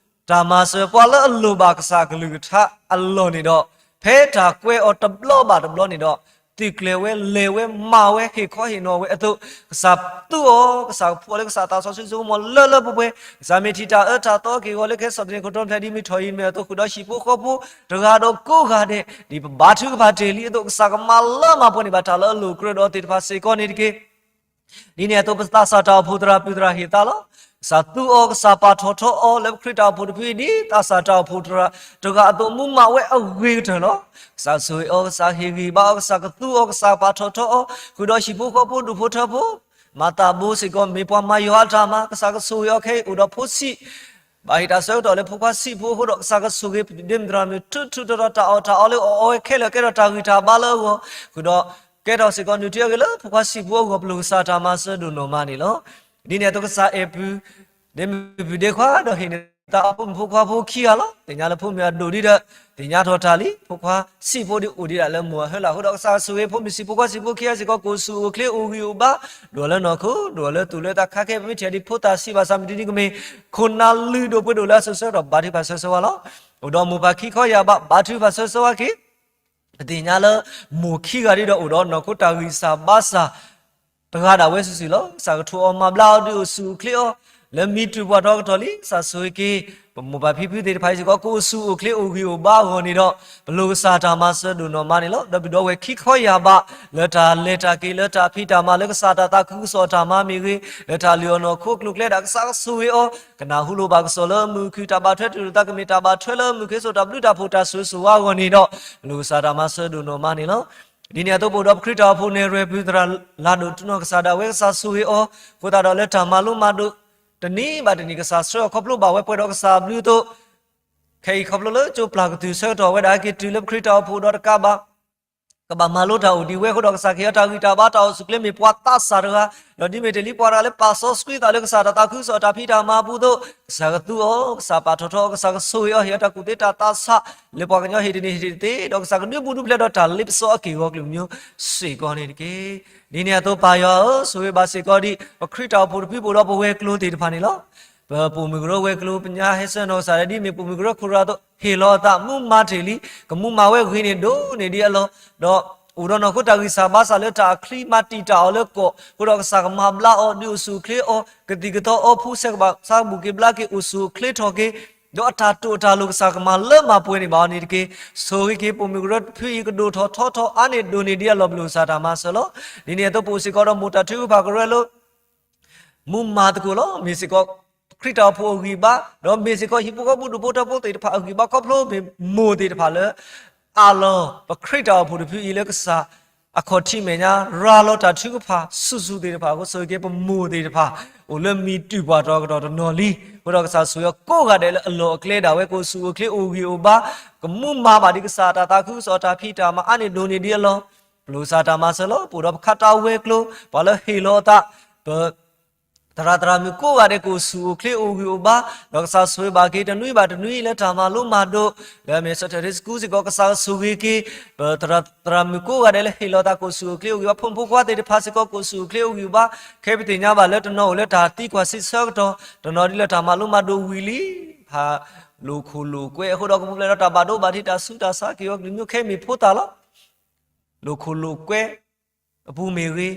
တၢ်မၤစၢၤ ပှၤလၢအလိၣ်ဘၣ်ကစၢ်ကလုၢ်ကထါအလီၢ်န့ၣ်ဒီး ဖဲတၢ်ကွဲအီၤတဘျီဘၣ်တဘျီန့ၣ်ဒီး သုးကျဲၤဝဲ လဲၤဝဲ မၤဝဲ ဟ့ၣ်ခီဟ့ၣ်နီၤဝဲအသိး ကစၢ်သူအီၤ ကစၢ်ကဖှူအီၤလၢကစၢ်သးစီဆှံစိကမီၤလၢလၢပှဲၤပှဲၤ ကစၢ်မ့ၢ်ထံၣ်တၢ်အၢတၢ်သီက့ၢ်ဂီၤလၢကဟဲစိာ်သန့ၤခိၣ်တီဖျဲးဒ်မုၢ်ထီၣ်အံၤ မ့ၢ်အသိး ဃုာ်ဒီးဟံၣ်ဖိဃီဖိ တဂၤဒီးကိးဂၤဒဲး ဒ်ပဘါထုကဖၣ်တ့ၢ်လံအသိး ကစၢ်ကမၤလၢမၤပှဲၤန့ၢ်ဘၣ်တၢ်လၢအလိၣ်ကြၢးဒီးသ့ၣ်တဖၣ်စ့ၢ်ကီးန့ၣ်တက့ၢ်. ဒ်န့ၣ်အသိး ပသးစၢ်တၢ်အိၣ်ဖှိၣ်သရၣ်ပုၢ်သရၣ်ဟ့ၣ်သါလီၤ. ကစၢ်သူအီၤ ကစၢ်ပာ်ထီၣ်ထီအီၤ လၢပခရံာ်တၢ်အိၣ်ဖှိၣ်တဖုအံၤ ဒ်သးစၢ်တၢ်အိၣ်ဖှိၣ်သရၣ်တဂၤအသိး မူမၤဝဲအဂ့ၤကတၢၢ်လီၤ. ကစၢ်ဆိၣ်ဂ့ၤအီၤ ကစၢ်ဟ့ၣ်ဂံၢ်ဘါအီၤ ကစၢ်ကသူအီၤ ကစၢ်ပာ်ထီၣ်ထီအီၤ ဃုာ်ဒီးဟံၣ်ဖိဃီဖိဒူၣ်ဖိထၢဖိ မၤသးဘိစ့ၢ်ကီး မ့ၢ်ပှၤမၤယွၤအတၢ်မၤ ကစၢ်ကဆိၣ်ဂ့ၤအီၤခဲအံၤ အိၣ်ဒီးဖိဆံး ဘၣ်ဟ့ၣ်တၢ်ဆၢကတီၢ်လၢဖိခွါဆံးဖိအဃိဒီး ကစၢ်ကဆိၣ်ဂ့ၤဒ့မုၣ်သရၣ်မုၣ် ထူးထူးတီၤတီၤ တၢ်အီၣ်တၢ်အီလၢအီၣ်အီဝဲခဲလၢာ် ကဲထီၣ်တၢ်ဂံၢ်တၢ်ဘါလၢအဂီၢ် ဃုာ်ဒီး ကဲထီၣ်စ့ၢ်ကီးနုၢ်ထံအဂ့ၤလၢ ဖိခွါဆံးဖိအဂီၢ် ပလိၣ်ကစၢ်တၢ်မၤစၢၤဒိၣ်နီၢ်မးန့ၣ်လီၤ. ဒ်န့ၣ်အသိးကစၢ်အဲၣ်ပုၢ် ဒ့မုၣ်ပုၢ်ဒ့ခွါဒီးဟ့ၣ်န့ၢ် တၢ်အိၣ်မုာ်ဖိခွါဖိခံဂၤလီၤ. သ့ၣ်ညါလၢဖိမုၣ်အဒိၣ်ဒ်ဒီး သ့ၣ်ညါထီၣ်တၢ်လံ, ဖိခွါဆံးဖိဒ်အိၣ်ဒံးဒၣ်လၢမိၢ်အဟၢလီၤ. အဃိဒီးကစၢ်ဆိၣ်ဂ့ၤဖိမုၣ်ဆံးဖိခွါဆံးဖိခံဂၤစ့ၢ်ကီး ကအိၣ်ဆူၣ်အိၣ်ချ့အိၣ်ဂံၢ်အိၣ်ဘါ, ဒိၣ်လၢနီၢ်ခိ, ဒိၣ်လၢသူၣ်လၢသးခါခဲ ပမ့ၢ်ထံၣ်ဒ်ဖိသၣ်ဆံးဘၣ်ဆၣ် မုၢ်တနံၤကမ့ၢ် ခိၣ်နၢ်လုၢ်ဒိၣ်ပှ့ၤဒိၣ်လၢအစိၤဆၢကတီၢ် ဘါထုကဖၣ်ဆၢဂ့ၤဆၢဝါလီၤ. အိၣ်ဒီးမိၢ်ပၢ်ခံခီယၢ်ဘး ဘါထုကဖၣ်ဆၢဂ့ၤဆၢဝါက့ၤ ပသ့ၣ်ညါလၢ မိၢ်ခံဂၤဒ်ဒီးအိၣ်ဒီးနီၢ်ခိတၢ်ဂံၢ်စၢ်ဘါစၢ် တဂၤဒၣ်ဝဲစုာ်စုာ်လီၤ. ကစၢ်ကထိးအီၤမၤဘျါအီၤဒုးအိၣ်ဆူၣ်အိၣ်ချ့အီၤ လၢမံၤတုၤပှၤဒီကတီၢ်လံ. ကစၢ်ဆိၣ်ဂ့ၤက့ၤ ပမိၢ်ပၢ်ဖံဖုသ့ၣ်တဖၣ်အံၤစ့ၢ်ကီး ကအိၣ်ဆူၣ်အိၣ်ချ့အိၣ်ဂံၢ်အိၣ်ဘါအဂီၢ်န့ၣ်ဒီး ပလိၣ်ကစၢ်တၢ်မၤစၢၤဒိၣ်နီၢ်မးန့ၣ်လီၤ. ဒီးဘုၣ်ဒီးဝဲၢ်ခံခီယၢ်ဘး လၢတၢ်လဲၤတၢ်က့ၤ လၢတၢ်ဖံးတၢ်မၤ လၢကစၢ်တၢ်သးခုကစီၣ်တၢ်မၤမ့ၢ်ဂ့ၤ, လၢတၢ်လုၢ်အီၣ်နီၢ်ခိအကျိၤအကျဲဒၣ် ကစၢ်ကဆိၣ်ဂ့ၤအီၤ ကနၢ်ဟူလိာ်ဘၣ်ကစီၣ်လၢမုၢ်ခုၣ် တၢ်ဘၣ်ထွဲတူၢ်လိာ်သးကမ့ၢ်တၢ်ဘၣ်ထွဲလၢမုၢ်ခ့စိာ် တၢ်ဘျုးတၢ်ဖှိၣ်တၢ်ဆိၣ်ဂ့ၤဆိၣ်ဝါအဂီၢ်န့ၣ်ဒီး ပလိၣ်ကစၢ်တၢ်မၤစၢၤဒိၣ်နီၢ်မးန့ၣ်လီၤ. ဒ်န့ၣ်အသိးပအိၣ်ဒီးပခရံာ်တၢ်အိၣ်ဖှိၣ်နဲၣ်ရွဲၣ် ပုၢ်သရၣ်လၤဒိၣ်တုၤနီၢ် ကစၢ်ဒၣ်ဝဲကစၢ်ဆိၣ်ဂ့ၤအီၤ, အဃိသတးဒီးလၢတၢ်မၤလိမၤဒိး တနံၤဘၣ်တနံၤ ကစၢ်ဆှၢအီၤခီဖျိဘၣ်ဝဲပှဲၤဒီးကစၢ်အဘျုးအသိး ခဲအံၤခီဖျိလၢကၠိပျၢ်ကတုၢ်ဆၢကတီၢ်ဝဲဒၣ်က့ၤတုၤလၢပခရံာ်တၢ်အိၣ်ဖှိၣ်ဒီးတကးဘၣ် ကဘၣ်မၤလိတၢ်အိၣ်ဒံးဝဲအဃိဒီး ကစၢ်ကဟ့ၣ်အီၤတၢ်ဂံၢ်တၢ်ဘါ တၢ်အိၣ်ဆူၣ်ချ့မ့ၢ်ပှၤသးစၢ်တဂၤ, ဒီးဒ်မ့ၢ်တ့ၢ်လံပှၤတဂၤလၢပာ်စီဆှံသးလၢကစၢ်တၢ်သးခုကစီၣ်တၢ်ဖံးတၢ်မၤအပူၤအသိး ကစၢ်ကသူအီၤ, ကစၢ်ပာ်ထီၣ်ထီအီၤ, ကစၢ်ကဆိၣ်ဂ့ၤအီၤ, ဟ့ၣ်အီၤတၢ်ကူၣ်သ့တၢ်သးဆး လၢပှၤကညီဟ့ၣ်တန့ၢ်ဟ့ၣ်တသ့, ဒီးကစၢ်ကဒုးဘူးဒုးဖျဲးဒီးတၢ်လ့ပစီအက့ၢ်အဂီၤကလုာ်ကမျၢၢ်စ့ၢ်ကီးန့ၣ်တက့ၢ်. ဒ်န့ၣ်အသိးပၢ်ယွၤဧၢ, ဆိၣ်ဂ့ၤဘၣ်စ့ၢ်ကီးဒ် ပခရံာ်တၢ်အိၣ်ဖှိၣ်တဖုပအိၣ်ဒီးပဝဲၤကျိၤသ့ၣ်တဖၣ်န့ၣ်လီၤ. ပပိာ်မုၣ်ကရၢဝဲၤကျိၤ ပညါဟဲဆၢနီၢ်ကစၢ်ဒၣ် ဒ်မ့ၢ်ပိာ်မုၣ်ကရၢခိၣ်ရၢအသိး ဟ့ၣ်လီၤအသး မူမၤတ့ၢ်လံ, ကမူမၤဝဲဂ့ၤန့ၢ်ဒိၣ်န့ၢ်ဒံးအလီၢ်, ဒီးအိၣ်ဒီးနီၢ်ခိတၢ်ဂံၢ်စၢ်ဘါစၢ်လၢတၢ်အချံမၤတံာ်တာ်အီၤလၢကီၢ်, အဃိဒီးကစၢ်ကမၤဘျါအီၤ ဒုးအိၣ်ဆူၣ်အိၣ်ချ့အီၤ, ကသံၣ်ကသီအီဖှိၣ် ဆဲးကဘၣ်ဆါကဘူၣ်က့ၤဘျါက့ၤ အိၣ်ဆူၣ်အိၣ်ချ့ထီၣ်က့ၤ, ဒီးအတၢ်တိာ်အတၢ်လိၤ ကစၢ်ကမၤလၢမၤပှဲၤန့ၢ်ဘၣ်အီၤန့ၣ်တက့ၢ်. ဆိၣ်ဂ့ၤက့ၤပိာ်မုၣ်ကရၢတဖုအံၤ ကဒိၣ်ထီၣ်ထီထီၣ်အါန့ၢ်ဒိၣ်န့ၢ်ဒံးအလီၢ် ပလိၣ်ကစၢ်တၢ်မၤစၢၤလီၤ. ဒ်န့ၣ်အသိးပအိၣ်စ့ၢ်ကီးဒီးမိၢ်တၢ်ထုကဖၣ်ကရၢလၢ မူမၤသကိးလီၤ. မ့ၢ်စ့ၢ်ကီး ခရံာ်တၢ်အိၣ်ဖှိၣ်အဂံၢ်ဘါ, ဒီးမ့ၢ်စ့ၢ်ကီးဟံၣ်ဖိဃီဖိဒူၣ်ဖိထၢဖိသ့ၣ်တဖၣ်အဂံၢ်ဘါ ခီဖျိမ့ၢ်မိၢ်သ့ၣ်တဖၣ်လၢ အးလီၤ ပခရံာ်တၢ်အိၣ်ဖှိၣ်တဖုအံၤလၢကစၢ်အခီၣ်ထံးမဲာ်ညါ ရၤလီၤတၢ်ထုကဖၣ်ဆူၣ်ဆူၣ်သ့ၣ်တဖၣ်အဃိ ဆိၣ်ဂ့ၤက့ၤပမိၢ်သ့ၣ်တဖၣ် အိၣ်လၢမံၤတုၤပှၤတီၤကတီၢ်တနီၤလံ. အဃိဒီးကစၢ်ဆိၣ်ဂ့ၤအီၤကိးဂၤဒဲးလၢအလီၢ်အကျဲဒၣ်ဝဲ ကအိၣ်ဆူၣ်အိၣ်ချ့အိၣ်ဂံၢ်အိၣ်ဘါ, ကမူမၤဘၣ်ဒံးကစၢ်တၢ်သးခုကစီၣ်တၢ်ဖံးတၢ်မၤအါန့ၢ်ဒိၣ်န့ၢ်ဒံးအလီၢ် ပလိၣ်ကစၢ်တၢ်မၤစၢၤလီၤ. ပအိၣ်ဒီးပခါတၢ်ဝဲၤကျိၤ ပှၤလၢဟ့ၣ်လီၤအသး ပ သရၣ်သရၣ်မုၣ်ကိးဂၤဒဲး ကအိၣ်ဆူၣ်အိၣ်ချ့အိၣ်ဂံၢ်အိၣ်ဘါ, ဒီးကစၢ်ဆိၣ်ဂ့ၤဘၣ်က့ၤတနွံဘၣ်တနွံလၢတၢ်မၤလိမၤဒိး လၢအမ့ၢ် Saturday School စ့ၢ်ကီး ကစၢ်ကဆိၣ်ဂ့ၤက့ၤ ပသရၣ်သရၣ်မုၣ်ကိးဂၤဒဲးလၢဟ့ၣ်လီၤသး ကအိၣ်ဆူၣ်အိၣ်ချ့အိၣ်ဂံၢ်ဘါ, ဖိမုၣ်ဖိခွါသ့ၣ်တဖၣ်စ့ၢ်ကီး ကအိၣ်ဆူၣ်အိၣ်ချ့အိၣ်ဂံၢ်အိၣ်ဘါ, ခဲပသ့ၣ်ညါဘၣ်လၢတနီၤအိၣ်လၢတၢ်သံကွၢ်စံးဆၢကတီၢ်, တနီၤဒ်လၢတၢ်မၤလိမၤဒိးဝံၤလံ ဖးလိာ်ခိၣ်လိာ်ကွဲ အဃိဒီးကပူၤဖျဲးဒီးတၢ်ဘၣ်ဒိဘၣ်ထံး တၢ်ဆူးတၢ်ဆါက့ၤအီၤကလုာ်ကမျၢၢ် ခဲမ့ၢ်ဖိသၣ်လီၤ. လိာ်ခိၣ်လိာ်ကွဲအပူၤမ့ၢ်ဂ့ၤ,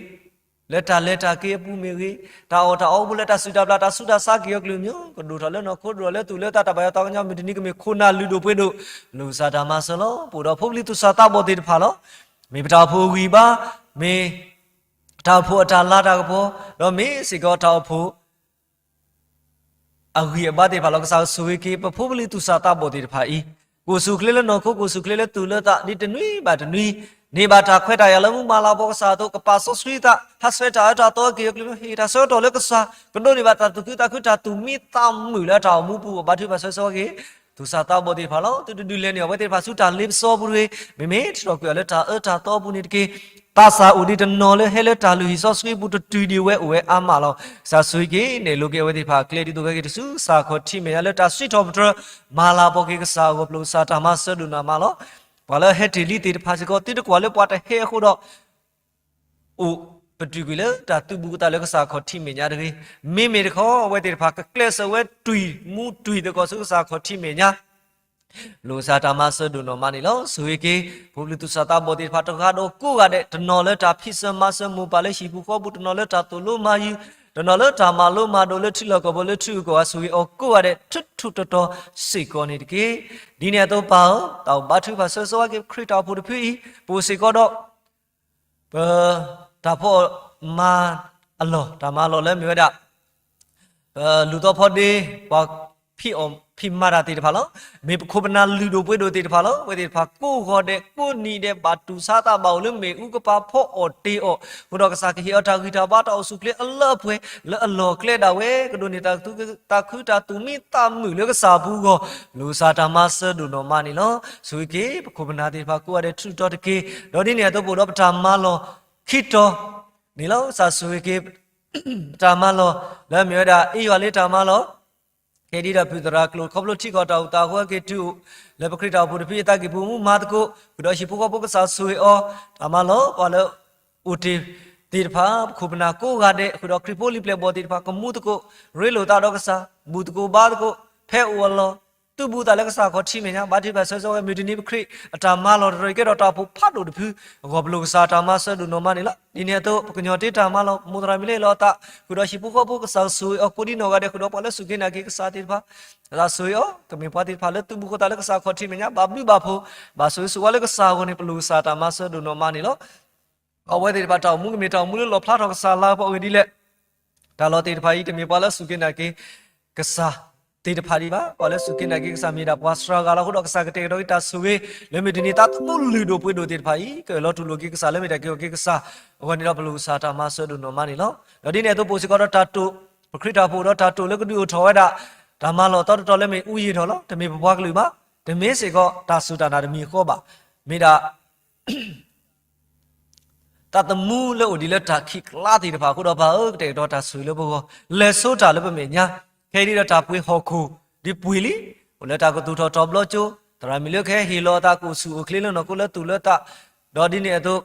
လၢတၢ်လဲၤတၢ်က့ၤအပူၤမ့ၢ်ဂ့ၤ, တၢ်အီၣ်တၢ်အီအပူၤ လၢတၢ်စုၣ်တၢ်ပျၢ် တၢ်ဆူးတၢ်ဆါက့ၤအီၤကလုာ်ကမျၢၢ် ကဒိၣ်ထီၣ်လၢနီၢ်ခိ ဒိၣ်ထီၣ်လၢသူၣ်လၢသး တၢ်ဘၣ်ယွၤသးကညီၤ မုၢ်တနံၤကမ့ၢ်ခိၣ်နၢ်လုၢ်ဒိၣ်ပှ့ၤဒိၣ်, လိၣ်ကစၢ်တၢ်မၤစၢၤလီၤ. ပအိၣ်ဒီးဖိပလံၤသူၣ်စၢ်သးဘီၣ်သ့ၣ်တဖၣ်လီၤ. မ့ၢ်ပတၢ်အိၣ်ဖှိၣ်အဂံၢ်ဘါ, မ့ၢ်တၢ်အိၣ်ဖှိၣ်အတၢ်လၤတၢ်ကပီၤ, ဒီးမ့ၢ်စ့ၢ်ကီးတၢ်အိၣ်ဖှိၣ် အဂံၢ်အဘါသ့ၣ်တဖၣ်လီၤ. ကစၢ်ကဆိၣ်ဂ့ၤက့ၤ ပဖိပလံၤသူၣ်စၢ်သးဘီၣ်သ့ၣ်တဖၣ်အံၤ, ကအိၣ်ဆူၣ်အိၣ်ချ့လၢနီၢ်ခိ ကအိၣ်ဆူၣ်အိၣ်ချ့လၢသူၣ်လၢသး ဒ်တနွံဘၣ်တနွံ, န့ၢ်ဘၣ်တၢ်ခွဲးတၢ်ယာ်လၢမူမၤလၤကပီၤကစၢ်အသိး ကပာ်စီဆှံသး ဟးဆှဲးတၢ်အၢတၢ်သီက့ၤအီၤကလုာ်ကမျၢၢ် ဟ့ၣ်တၢ်ဆၢကတီၢ်လၢကစၢ် ကဒိးန့ၢ်ဘၣ်တၢ်သူၣ်ခုသးခု တၢ်သူၣ်မံသးမုာ်လၢတၢ်အိၣ်မူပူၤ ဘါထုကဖၣ်ဆၢဂ့ၤက့ၤ သူၣ်စၢ်သးဘီၣ်သ့ၣ်တဖၣ်လီၤ. သုတဒုးလဲၤန့ၢ်အဝဲသ့ၣ်တဖၣ်ဆူတၢ်လ့ပစီပူၤတဂ့ၤ, မ့မ့ၢ်ထုးထီၣ်ကွံာ်အီၤလၢတၢ်အၢတၢ်သီအပူၤန့ၣ်တက့ၢ်. သးစၢ်အိၣ်ဒံးတနီၤလၢဟဲလၢတၢ်လုၢ်ဟံၣ်စီဆှံပူၤ တတုၤဒံးဝဲအိၣ်ဝဲအါမးလီၤ. ကစၢ်ဆိၣ်ဂ့ၤက့ၤ နဲၣ်လိာ်က့ၤအဝဲသ့ၣ်တဖၣ်အကျဲ ဒ်သိးကဟဲက့ၤတၢ်ဆူကစၢ်ခီၣ်ထံးမဲာ်ညါလၢတၢ်စံးထီၣ်ပတြၢၤ မၤလၤကပီၤက့ၤကစၢ်အဂီၢ် ပလိၣ်ကစၢ်တၢ်မၤစၢၤဒိၣ်နီၢ်မးလီၤ. ပှၤလၢဟဲတ့ၢ်လံသ့ၣ်တဖၣ်စ့ၢ်ကီး သုတကွၢ်လၢပှၤတဟဲအဃိဒီး အိၣ်ပတုာ်ကွံာ်လၢတၢ်သူၣ်ဘူးကသးလၢကစၢ်ခီၣ်ထံးမဲာ်ညါတဂ့ၤ. မ့မ့ၢ်တခီ အဝဲသ့ၣ်တဖၣ်ကကျဲးစၢးဝဲတွံၢ်မူတွံၢ်သကိးဆူကစၢ်ခီၣ်ထံးမဲာ်ညါ လိၣ်ကစၢ်တၢ်မၤစၢၤဒိၣ်နီၢ်မးန့ၣ်လီၤ. ဆိၣ်ဂ့ၤက့ၤ ဖိပလံၤသူၣ်စၢ်သးဘီၣ်သ့ၣ်တဖၣ်တဂၤဒီးကိးဂၤဒဲး တနီၤလၢတၢ်ဖံးစၢၤမၤစၢၤမိၢ်ပၢ်လၢဟံၣ်ပူၤဃီပူၤ, တနီၤလၢတၢ်သိၣ်လိမၤယုၤ, တနီၤလၢတၢ်မၤလိမၤဒိးလၢထံလီၢ်ကီၢ်ပူၤလၢထံဂုၤကီၢ်ဂၤ ဆိၣ်ဂ့ၤအီၤကိးဂၤဒဲး ထူးထူးတီၤတီၤစ့ၢ်ကီးန့ၣ်တက့ၢ်. ဒ်န့ၣ်အသိးပၢ်ဧၢ, တၢ်အိၣ်ဘါထုကဖၣ်ဆၢဂ့ၤဆၢဝါက့ၤ ခရံာ်တၢ်အိၣ်ဖှိၣ်တဖုအံၤ, ပအိၣ်စ့ၢ်ကီးဒီး ပတၢ်ဖီၣ်မၤအလီၢ်, တၢ်မၤလီၢ်လၢမ့ၢ်ဝဲဒၣ် ပလူၤသီဖီဒ့ ပှၤဖံးအီၣ်ဖံးမၤတၢ်သ့ၣ်တဖၣ်လီၤ. မ့ၢ်ပခိၣ်ပနၢ်လုၢ်ဒိၣ်ပှ့ၤဒိၣ်သ့ၣ်တဖၣ်လီၤ. အဝဲသ့ၣ်တဖၣ်ကိးဂီၤဒဲးကိးနံၤဒဲး ဘၣ်တူၢ်ဆါသးဘၣ်အိၣ်လၢမ့ၣ်အူကပၤ ဖီအီၣ်တ့ၢ်အီၣ်, အဃိဒီးကစၢ်ကဟ့ၣ်အီၤတၢ်ဂံၢ်တၢ်ဘါ တၢ်အိၣ်ဆူၣ်အိၣ်ချ့အလၢအပှဲၤ လၢအလီၢ်အကျဲဒၣ်ဝဲ ကဒိးန့ၢ်တၢ်သူၣ်ခုသးခု တၢ်သူၣ်မံသးမုာ်လၢကစၢ်အပူၤအဂီၢ်, လိၣ်ကစၢ်တၢ်မၤစၢၤဒိၣ်နီၢ်မးန့ၣ်လီၤ. ဆိၣ်ဂ့ၤက့ၤ ပခိၣ်ပနၢ်သ့ၣ်တဖၣ်ကိးဂၤဒဲး ထူးထူးတီၤတီၤတက့ၢ်. ဒီးဒ်န့ၣ်အသိးပအိၣ်ဒီးပတၢ်မၤလီၢ်ခံတီၤန့ၣ်လီၤ. ကစၢ်ဆိၣ်ဂ့ၤက့ၤ ပတၢ်မၤလီၢ် လၢအမ့ၢ်ဝဲဒၣ် အ့ယွၤလ့တၢ်မၤလီၢ် ခဲအံၤဒ်ဒီးပုၢ်သရၣ်ကျိာ် ခီဖျိထံကီၢ်တၢ်အိၣ်သးအဃိ က့ၤတုၤအိၣ်လၢပခရံာ်တၢ်အိၣ်ဖှိၣ်တဖုအသးကံၢ်ပူၤ မူမၤသကိး ဃုာ်ဒီးဟံၣ်ဖိဃီဖိကစၢ်ဆိၣ်ဂ့ၤအီၤ, တၢ်မၤလီၤ ပှၤလၢအိၣ်တ့ၢ်သ့ၣ်တဖၣ် ပခိၣ်ပနၢ်ကိးဂၤဒဲး ဃုာ်ဒီးခရံာ်ဖိလံာ်ပျဲၢ်ဘီၣ်သ့ၣ်တဖၣ် ကမူသကိး ရ့လိာ်သးဒီးကစၢ် ဘူၣ်သကိးဘါသကိး ဖဲအိၣ်အလီၢ် သုးဘူးသးလၢကစၢ်ခီၣ်ထံးမဲာ်ညါ ဘါထုကဖၣ်ဆၢဂ့ၤဆၢဝါ မုၢ်တနံၤပခရံာ်အတၢ်မၤလီၢ်တတီၤအံၤ ကဲထီၣ်တၢ်အိၣ်ဖှိၣ်ဖးဒိၣ်တဖုအဂီၢ် ပလိၣ်ကစၢ်တၢ်မၤစၢၤဒိၣ်နီၢ်မးန့ၣ်လီၤ. ဒ်န့ၣ်အသိး ပကညီၤတ့တၢ်မၤလီၢ် မိၢ်သရၣ်မုၣ်လၢအလီၤအသး ဃုာ်ဒီးဟံၣ်ဖိဃီဖိကစၢ်ဆိၣ်ဂ့ၤအီၤ ကိးဒံနီၢ်ဂၤဒဲး ဃုာ်ဒီးပှၤလၢစူၢ်က့ၤနာ်က့ၤကစၢ်သ့ၣ်တဖၣ် ကစၢ်ဆိၣ်ဂ့ၤအီၤ ကမ့ၢ်ပှၤသ့ၣ်တဖၣ်လၢသုးဘူးဃီၤသးလၢကစၢ်ခီၣ်ထံးမဲာ်ညါ ဘၣ်ဘျုးဘၣ်ဖှိၣ် ဘၣ်ဆိၣ်ဂ့ၤဆိၣ်ဝါလၢကစၢ်အဂီၢ်န့ၣ် ပလိၣ်ကစၢ်တၢ်မၤစၢၤဒိၣ်နီၢ်မးန့ၣ်လီၤ. အဝဲသ့ၣ်တဖၣ်တၢ်အိၣ်မူကမ့ၢ်တၢ်အိၣ်မူလၢလီၣ်ဖျါထီၣ်ကစၢ်အလၤကပီၤအဂ့ၢ်ဒ်လဲၣ် တၢ်လီၢ်သ့ၣ်တဖၣ်အံၤ တမ့ၢ်ပှၤလၢစူၢ်က့ၤနာ်က့ၤကစၢ်သ့ၣ်တဖၣ်ဒံးဘၣ်. ပှၤလၢစူၢ်က့ၤနာ်က့ၤကစၢ်မ့ၢ်ဒၣ်ပှၤစှၤဂၤလီၤ. အဃိဒီးကစၢ်ကတဲာ်ကတီၤက့ၤတၢ်ဆိၣ်ဂ့ၤ လၢမုၢ်တနံၤ သးသမူလုၢ်ဒိၣ်ပှ့ၤဒိၣ်သ့ၣ်တဖၣ်အံၤ ကအၢၣ်လီၤတူၢ်လိာ်က့ၤကစၢ်လၢမ့ၢ်တၢ်က့ၤအီၤက့ၤကစၢ်အဂီၢ်န့ၣ်ဒီး ပလိၣ်ကစၢ်တၢ်မၤစၢၤဒိၣ်နီၢ်မးန့ၣ်လီၤ. ဒီးဒ်န့ၣ်အသိး ပအိၣ်စ့ၢ်ကီးဒီးတၢ်တိာ် ပခရံာ်တၢ်အိၣ်ဖှိၣ်ဒီးတၢ်တိာ်လၢကဒုးအိၣ်ထီၣ်ဝဲဒၣ် တၢ်မၤလီၢ်အသီတတီၤလၢမ့ၢ်အူယံာ်ထီၣ်လီၤ. တမ့ၢ်ပပှၤကလုာ်ဘၣ်. တမ့ၢ်စ့ၢ်ကီးတၢ်စူၢ်တၢ်နာ်တမံၤဃီဘၣ်. မ့ၢ်ဒၣ် သးသမူလၢအိၣ်ဒံးလၢတၢ်ခံးကျါသ့ၣ်တဖၣ်အဃိဒီး ပၢ်ဧၢ ကတဲာ်ကတီၤတၢ်ဆိၣ်ဂ့ၤလၢပဂီၢ် လဲၤဆိတၢ်လၢပမဲာ်ညါ ခဲအံၤဒ်ဒီးတၢ်ပှ့ၤဟီၣ်ခိၣ် ဒ်ပှ့ၤလံ အိၣ်လၢတၢ်ကသူၣ်ထီၣ်ထီဘျီကၠိ သရၣ်မုၣ်လၢကဟဲဟ့ၣ်လီၤအသးကအိၣ်ဆူၣ်အိၣ်ချ့လၢနီၢ်ခိလၢသူၣ်လၢသး ဒီးဒ်န့ၣ်အသိး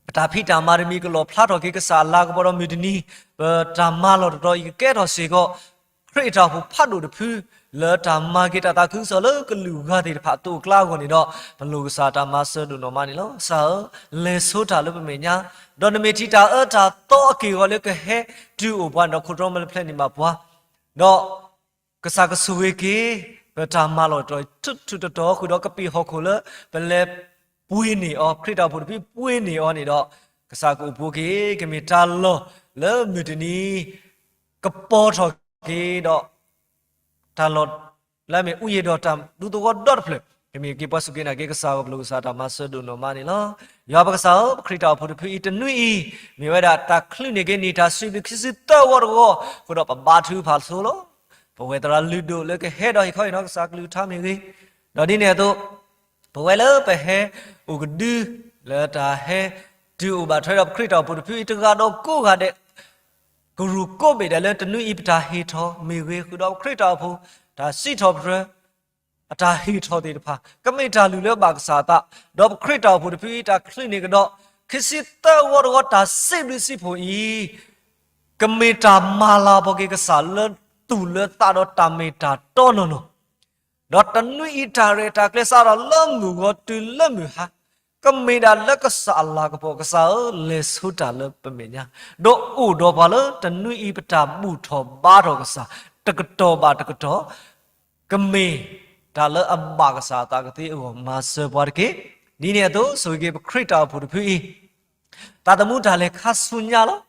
ပတၢ်ဖံးတၢ်မၤတမံၤကလီၣ်ဖျါထီၣ်က့ၤကစၢ်အလၤကပီၤဒီးမုၢ်တနံၤ ပတၢ်မၤလီၢ်တတီၤအံၤကကဲထီၣ်စ့ၢ်ကီး ခရံာ်အတၢ်အိၣ်ဖှိၣ်ဖးဒိၣ်တဖု လၢတၢ်မၤက့ၤတၢ်သးခုကစီၣ်လၢကလုာ်ဂၤသ့ၣ်တဖၣ်အသိးအကျါအဂီၢ်န့ၣ်ဒီး ပလိၣ်ကစၢ်တၢ်မၤစၢၤဒိၣ်နီၢ်မးန့ၣ်လီၤ. ကစၢ်ဧၢ, လဲၤဆိတၢ်လၢပမဲာ်ညါ, ဒီးနမ့ၢ်ထံၣ်တၢ်အၢတၢ်သီအက့ၢ်အဂီၤလၢကဟဲတုၤအိၣ်ပှၤန့ၣ်ဒီး ခိၣ်တီမ့ၢ်လၢဖျဲၣ်န့ၣ်ဘၣ်ပှၤ ဒီး ကစၢ်ကဆိၣ်ဂ့ၤက့ၤ ပတၢ်မၤလီၢ်တတီၤထူးထူးတီၤတီၤ ဃုာ်ဒီးကပံာ်ဟီၣ်ခိၣ်လၢ ပလဲၤပှ့ၤန့ၢ်အီၤ ခရံာ်တၢ်အိၣ်ဖှိၣ်တဖုပှ့ၤန့ၢ်အီၤန့ၣ်ဒီး ကစၢ်ကအိၣ်ဖှိၣ်က့ၤ ကမ့ၢ်တၢ်လီၢ်လၢမုၢ်တနံၤ ကပီၤထီၣ်က့ၤဒီး တၢ်လီၢ်လၢအမ့ၢ်အူယံာ်ဒီးတၢ်ဒူသဝီဒီတဖျၢၣ် ကမ့ၢ်က့ၤပှၤစူၢ်က့ၤနာ်က့ၤကစၢ်အဂီၢ် ပလိၣ်ကစၢ်တၢ်မၤစၢၤဒိၣ်နီၢ်မးန့ၣ်လီၤ. ယွၤပကစၢ်ဧၢ, ပခရံာ်တၢ်အိၣ်ဖှိၣ်တဖုအံၤတနွံအံၤ မ့ၢ်ဝဲဒၣ်တၢ်ချုးန့ၢ်က့ၤနံၣ်တၢ်စံးဘျုးခံဆံသၢဝီတဝီ, အဃိဒီးပဘါထုကဖၣ်ဆိလီၤ. ပဝဲသရၣ်လုၢ်ဒိၣ်လၢကဟဲဒီးဟ့ၣ်ခီဟ့ၣ်နီၤကစၢ်ကလုၢ်ကထါမ့ၢ်ဂ့ၤ, ဒီးဒ်န့ၣ်အသိး ပဝဲလၢပဟဲအိၣ်ကဒု လၢတၢ်ဟဲတုၤအိၣ်ဘၣ်ထွဲဒီးပခရံာ်တၢ်အိၣ်ဖှိၣ်တဖုအံၤတဂၤဒီးကိးဂၤဒဲး ကရူၢ်ကိးဘ့ၣ်ဒဲးလၢတနွံအံၤပတၢ်ဟ့ၣ်ထီၣ်မ့ၢ်ဂ့ၤ, ဃုာ်ဒီးပခရံာ်တၢ်အိၣ်ဖှိၣ် တၢ်စံးထီၣ်ပတြၢၤ အတၢ်ဟ့ၣ်ထီၣ်သ့ၣ်တဖၣ် ကမ့ၢ်တၢ်လုၢ်လၢဘၣ်ကစၢ်အသး, ဒီးပခရံာ်တၢ်အိၣ်ဖှိၣ်တဖုအံၤတၢ်ချုးန့ၢ်ကဒီး ခံဆံသၢဝီတဝီတၢ်စံးဘျုးစံးဖှိၣ်အံၤ ကမ့ၢ်တၢ်မၤလၤကပီၤက့ၤကစၢ်လၢသူၣ်လၢသးဒီးတၢ်မ့ၢ်တၢ်တီနီၢ်နီၢ် ဒီးတနွံအံၤတၢ်ရဲၣ်တၢ်ကျဲၤစးထီၣ်လၢမုၢ်ဂီၤတုၤလၢမုၢ်ဟါ, ကမ့ၢ်ဒၣ်လၢကစၢ်အလၤကပီၤ ကစၢ်ဧၢ, လဲၤဆိတၢ်လၢပမဲာ်ညါ, ဒီးအိၣ်ဒီးပှၤလၢတနွံအံၤပတၢ်ဘူၣ်ထီၣ်ဘါထီၣ်ကစၢ် တကတီၢ်ဘၣ်တကတီၢ်, ကမ့ၢ်တၢ်လၢအဘၣ်ကစၢ်အသးကသ့အဂီၢ် မၤစၢၤပှၤတက့ၢ်. ဒ်န့ၣ်အသိး ဆိၣ်ဂ့ၤက့ၤပခရံာ်တၢ်အိၣ်ဖှိၣ်တဖုအံၤ သးသမူတၢ်လဲၤခါဆူညါလီၤ.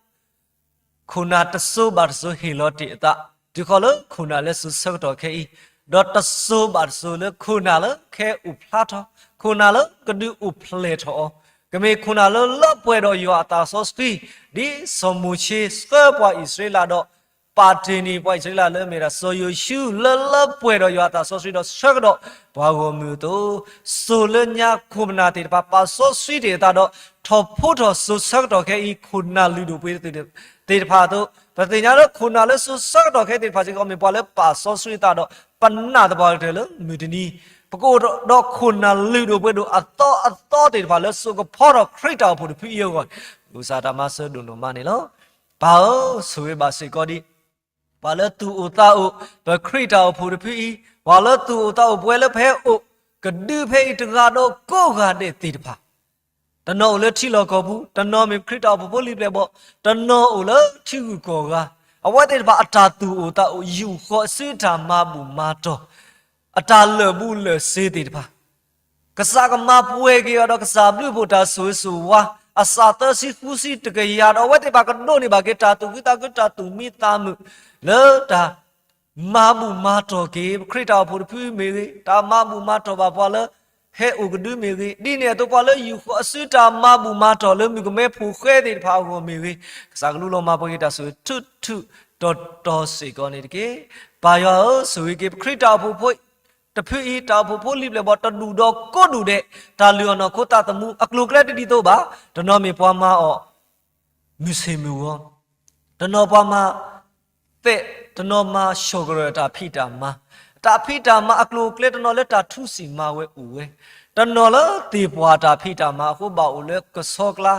ခိၣ်နၢ်တစိၤဘၣ်တစိၤဟ့ၣ်လီၤတ့ၢ်အသး, တုၤဃီၤလၢခိၣ်နၢ်လၢစိၤဆၢကတီၢ်ခဲအံၤ, ဒီးတစိၤဘၣ်တစိၤလၢခိၣ်နၢ်လၢခဲအံၤအိၣ်ဖျါထီၣ်, ခိၣ်နၢ်လၢကဒုးအိၣ်ဖျဲၣ်ထီၣ်အီၤ, ကမ့ၢ်ခိၣ်နၢ်လၢလၢပှဲၤဒီးယွၤအသးစီဆှံ, ဒ်စီၤမိၤၡ့ဆှၢပှၤအံၣ်စရ့လးဒီး ပာ်တ့ၢ်န့ၢ်ပှၤအံၣ်စရ့လးလၢအမ့ၢ်ဒၣ်စီၤယိၤၡူ လၢလၢပှဲၤဒီးယွၤအသးစီဆှံဒီးဆၢကတီၢ်ပှၤဂီၢ်မုၢ်အသိး, စိၤလၢညါခိၣ်ပနၢ်သ့ၣ်တဖၣ်ပာ်စီဆှံတ့ၢ်အသးဒီး ထီၣ်ဖိထီၣ်စိၤဆၢကတီၢ်ခဲအံၤ ခိၣ်နၢ်လုၢ်ဒိၣ်ပှ့ၤဒိၣ်သ့ၣ်တဖၣ်အသိး, ပသ့ၣ်ညါလၢခိၣ်နၢ်လၢစိၤဆၢကတီၢ်ခဲအံၤသ့ၣ်တဖၣ်စ့ၢ်ကီး မ့ၢ်ပှၤလၢပာ်စီဆှံအသးဒီး ပနာ်သပှၢ်ကတၢၢ်လၢမုၢ်တနံၤ ပကအိၣ်ဒီးခိၣ်နၢ်လုၢ်ဒိၣ်ပှ့ၤဒိၣ်အသီအသီသ့ၣ်တဖၣ်လၢစိကဖီထီၣ်ခရံာ်တၢ်အိၣ်ဖှိၣ်တဖုအံၤအဂီၢ်, ပလိၣ်ကစၢ်တၢ်မၤစၢၤဒိၣ်နီၢ်မးန့ၣ်လီၤ. ပၢ်ဧၢ, ဆိၣ်ဂ့ၤဘၣ်စ့ၢ်ကီးဒံး ပှၤလၢသူၣ်အိၣ်သးအိၣ် ပခရံာ်တၢ်အိၣ်ဖှိၣ်တဖုအံၤ, ပှၤလၢသူၣ်အိၣ်သးအိၣ်ပဝဲလၢပဟဲအိၣ်ကဒုဖဲအံၤတဂၤဒီးကိးဂၤဒဲးသ့ၣ်တဖၣ်, တနီၤအိၣ်လၢထံလီၢ်ကီၢ်ပူၤ, တနီၤမ့ၢ်ပခရံာ်တၢ်အိၣ်ဖှိၣ်ဖိလံၤပျဲၢ်ဘီၣ်, တနီၤအိၣ်လၢထံဂုၤကီၢ်ဂၤ, အဝဲသ့ၣ်တဖၣ်အတၢ်သူၣ်အိၣ်သးအိၣ် ယူာ်ဃီၤအစုတၢ်မၤဘူၣ်မၤတီၢ် အတၢ်လၢာ်ဘူၣ်လၢာ်စ့ၤသ့ၣ်တဖၣ် ကစၢ်ကမၤပှဲၤက့ၤအီၤဒီးကစၢ်ဘျုးဖှိၣ်တၢ်ဆိၣ်ဂ့ၤဆိၣ်ဝါ, အစးသၢဆံဃုဆံတကယၤဒီး အဝဲသ့ၣ်တဖၣ်ကဒိးန့ၢ်ဘၣ်က့ၤတၢ်သူၣ်ခုသးခုတၢ်သူၣ်မံသးမုာ် လၢတၢ်မၤဘူၣ်မၤတီၢ်က့ၤ ပခရံာ်တၢ်အိၣ်ဖှိၣ်တဖုမ့ၢ်ဂ့ၤ, တၢ်မၤဘူၣ်မၤတီၢ်ဘၣ်ပှၤလၢ ဟဲအိၣ်ကဒုမ့ၢ်ဂ့ၤ, ဒ်န့ၣ်အသိးပှၤလၢယူာ်ဃီၤအစုတၢ်မၤဘူၣ်မၤတီၢ်လၢမုၣ်ကမဲဖိဃဲသ့ၣ်တဖၣ်အဂီၢ်မ့ၢ်ဂ့ၤ, ကစၢ်ကလူလီၤမၤပှဲၤက့ၤတၢ်ဆိၣ်ဂ့ၤထူးထူးတီၤတီၤစ့ၢ်ကီးန့ၣ်တက့ၢ်. ပၢ်ယွၤဧၢ, ဆိၣ်ဂ့ၤက့ၤပခရံာ်တၢ်အိၣ်ဖှိၣ်ဖိတဖုအံၤ တၢ်အိၣ်ဖှိၣ်ဖိလံၤပျဲၢ်ဘီၣ်တဒူၣ်ဒီးကိးဒူၣ်ဒဲး, တၢ်လုၢ်အီၣ်နီၢ်ခိသးသမူအကျိၤအကျဲတဒ်သိးဘၣ်, တနီၤမ့ၢ်ပှၤမၤအီၣ် မုၢ်ဆ့ၣ်မုၢ်ဂီၤ, တနီၤပှၤမၤသ ပဲာ်တနီၤမၤဆှီၣ်ကရၢၢ်တၢ်ဖံးတၢ်မၤ, တၢ်ဖံးတၢ်မၤအကျိၤအကျဲတနီၤလၢတၢ်ထူစံၣ်မၤဝဲအိၣ်ဝဲ, တနီၤလၢသ့ၣ်ပှၢ်တၢ်ဖံးတၢ်မၤအဃိ ဘၣ်အိၣ်လၢကဆီကျါ,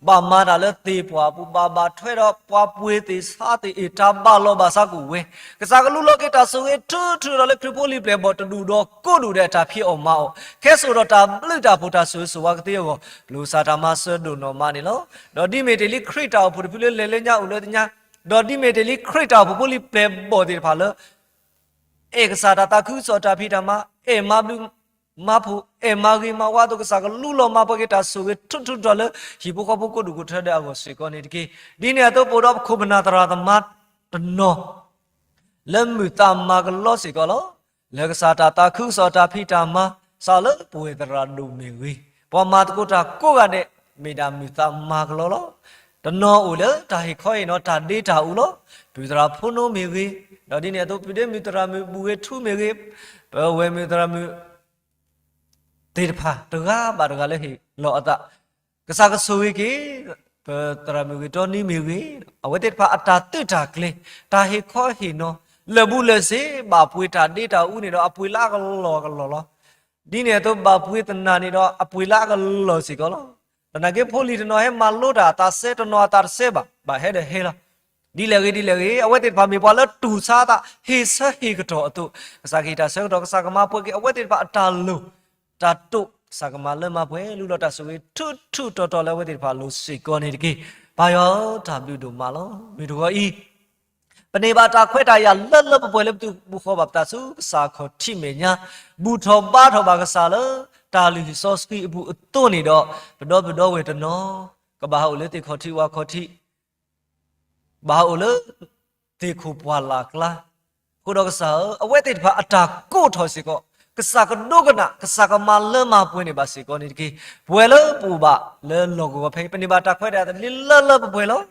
ဘၣ်မၤတၢ်လၢသ့ၣ်ပှၢ်အပူၤ, ဘၣ်ဘၣ်ထွဲဒီးပှၤပှ့ၤသ့ၣ်ဆါသ့ၣ်အ့ၣ် တၢ်ဘၣ်လီၤဘၣ်စးကအိၣ်ဝဲ. ကစၢ်ကလူးလီၤက့ၤတၢ်ဆိၣ်ဂ့ၤထူထူတီၤလၢခရံာ်ဖိလံၤပျဲၢ်ဘီၣ်တဒူၣ်ဒီးကိးဒူၣ်ဒီးတၢ်ဖံးအီၣ်မၤအီၣ်, ခဲစိာ်ဒီးတၢ်ဘျုးတၢ်ဖှိၣ်တၢ်ဆိၣ်ဂ့ၤဆိၣ်ဝါကသ့အဂီၢ်, ပလိၣ်ကစၢ်တၢ်မၤစၢၤဒိၣ်နီၢ်မးန့ၣ်လီၤ. ဒီးဒ်မ့ၢ်တ့ၢ်လံခရံာ်တၢ်အိၣ်ဖှိၣ်တဖုလၢလဲၤလၢညါအိၣ်လၢညါ, ဒီးဒ်မ့ၢ်တ့ၢ်လံခရံာ်တၢ်အိၣ်ဖှိၣ်ဖိလံၤပျဲၢ်ဘီၣ်သ့ၣ်တဖၣ်လၢ အဲၣ်ကစၢ်တၢ်သးခုကစီၣ်တၢ်ဖံးတၢ်မၤ, အဲၣ်မၤဘျုးမၤဖှိၣ်, အဲၣ်မၤဂ့ၤမၤဝါအသိး ကစၢ်ကလူလီၤမၤပှဲၤက့ၤတၢ်ဆိၣ်ဂ့ၤထူထူတီၤလၢဟံၣ်ဖိဃီဖိကိးဒူၣ်ကိးထၢဒဲးအဂီၢ်စ့ၢ်ကီးန့ၣ်တက့ၢ်. ဒ်န့ၣ်အသိးပအိၣ်ဒီးပခိၣ်ပနၢ်သရၣ်သမါတနီၤ လၢမုၢ်သးမၤကလီစ့ၢ်ကီးလီၤ. လၢကစၢ်တၢ်သးခုကစီၣ်တၢ်ဖံးတၢ်မၤ စးလၢပဝဲသရၣ်ဒိၣ်မ့ၢ်ဂ့ၤ, ပှၤမၤသကိးတၢ်ကိးဂၤဒဲး မ့ၢ်ဒၣ်မုၢ်သးမၤကလီလီၤ. တနီၤအိၣ်လၢတၢ်ဟ့ၣ်ခီဟ့ၣ်နီၤတၢ်ဒ့တၢ်အူလီၤ. ပုၢ်သရၣ်ဖိနီမ့ၢ်ဂ့ၤ, ဒီးဒ်န့ၣ်အသိး ပုၢ်ဒ့မုၣ်သရၣ်မုၣ်ဘူၣ်ဂ့ၤထူမ့ၢ်ဂ့ၤ, ပဝဲမုၢ်သရၣ်မုၣ် သ့ၣ်တဖၣ် တဂၤဘၣ်တဂၤလၢဟ့ၣ်လီၤအသး, ကစၢ်ကဆိၣ်ဂ့ၤက့ၤ ပသရၣ်မုၣ်ဂ့ၤတီနံမ့ၢ်ဂ့ၤ, အဝဲသ့ၣ်တဖၣ်အတၢ်သုးတၢ်ကျဲၤ, တၢ်ဟ့ၣ်ခီဟ့ၣ်နီၤ, လၢာ်ဘူၣ်လၢာ်စ့ၤ ဘၣ်ပှ့ၤတၢ်ဒ့တၢ်အူန့ၣ်ဒီး အပှ့ၤလၢအကလီၢ်ကလီၢ်လီၤ. ဒ်န့ၣ်အသိး ဘၣ်ပှ့ၤသနာ်န့ၣ်ဒီး အပှ့ၤလၢအကလီၢ်စ့ၢ်ကီးလီၤ. သနာ်က့ဖိလံၤတနီၤဟဲမၤလိတၢ်အသးစဲ တနီၤအသးတစဲဘၣ်, ဘၣ်ဟဲဒီးဟဲလီၤ. ဒ်လဲၣ်ဂ့ၤဒ်လဲၣ်ဂ့ၤ အဝဲသ့ၣ်တဖၣ်မ့ၢ်ပှၤလၢတူၢ်ဆါအသး ဟ့ၣ်ဆၢဟ့ၣ်ကတီၢ်အသိး, ကစၢ်ကဟ့ၣ်တၢ်ဆၢကတီၢ်, ကစၢ်ကမၤပှဲၤက့ၤအဝဲသ့ၣ်တဖၣ်အတၢ်လိၣ်တၢ်တိာ်, ကစၢ်ကမၤလၢမၤပှဲၤ လူလီၤတၢ်ဆိၣ်ဂ့ၤထူထူတီၤတီၤလၢအဝဲသ့ၣ်တဖၣ်အလိၤစ့ၢ်ကီးန့ၣ်တက့ၢ်. ပၢ်ယွၤဧၢ, တၢ်ဘျုးဒိၣ်မးလီၤ. မုၢ်တဂီၤအံၤ ပန့ၢ်ဘၣ်တၢ်ခွဲးတၢ်ယာ်လၢလၢပှဲၤပှဲၤလၢပသုးဘူးဃီဘၣ်ပသးဆူကစၢ်ခီၣ်ထံးမဲာ်ညါ, ဘူၣ်ထီၣ်ဘါထီၣ်ဘၣ်ကစၢ်လၢ တၢ်လုၢ်ဟံၣ်စီဆှံအပူၤအသိးန့ၣ်ဒီး, ပဒီပုၢ်ဒီဝဲၢ်တနီၤ ကဘၣ်ဟးအိၣ်လၢသ့ၣ်ခီၣ်ထံးဝၣ်ခီၣ်ထံး, ဘၣ်ဟးအိၣ်လၢ သ့ၣ်ခိၣ်ပှၢ်လၢ်ကျါ, အဃိဒီးကစၢ်ဧၢ, အဝဲသ့ၣ်တဖၣ်အတၢ်ကိးထီၣ်စ့ၢ်ကီး, ကစၢ်ကဒိကနၣ်, ကစၢ်ကမၤလၢမၤပှဲၤန့ၢ်ဘၣ်စ့ၢ်ကီးန့ၣ်တက့ၢ်. ပဝဲလၢပအိၣ်ဘၣ်လၢလီၢ်ကဝီၤဖဲအံၤ ပန့ၢ်ဘၣ်တၢ်ခွဲးတၢ်ယာ်သ့လၢလၢပှဲၤပှဲၤလီၤ.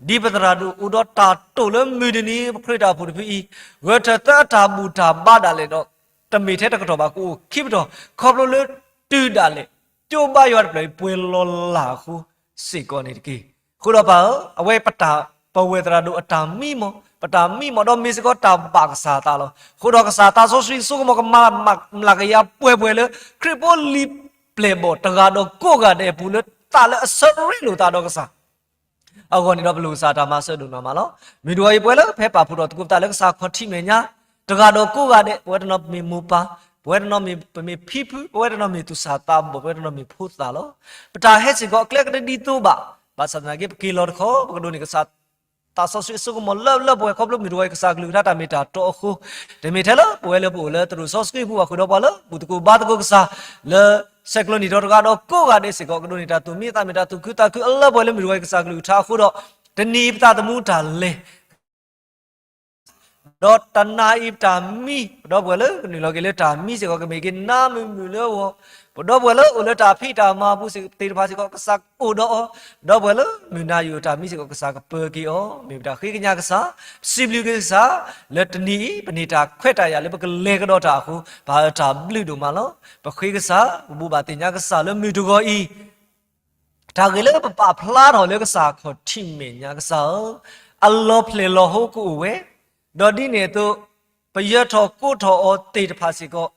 ဒ်ပသရၣ်ဒိၣ်အိၣ်ဒီးတၢ်တိာ်လၢမုၢ်တနံၤ ပခရံာ်တၢ်အိၣ်ဖှိၣ်တဖုအံၤ, ဂဲၤထၢၣ်သၢအတၢ်ဘူၣ်တၢ်ဘါဒၣ်လဲာ်ဒီး, တမ့ၢ်ထဲတကတီၢ်ဘၣ် ကအိၣ်ခံပတီၢ်, ခီဖျိလၢတုၤဒၣ်လဲာ် ကၠိဘါယွၤတဖျၢၣ်အံၤပှဲၤလီၤလၢ်အဃိစ့ၢ်ကီးန့ၣ်တက့ၢ်. အဃိဒီးပၢ်ဧၢ, အဝဲပတၢ်, ပဝဲသရၣ်ဒိၣ်အတၢ်မံမီၢ်, ပတၢ်မံမီၢ်ဒီးမ့ၢ်စ့ၢ်ကီးတၢ်ဘၣ်ကစၢ်အသးလီၤ. အဃိဒီးကစၢ်သးစီဆှံအစိကမီၤကမၤမျးကယၤပှဲၤပှဲၤလၢ ခရံာ်ဖိလံၤပျဲၢ်ဘီၣ်တဂၤဒီးကိးဂၤဒဲးအပူၤ လၢသးလၢအဆၢရ့လိာ်သးဒီးကစၢ် အဂီၢ်န့ၣ်ဒီး ပလိၣ်ကစၢ်တၢ်မၤစၢၤဒိၣ်နီၢ်မးလီၤ. မုၢ်တဂီၤအံၤပဝဲလၢဖဲပာ်ဖှိၣ်ထီၣ်သကိးပသးလၢကစၢ်ခီၣ်ထံးမဲာ်ညါ, တဂၤဒီးကိးဂၤဒဲး, ပဝဲတနီၤမ့ၢ်မိၢ်ပၢ်, ပဝဲတနီၤမ့ၢ်ပမ့ၢ်ဖံဖု, ပဝဲတနီၤမ့ၢ်သူၣ်စၢ်သးဘီၣ်, ပဝဲတနီၤမ့ၢ်ဖိသၣ်လီၤ. ပတၢ်ဟဲစ့ၢ်ကီးအကျဲကတဒ်သိးဘၣ်, ဘၣ်ဆၣ်သနာ်က့ ပက့ၤလီၤတခီ ပကဒိးန့ၢ်ကစၢ် သးစီဆှံအစိကမီၤလၢလၢပှဲၤပှဲၤ ခီဖျိမုၢ်တဂီၤအံၤကစၢ်ကလုၢ်ကထါတၢ်မ့ၢ်တၢ်တီအဃိ, တမ့ၢ်ထဲလၢပဝဲလၢပအိၣ်လၢသရိာ်စီဆှံပူၤဘၣ် ဃုာ်ဒီးပှၤလၢဘူၣ်သကိးဘါသကိးကစၢ်, လၢဆဲးကျိးနံၣ်ထီၣ်တဂၤဒီးကိးဂၤဒဲးစ့ၢ်ကီး ကဒိးန့ၢ်တၢ်သူၣ်မံသးမုာ် တၢ်သူၣ်ခုသးခုအလၢပှဲၤလၢမုၢ်တဂီၤအံၤကစၢ်ကလုၢ်ကထါအဃိဒီး, တနံၤအံၤပသးသမူတၢ်လဲၤ ဒီးတနၤအံၤပတၢ်မံ, ပဒီပုၢ်ဝဲၢ်လၢကနုာ်လီၤက့ၤလၢတၢ်မံစ့ၢ်ကီး ကမ့ၢ်က့ၤနါမုာ်မုာ်လၢအဂီၢ်, ပဒီပုၢ်ဝဲၢ်လၢအိၣ်လၢတၢ်ဖံးတၢ်မၤအပူၤသ့ၣ်တဖၣ်စ့ၢ်ကီး ကစၢ်အိၣ်ဒီးအီၤ, ဒီပုၢ်ဝဲၢ်လၢမုၢ်နၤယိာ်တၢ်မံစ့ၢ်ကီး ကစၢ်ကပၢၤက့ၤအီၤ, မ့ၢ်ပတၢ်ဃ့ကညးကစၢ်, ပစံးဘျုးက့ၤကစၢ်, လၢတနံၤအံၤ ပန့ၢ်တၢ်ခွဲးတၢ်ယာ်လၢပကလဲၤကဒီးတၢ်အဃိ, ပၢ်ဧၢတၢ်ဘျုးဒိၣ်မးလီၤ. ပဃ့ကစၢ်, ပဘိးဘၣ်သ့ၣ်ညါကစၢ်လၢမုၢ်တဂီၤအံၤ တၢ်ဂ့ၢ်လၢပပာ်ဖျါထီၣ်လၢကစၢ်ခီၣ်ထံးမဲာ်ညါကစၢ်ဧၢ, အလီၤဖျဲၣ်လီၤဟိကအိၣ်ဝဲ, ဒီးဒ်န့ၣ်အသိး, ပယၢၤထီၣ်ကိးထီၣ်အီၤသ့ၣ်တဖၣ်စ့ၢ်ကီး,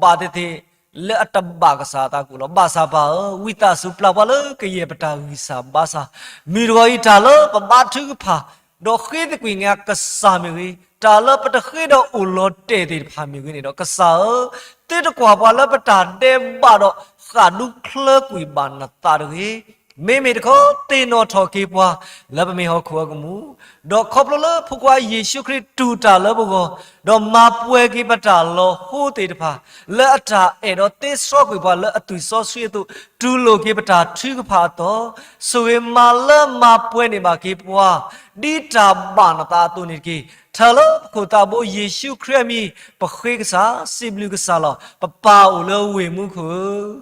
ဘၣ်သ့ၣ်သ့ၣ်လၢအတဘၣ်ကစၢ်အသးကအိၣ်လီၤ. ဘၣ်ဆၣ်ပၢ်ဧၢ, ဝံသးစူၤပျၢ်ပှၤလၢကယဲၢ်ပတၢ်ဂံၢ်စၢ်ဘါစၢ်, မုၢ်တဂီၤအံၤတၢ်လၢပဘါထုကဖၣ်, ဒီးဃ့သကွံာ်ကညးကစၢ်မ့ၢ်ဂ့ၤ, တၢ်လၢပတဃ့ဒီးအိၣ်လီၤတဲာ်သ့ၣ်တဖၣ်မ့ၢ်ဂ့ၤန့ၣ်ဒီး ကစၢ်ဧၢ, သုတကွၢ်ပှၤလၢပတၢ်ဒဲးဘးဒီး ဃၣ်ဒူချၢကွံာ်ဘၣ်နသးတဂ့ၤ. မ့မ့ၢ်တခီ သ့ၣ်နီၣ်ထီၣ်က့ၤပှၤ လၢပမ့ၢ်ဟီၣ်ခိၣ်အကမူၣ်, ဒီးခီဖျိလၢဖိခွါယ့ၣ်ၡူးခရံာ်တူၢ်တၢ်လၢပဂီၢ်, ဒီးမၤပှဲၤက့ၤပတၢ်လီၤဟိသ့ၣ်တဖၣ်, လၢအတၢ်အဲၣ်ဒီးသ့စီကွံာ်ပှၤလၢအသွံၣ်စီဆှံအသိး, တူၢ်လိာ်က့ၤပတၢ်ထုကဖၣ်အသီ, ဆိၣ်ဂ့ၤမၤလၢမၤပှဲၤန့ၢ်ဘၣ်က့ၤပှၤ, ဒ်တၢ်ဘၣ်နသးအသိးန့ၣ်တက့ၢ်. ထၢၣ်လၢပခိၣ်သးဘိယ့ၣ်ၡူးခရံာ်အမံၤ, ပဃ့ကစၢ်, စံးဘျုးကစၢ်လီၤ. ပပၢ်အိၣ်လၢဝ့ၢ်မူခိၣ်ဧၢ,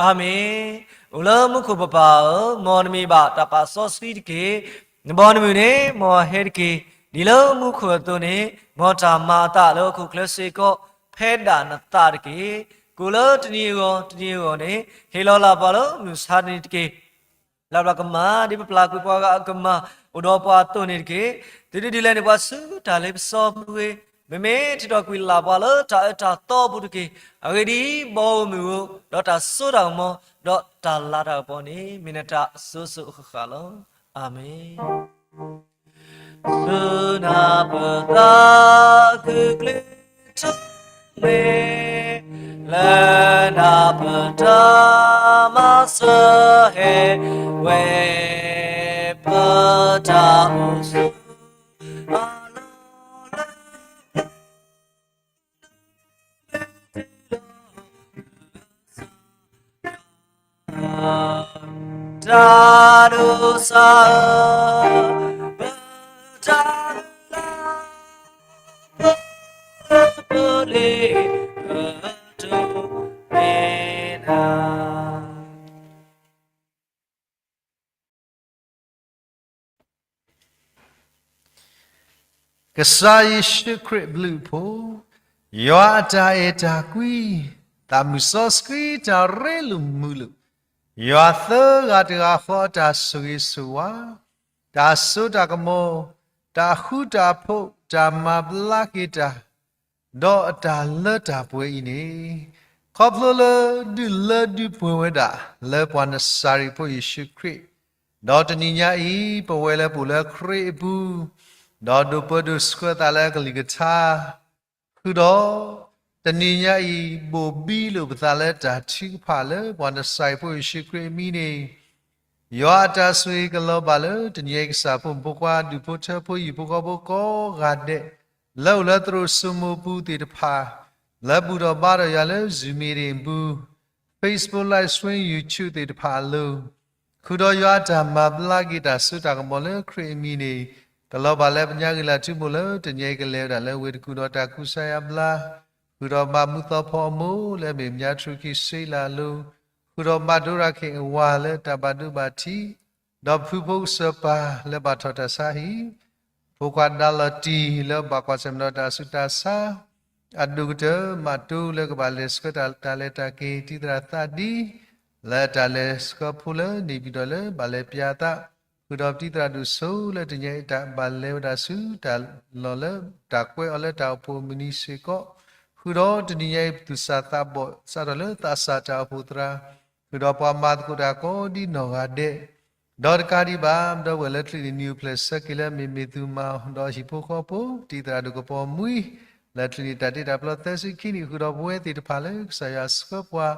အၤမ့ၣ်. အိၣ်လၢမူခိၣ်ပပၢ်ဧၢ, မ်နမံၤဘၣ်တၢ်ပာ်စီဆှံတက့ၢ်. နဘီနမုၢ်န့ၣ် မ်အဟဲတက့ၢ်. ဒ်လၢမူခိၣ်အသိးန့ၣ်, မ်တၢ်မၤအသးလၢဟီၣ်ခိၣ်ချၢစ့ၢ်ကီး, ဖဲဒၣ်နသးတက့ၢ်. ကိၣ်လၢတနံၤအဂီၢ်, တနံၤအဂီၢ်န့ၣ်, ဟ့ၣ်လီၤလၢပှၤလၢမုၢ်ဆါတနံၤတက့ၢ်. လၢပကမၤ, ဒ်ပပျၢ်ကွံာ်ပှၤဂၤအကမၤ, အိၣ်ဒီးပှၤအသိးန့ၣ်တက့ၢ်. သုဒုးဒုးလဲန့ၣ် ပှၤဆူတၢ်လ့ပစီပူၤဂ့ၤ, မ့မ့ၢ်ထုးထီၣ်ကွံာ်လၢ်ပှၤလၢတၢ်အၢတၢ်သီပူၤတက့ၢ်. အဂ့ၢ်ဒ်အံၤ, ဘီမုၢ်ဧိၤ, ဒီးတၢ်စိတၢ်ကမီၤ, ဒီးတၢ်လၤတၢ်ကပီၤန့ၣ် မ့ၢ်နတၢ်အစိၤစိၤအဃၣ်ဃၣ်လီၤ. အၤမ့ၣ်. ဆူနၢ်ပၢၢ်သးခုကျ့ထီၣ်မ့ၢ်, လၢနၢ်ပၢၢ်တၢ်မၤစၢၤဟဲဝဲ, ပတၢ်အိၣ်ဆူၣ်အလီၢ်လၢ တၢ်ဒိးစၢ်အၢ, ပတၢ်လၢ ပလ့ပတိမ့ၢ်နၤ. ကစၢ်ယ့ၣ်ၡူးခရံာ်အဘျုးအဖှိၣ်, ယွၤအတၢ်အဲၣ်တၢ်ကွံ, သးမုၢ်စီဆှံတၢ်ရ့လိာ်မုာ်လိာ်, ယွၤသၢဂၤတဂၤဃီအတၢ်ဆိၣ်ဂ့ၤဆိၣ်ဝါ, တၢ်စိတၢ်ကမီၤ, တၢ်ဃူတၢ်ဖိး, တၢ်မၤဘျါက့ၤတၢ် ဒီးအတၢ်လၢတၢ်ပှဲၤအံၤန့ၣ်, ခီဖျိလၢဒုးလၢဒုးပှဲၤဝဲဒၣ် လၢပှၤနစၤရ့းဖိယ့ၣ်ၡူးခရံာ်, ဒီးတနံၤညါအံၤ ပဝဲလၢပအိၣ်လၢခရံာ်အပူၤ, ဒီးဒိးပၢဒိးဆှၢသးလၢအကလုၢ်ကထါ, ဃုာ်ဒီး တနံၤညါအံၤ ဘိၣ်ဘံလိာ်ပသးလၢတၢ်ထုကဖၣ်လၢပှၤနစၤရ့းဖိယ့ၣ်ၡူးခရံာ်အမံၤန့ၣ် ယွၤအတၢ်ဆိၣ်ဂ့ၤကလီၤဘၣ်လၢတနံၤညါအံၤ ကစၢ်ဖိမုၣ်ဖိခွါ ဒူၣ်ဖိထၢဖိ ဟံၣ်ဖိဃီဖိကိးဂၤဒဲး, လၢအိၣ်လၢသရိာ်စိမိၢ်ပူၤသ့ၣ်တဖၣ်, လၢဘူၣ်ထီၣ်ဘါထီၣ်ယွၤလၢ Zoom meeting ပူၤ, Facebook Live Stream, YouTube သ့ၣ်တဖၣ်အလိၤ, ဃုာ်ဒီးယွၤအတၢ်မၤဘျါက့ၤတၢ်စိတၢ်ကမီၤလၢခရံာ်အမံၤန့ၣ်, ကလီၤဘၣ်လၢပညါဂ့ၤလၢထူမိၢ်လၢတနံၤအံၤကလဲၤဝဲဒၣ်လၢဝ့ၢ်တကူၣ်ဒီးတၢ်ကူစါယါဘျါ, ဃုာ်ဒီးဘၣ်မူသီဖီအမိၢ်လၢအမ့ၢ်ပညါထရူးခံစ့လၢအလိၤ, ဃုာ်ဒီးဘၣ်ဒိရၤခ့ၣ်အဝၤလၢတၢ်ဘၣ်ဒိဘၣ်ထံး, ဒီးဖုဖိကစၢၢ်ပၢ်လၢဘၣ်ထီၣ်တၢ်ဆါဟံၣ်, ဖိခွါဒါလီၤတံၢ်လၢဘၣ်ကွၢ်ဆၢၣ်မဲာ်ဒီးတၢ်ဆူးတၢ်ဆါ, အဒိၣ်ကတၢၢ်မးတိလၢကဘၣ်လဲၤဆှၢတၢ်လဲၤတၢ်က့ၤ တံၤသရၣ်သးဒံ လၢတၢ်လဲၤဆှၢဖိလၢန့ၣ်ပၠံၤဒီးလၢဘၣ်လဲၤပျးသး, ဃုာ်ဒီးတံၤသရၣ်ဒိၣ်စိလၢတနံၤညါအံၤတၢ်ဘၣ်လဲၤဝဲဒၣ်ဆူတၢ်လီၢ်လၢတၢ်ကွဲးအီၤလၢတၢ်အိၣ်ဖှိၣ်အမုၢ်နံၤစ့ၢ်ကီး, ဃုာ်ဒီးတနံၤညါအံၤပသူၣ်စၢ်သးဘီၣ်စးထီၣ်လၢသးစၢ်တၢ်အိၣ်ဖှိၣ်သရၣ်, ဃုာ်ဒီးပှၤမၤသကိးတၢ်ကိးဒံနီၢ်ဂၤဒဲး, ဒီးတကးဒံးဘၣ် ဒီပုၢ်ဝဲၢ်လၢချံးန့ၣ် နံၣ်အိၣ်ဖျဲၣ်ဆၢက့ၤလၢအမ့ၢ်မ့ၢ်သူၣ်မၤအီၤ ဒီးဟံၣ်ဖိဃီဖိ တံၤသရၣ်ဒိၣ်ကပီၤမှံ လၢချံးန့ၣ် တၢ်တ့တၢ်ဖျီသၢဆံခံနံၣ် ဃုာ်ဒီးပဝဲသ့ၣ်တဖၣ်လၢကစၢ်ယွၤဆှၢပှၤ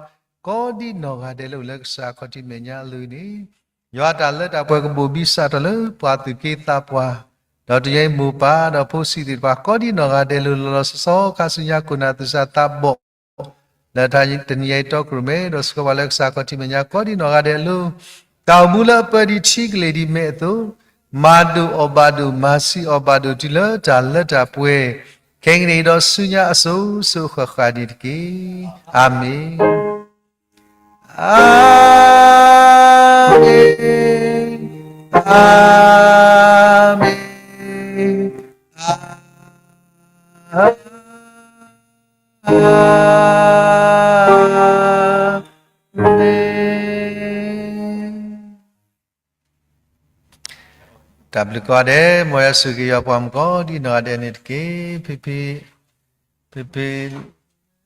ကိးဒံနီၢ်ဂၤဒဲးလၢအိၣ်လၢကစၢ်ခီၣ်ထံးမဲာ်ညါအလိၤန့ၣ်, ယွၤတၢ်လၢတၢ်ပှဲၤကဘိၣ်ဘံစးထီၣ်လၢပှၤသူၣ်က့သးပှၢ်, ဒီးတနံၤညါအံၤမိၢ်ပၢ်ဒီးဖိဆံးသ့ၣ်တဖၣ် ကိးဒံနီၢ်ဂၤဒဲးလၢလီၤလီၤဆီဆီခါဆူညါ ခိၣ်နၢ်သူၣ်စၢ်သးဘီၣ် လၢတနံၤညါအံၤတီခိၣ်ရိၣ်မဲ ဒီးဆှၢပှၤလၢကစၢ်ခီၣ်ထံးမဲာ်ညါကိးဒံနီၢ်ဂၤဒဲးအလိၤ, တၢ်အိၣ်မူလၢအပၢဒံးထံကလဲာ်ဒ်မဲာ်အသိး, မၤဒိၣ်အီၣ်ဘၣ်ဒိၣ် မၤဆံးအီၣ်ဘၣ်ဒိၣ်တုၤလၢတၢ်လၢတၢ်ပှဲၤ, ခဲကနံၣ်အံၤဒီးဆူညါအစိၤစိၤအဃၣ်ဃၣ်န့ၣ်တက့ၢ်. အၤမ့ၣ်. အၤမ့ၣ်, အၤမ့ၣ်, အၤမ့ၣ်. တၢ်ဘျုးကိးဂၤဒဲး, မ်ယွၤဆိၣ်ဂ့ၤက့ၤယွၤပှၤမုၣ်ကိးဒံနီၢ်ဂၤဒဲးန့ၣ်တက့ၢ်. ဖံဖံ, ဖံဖံ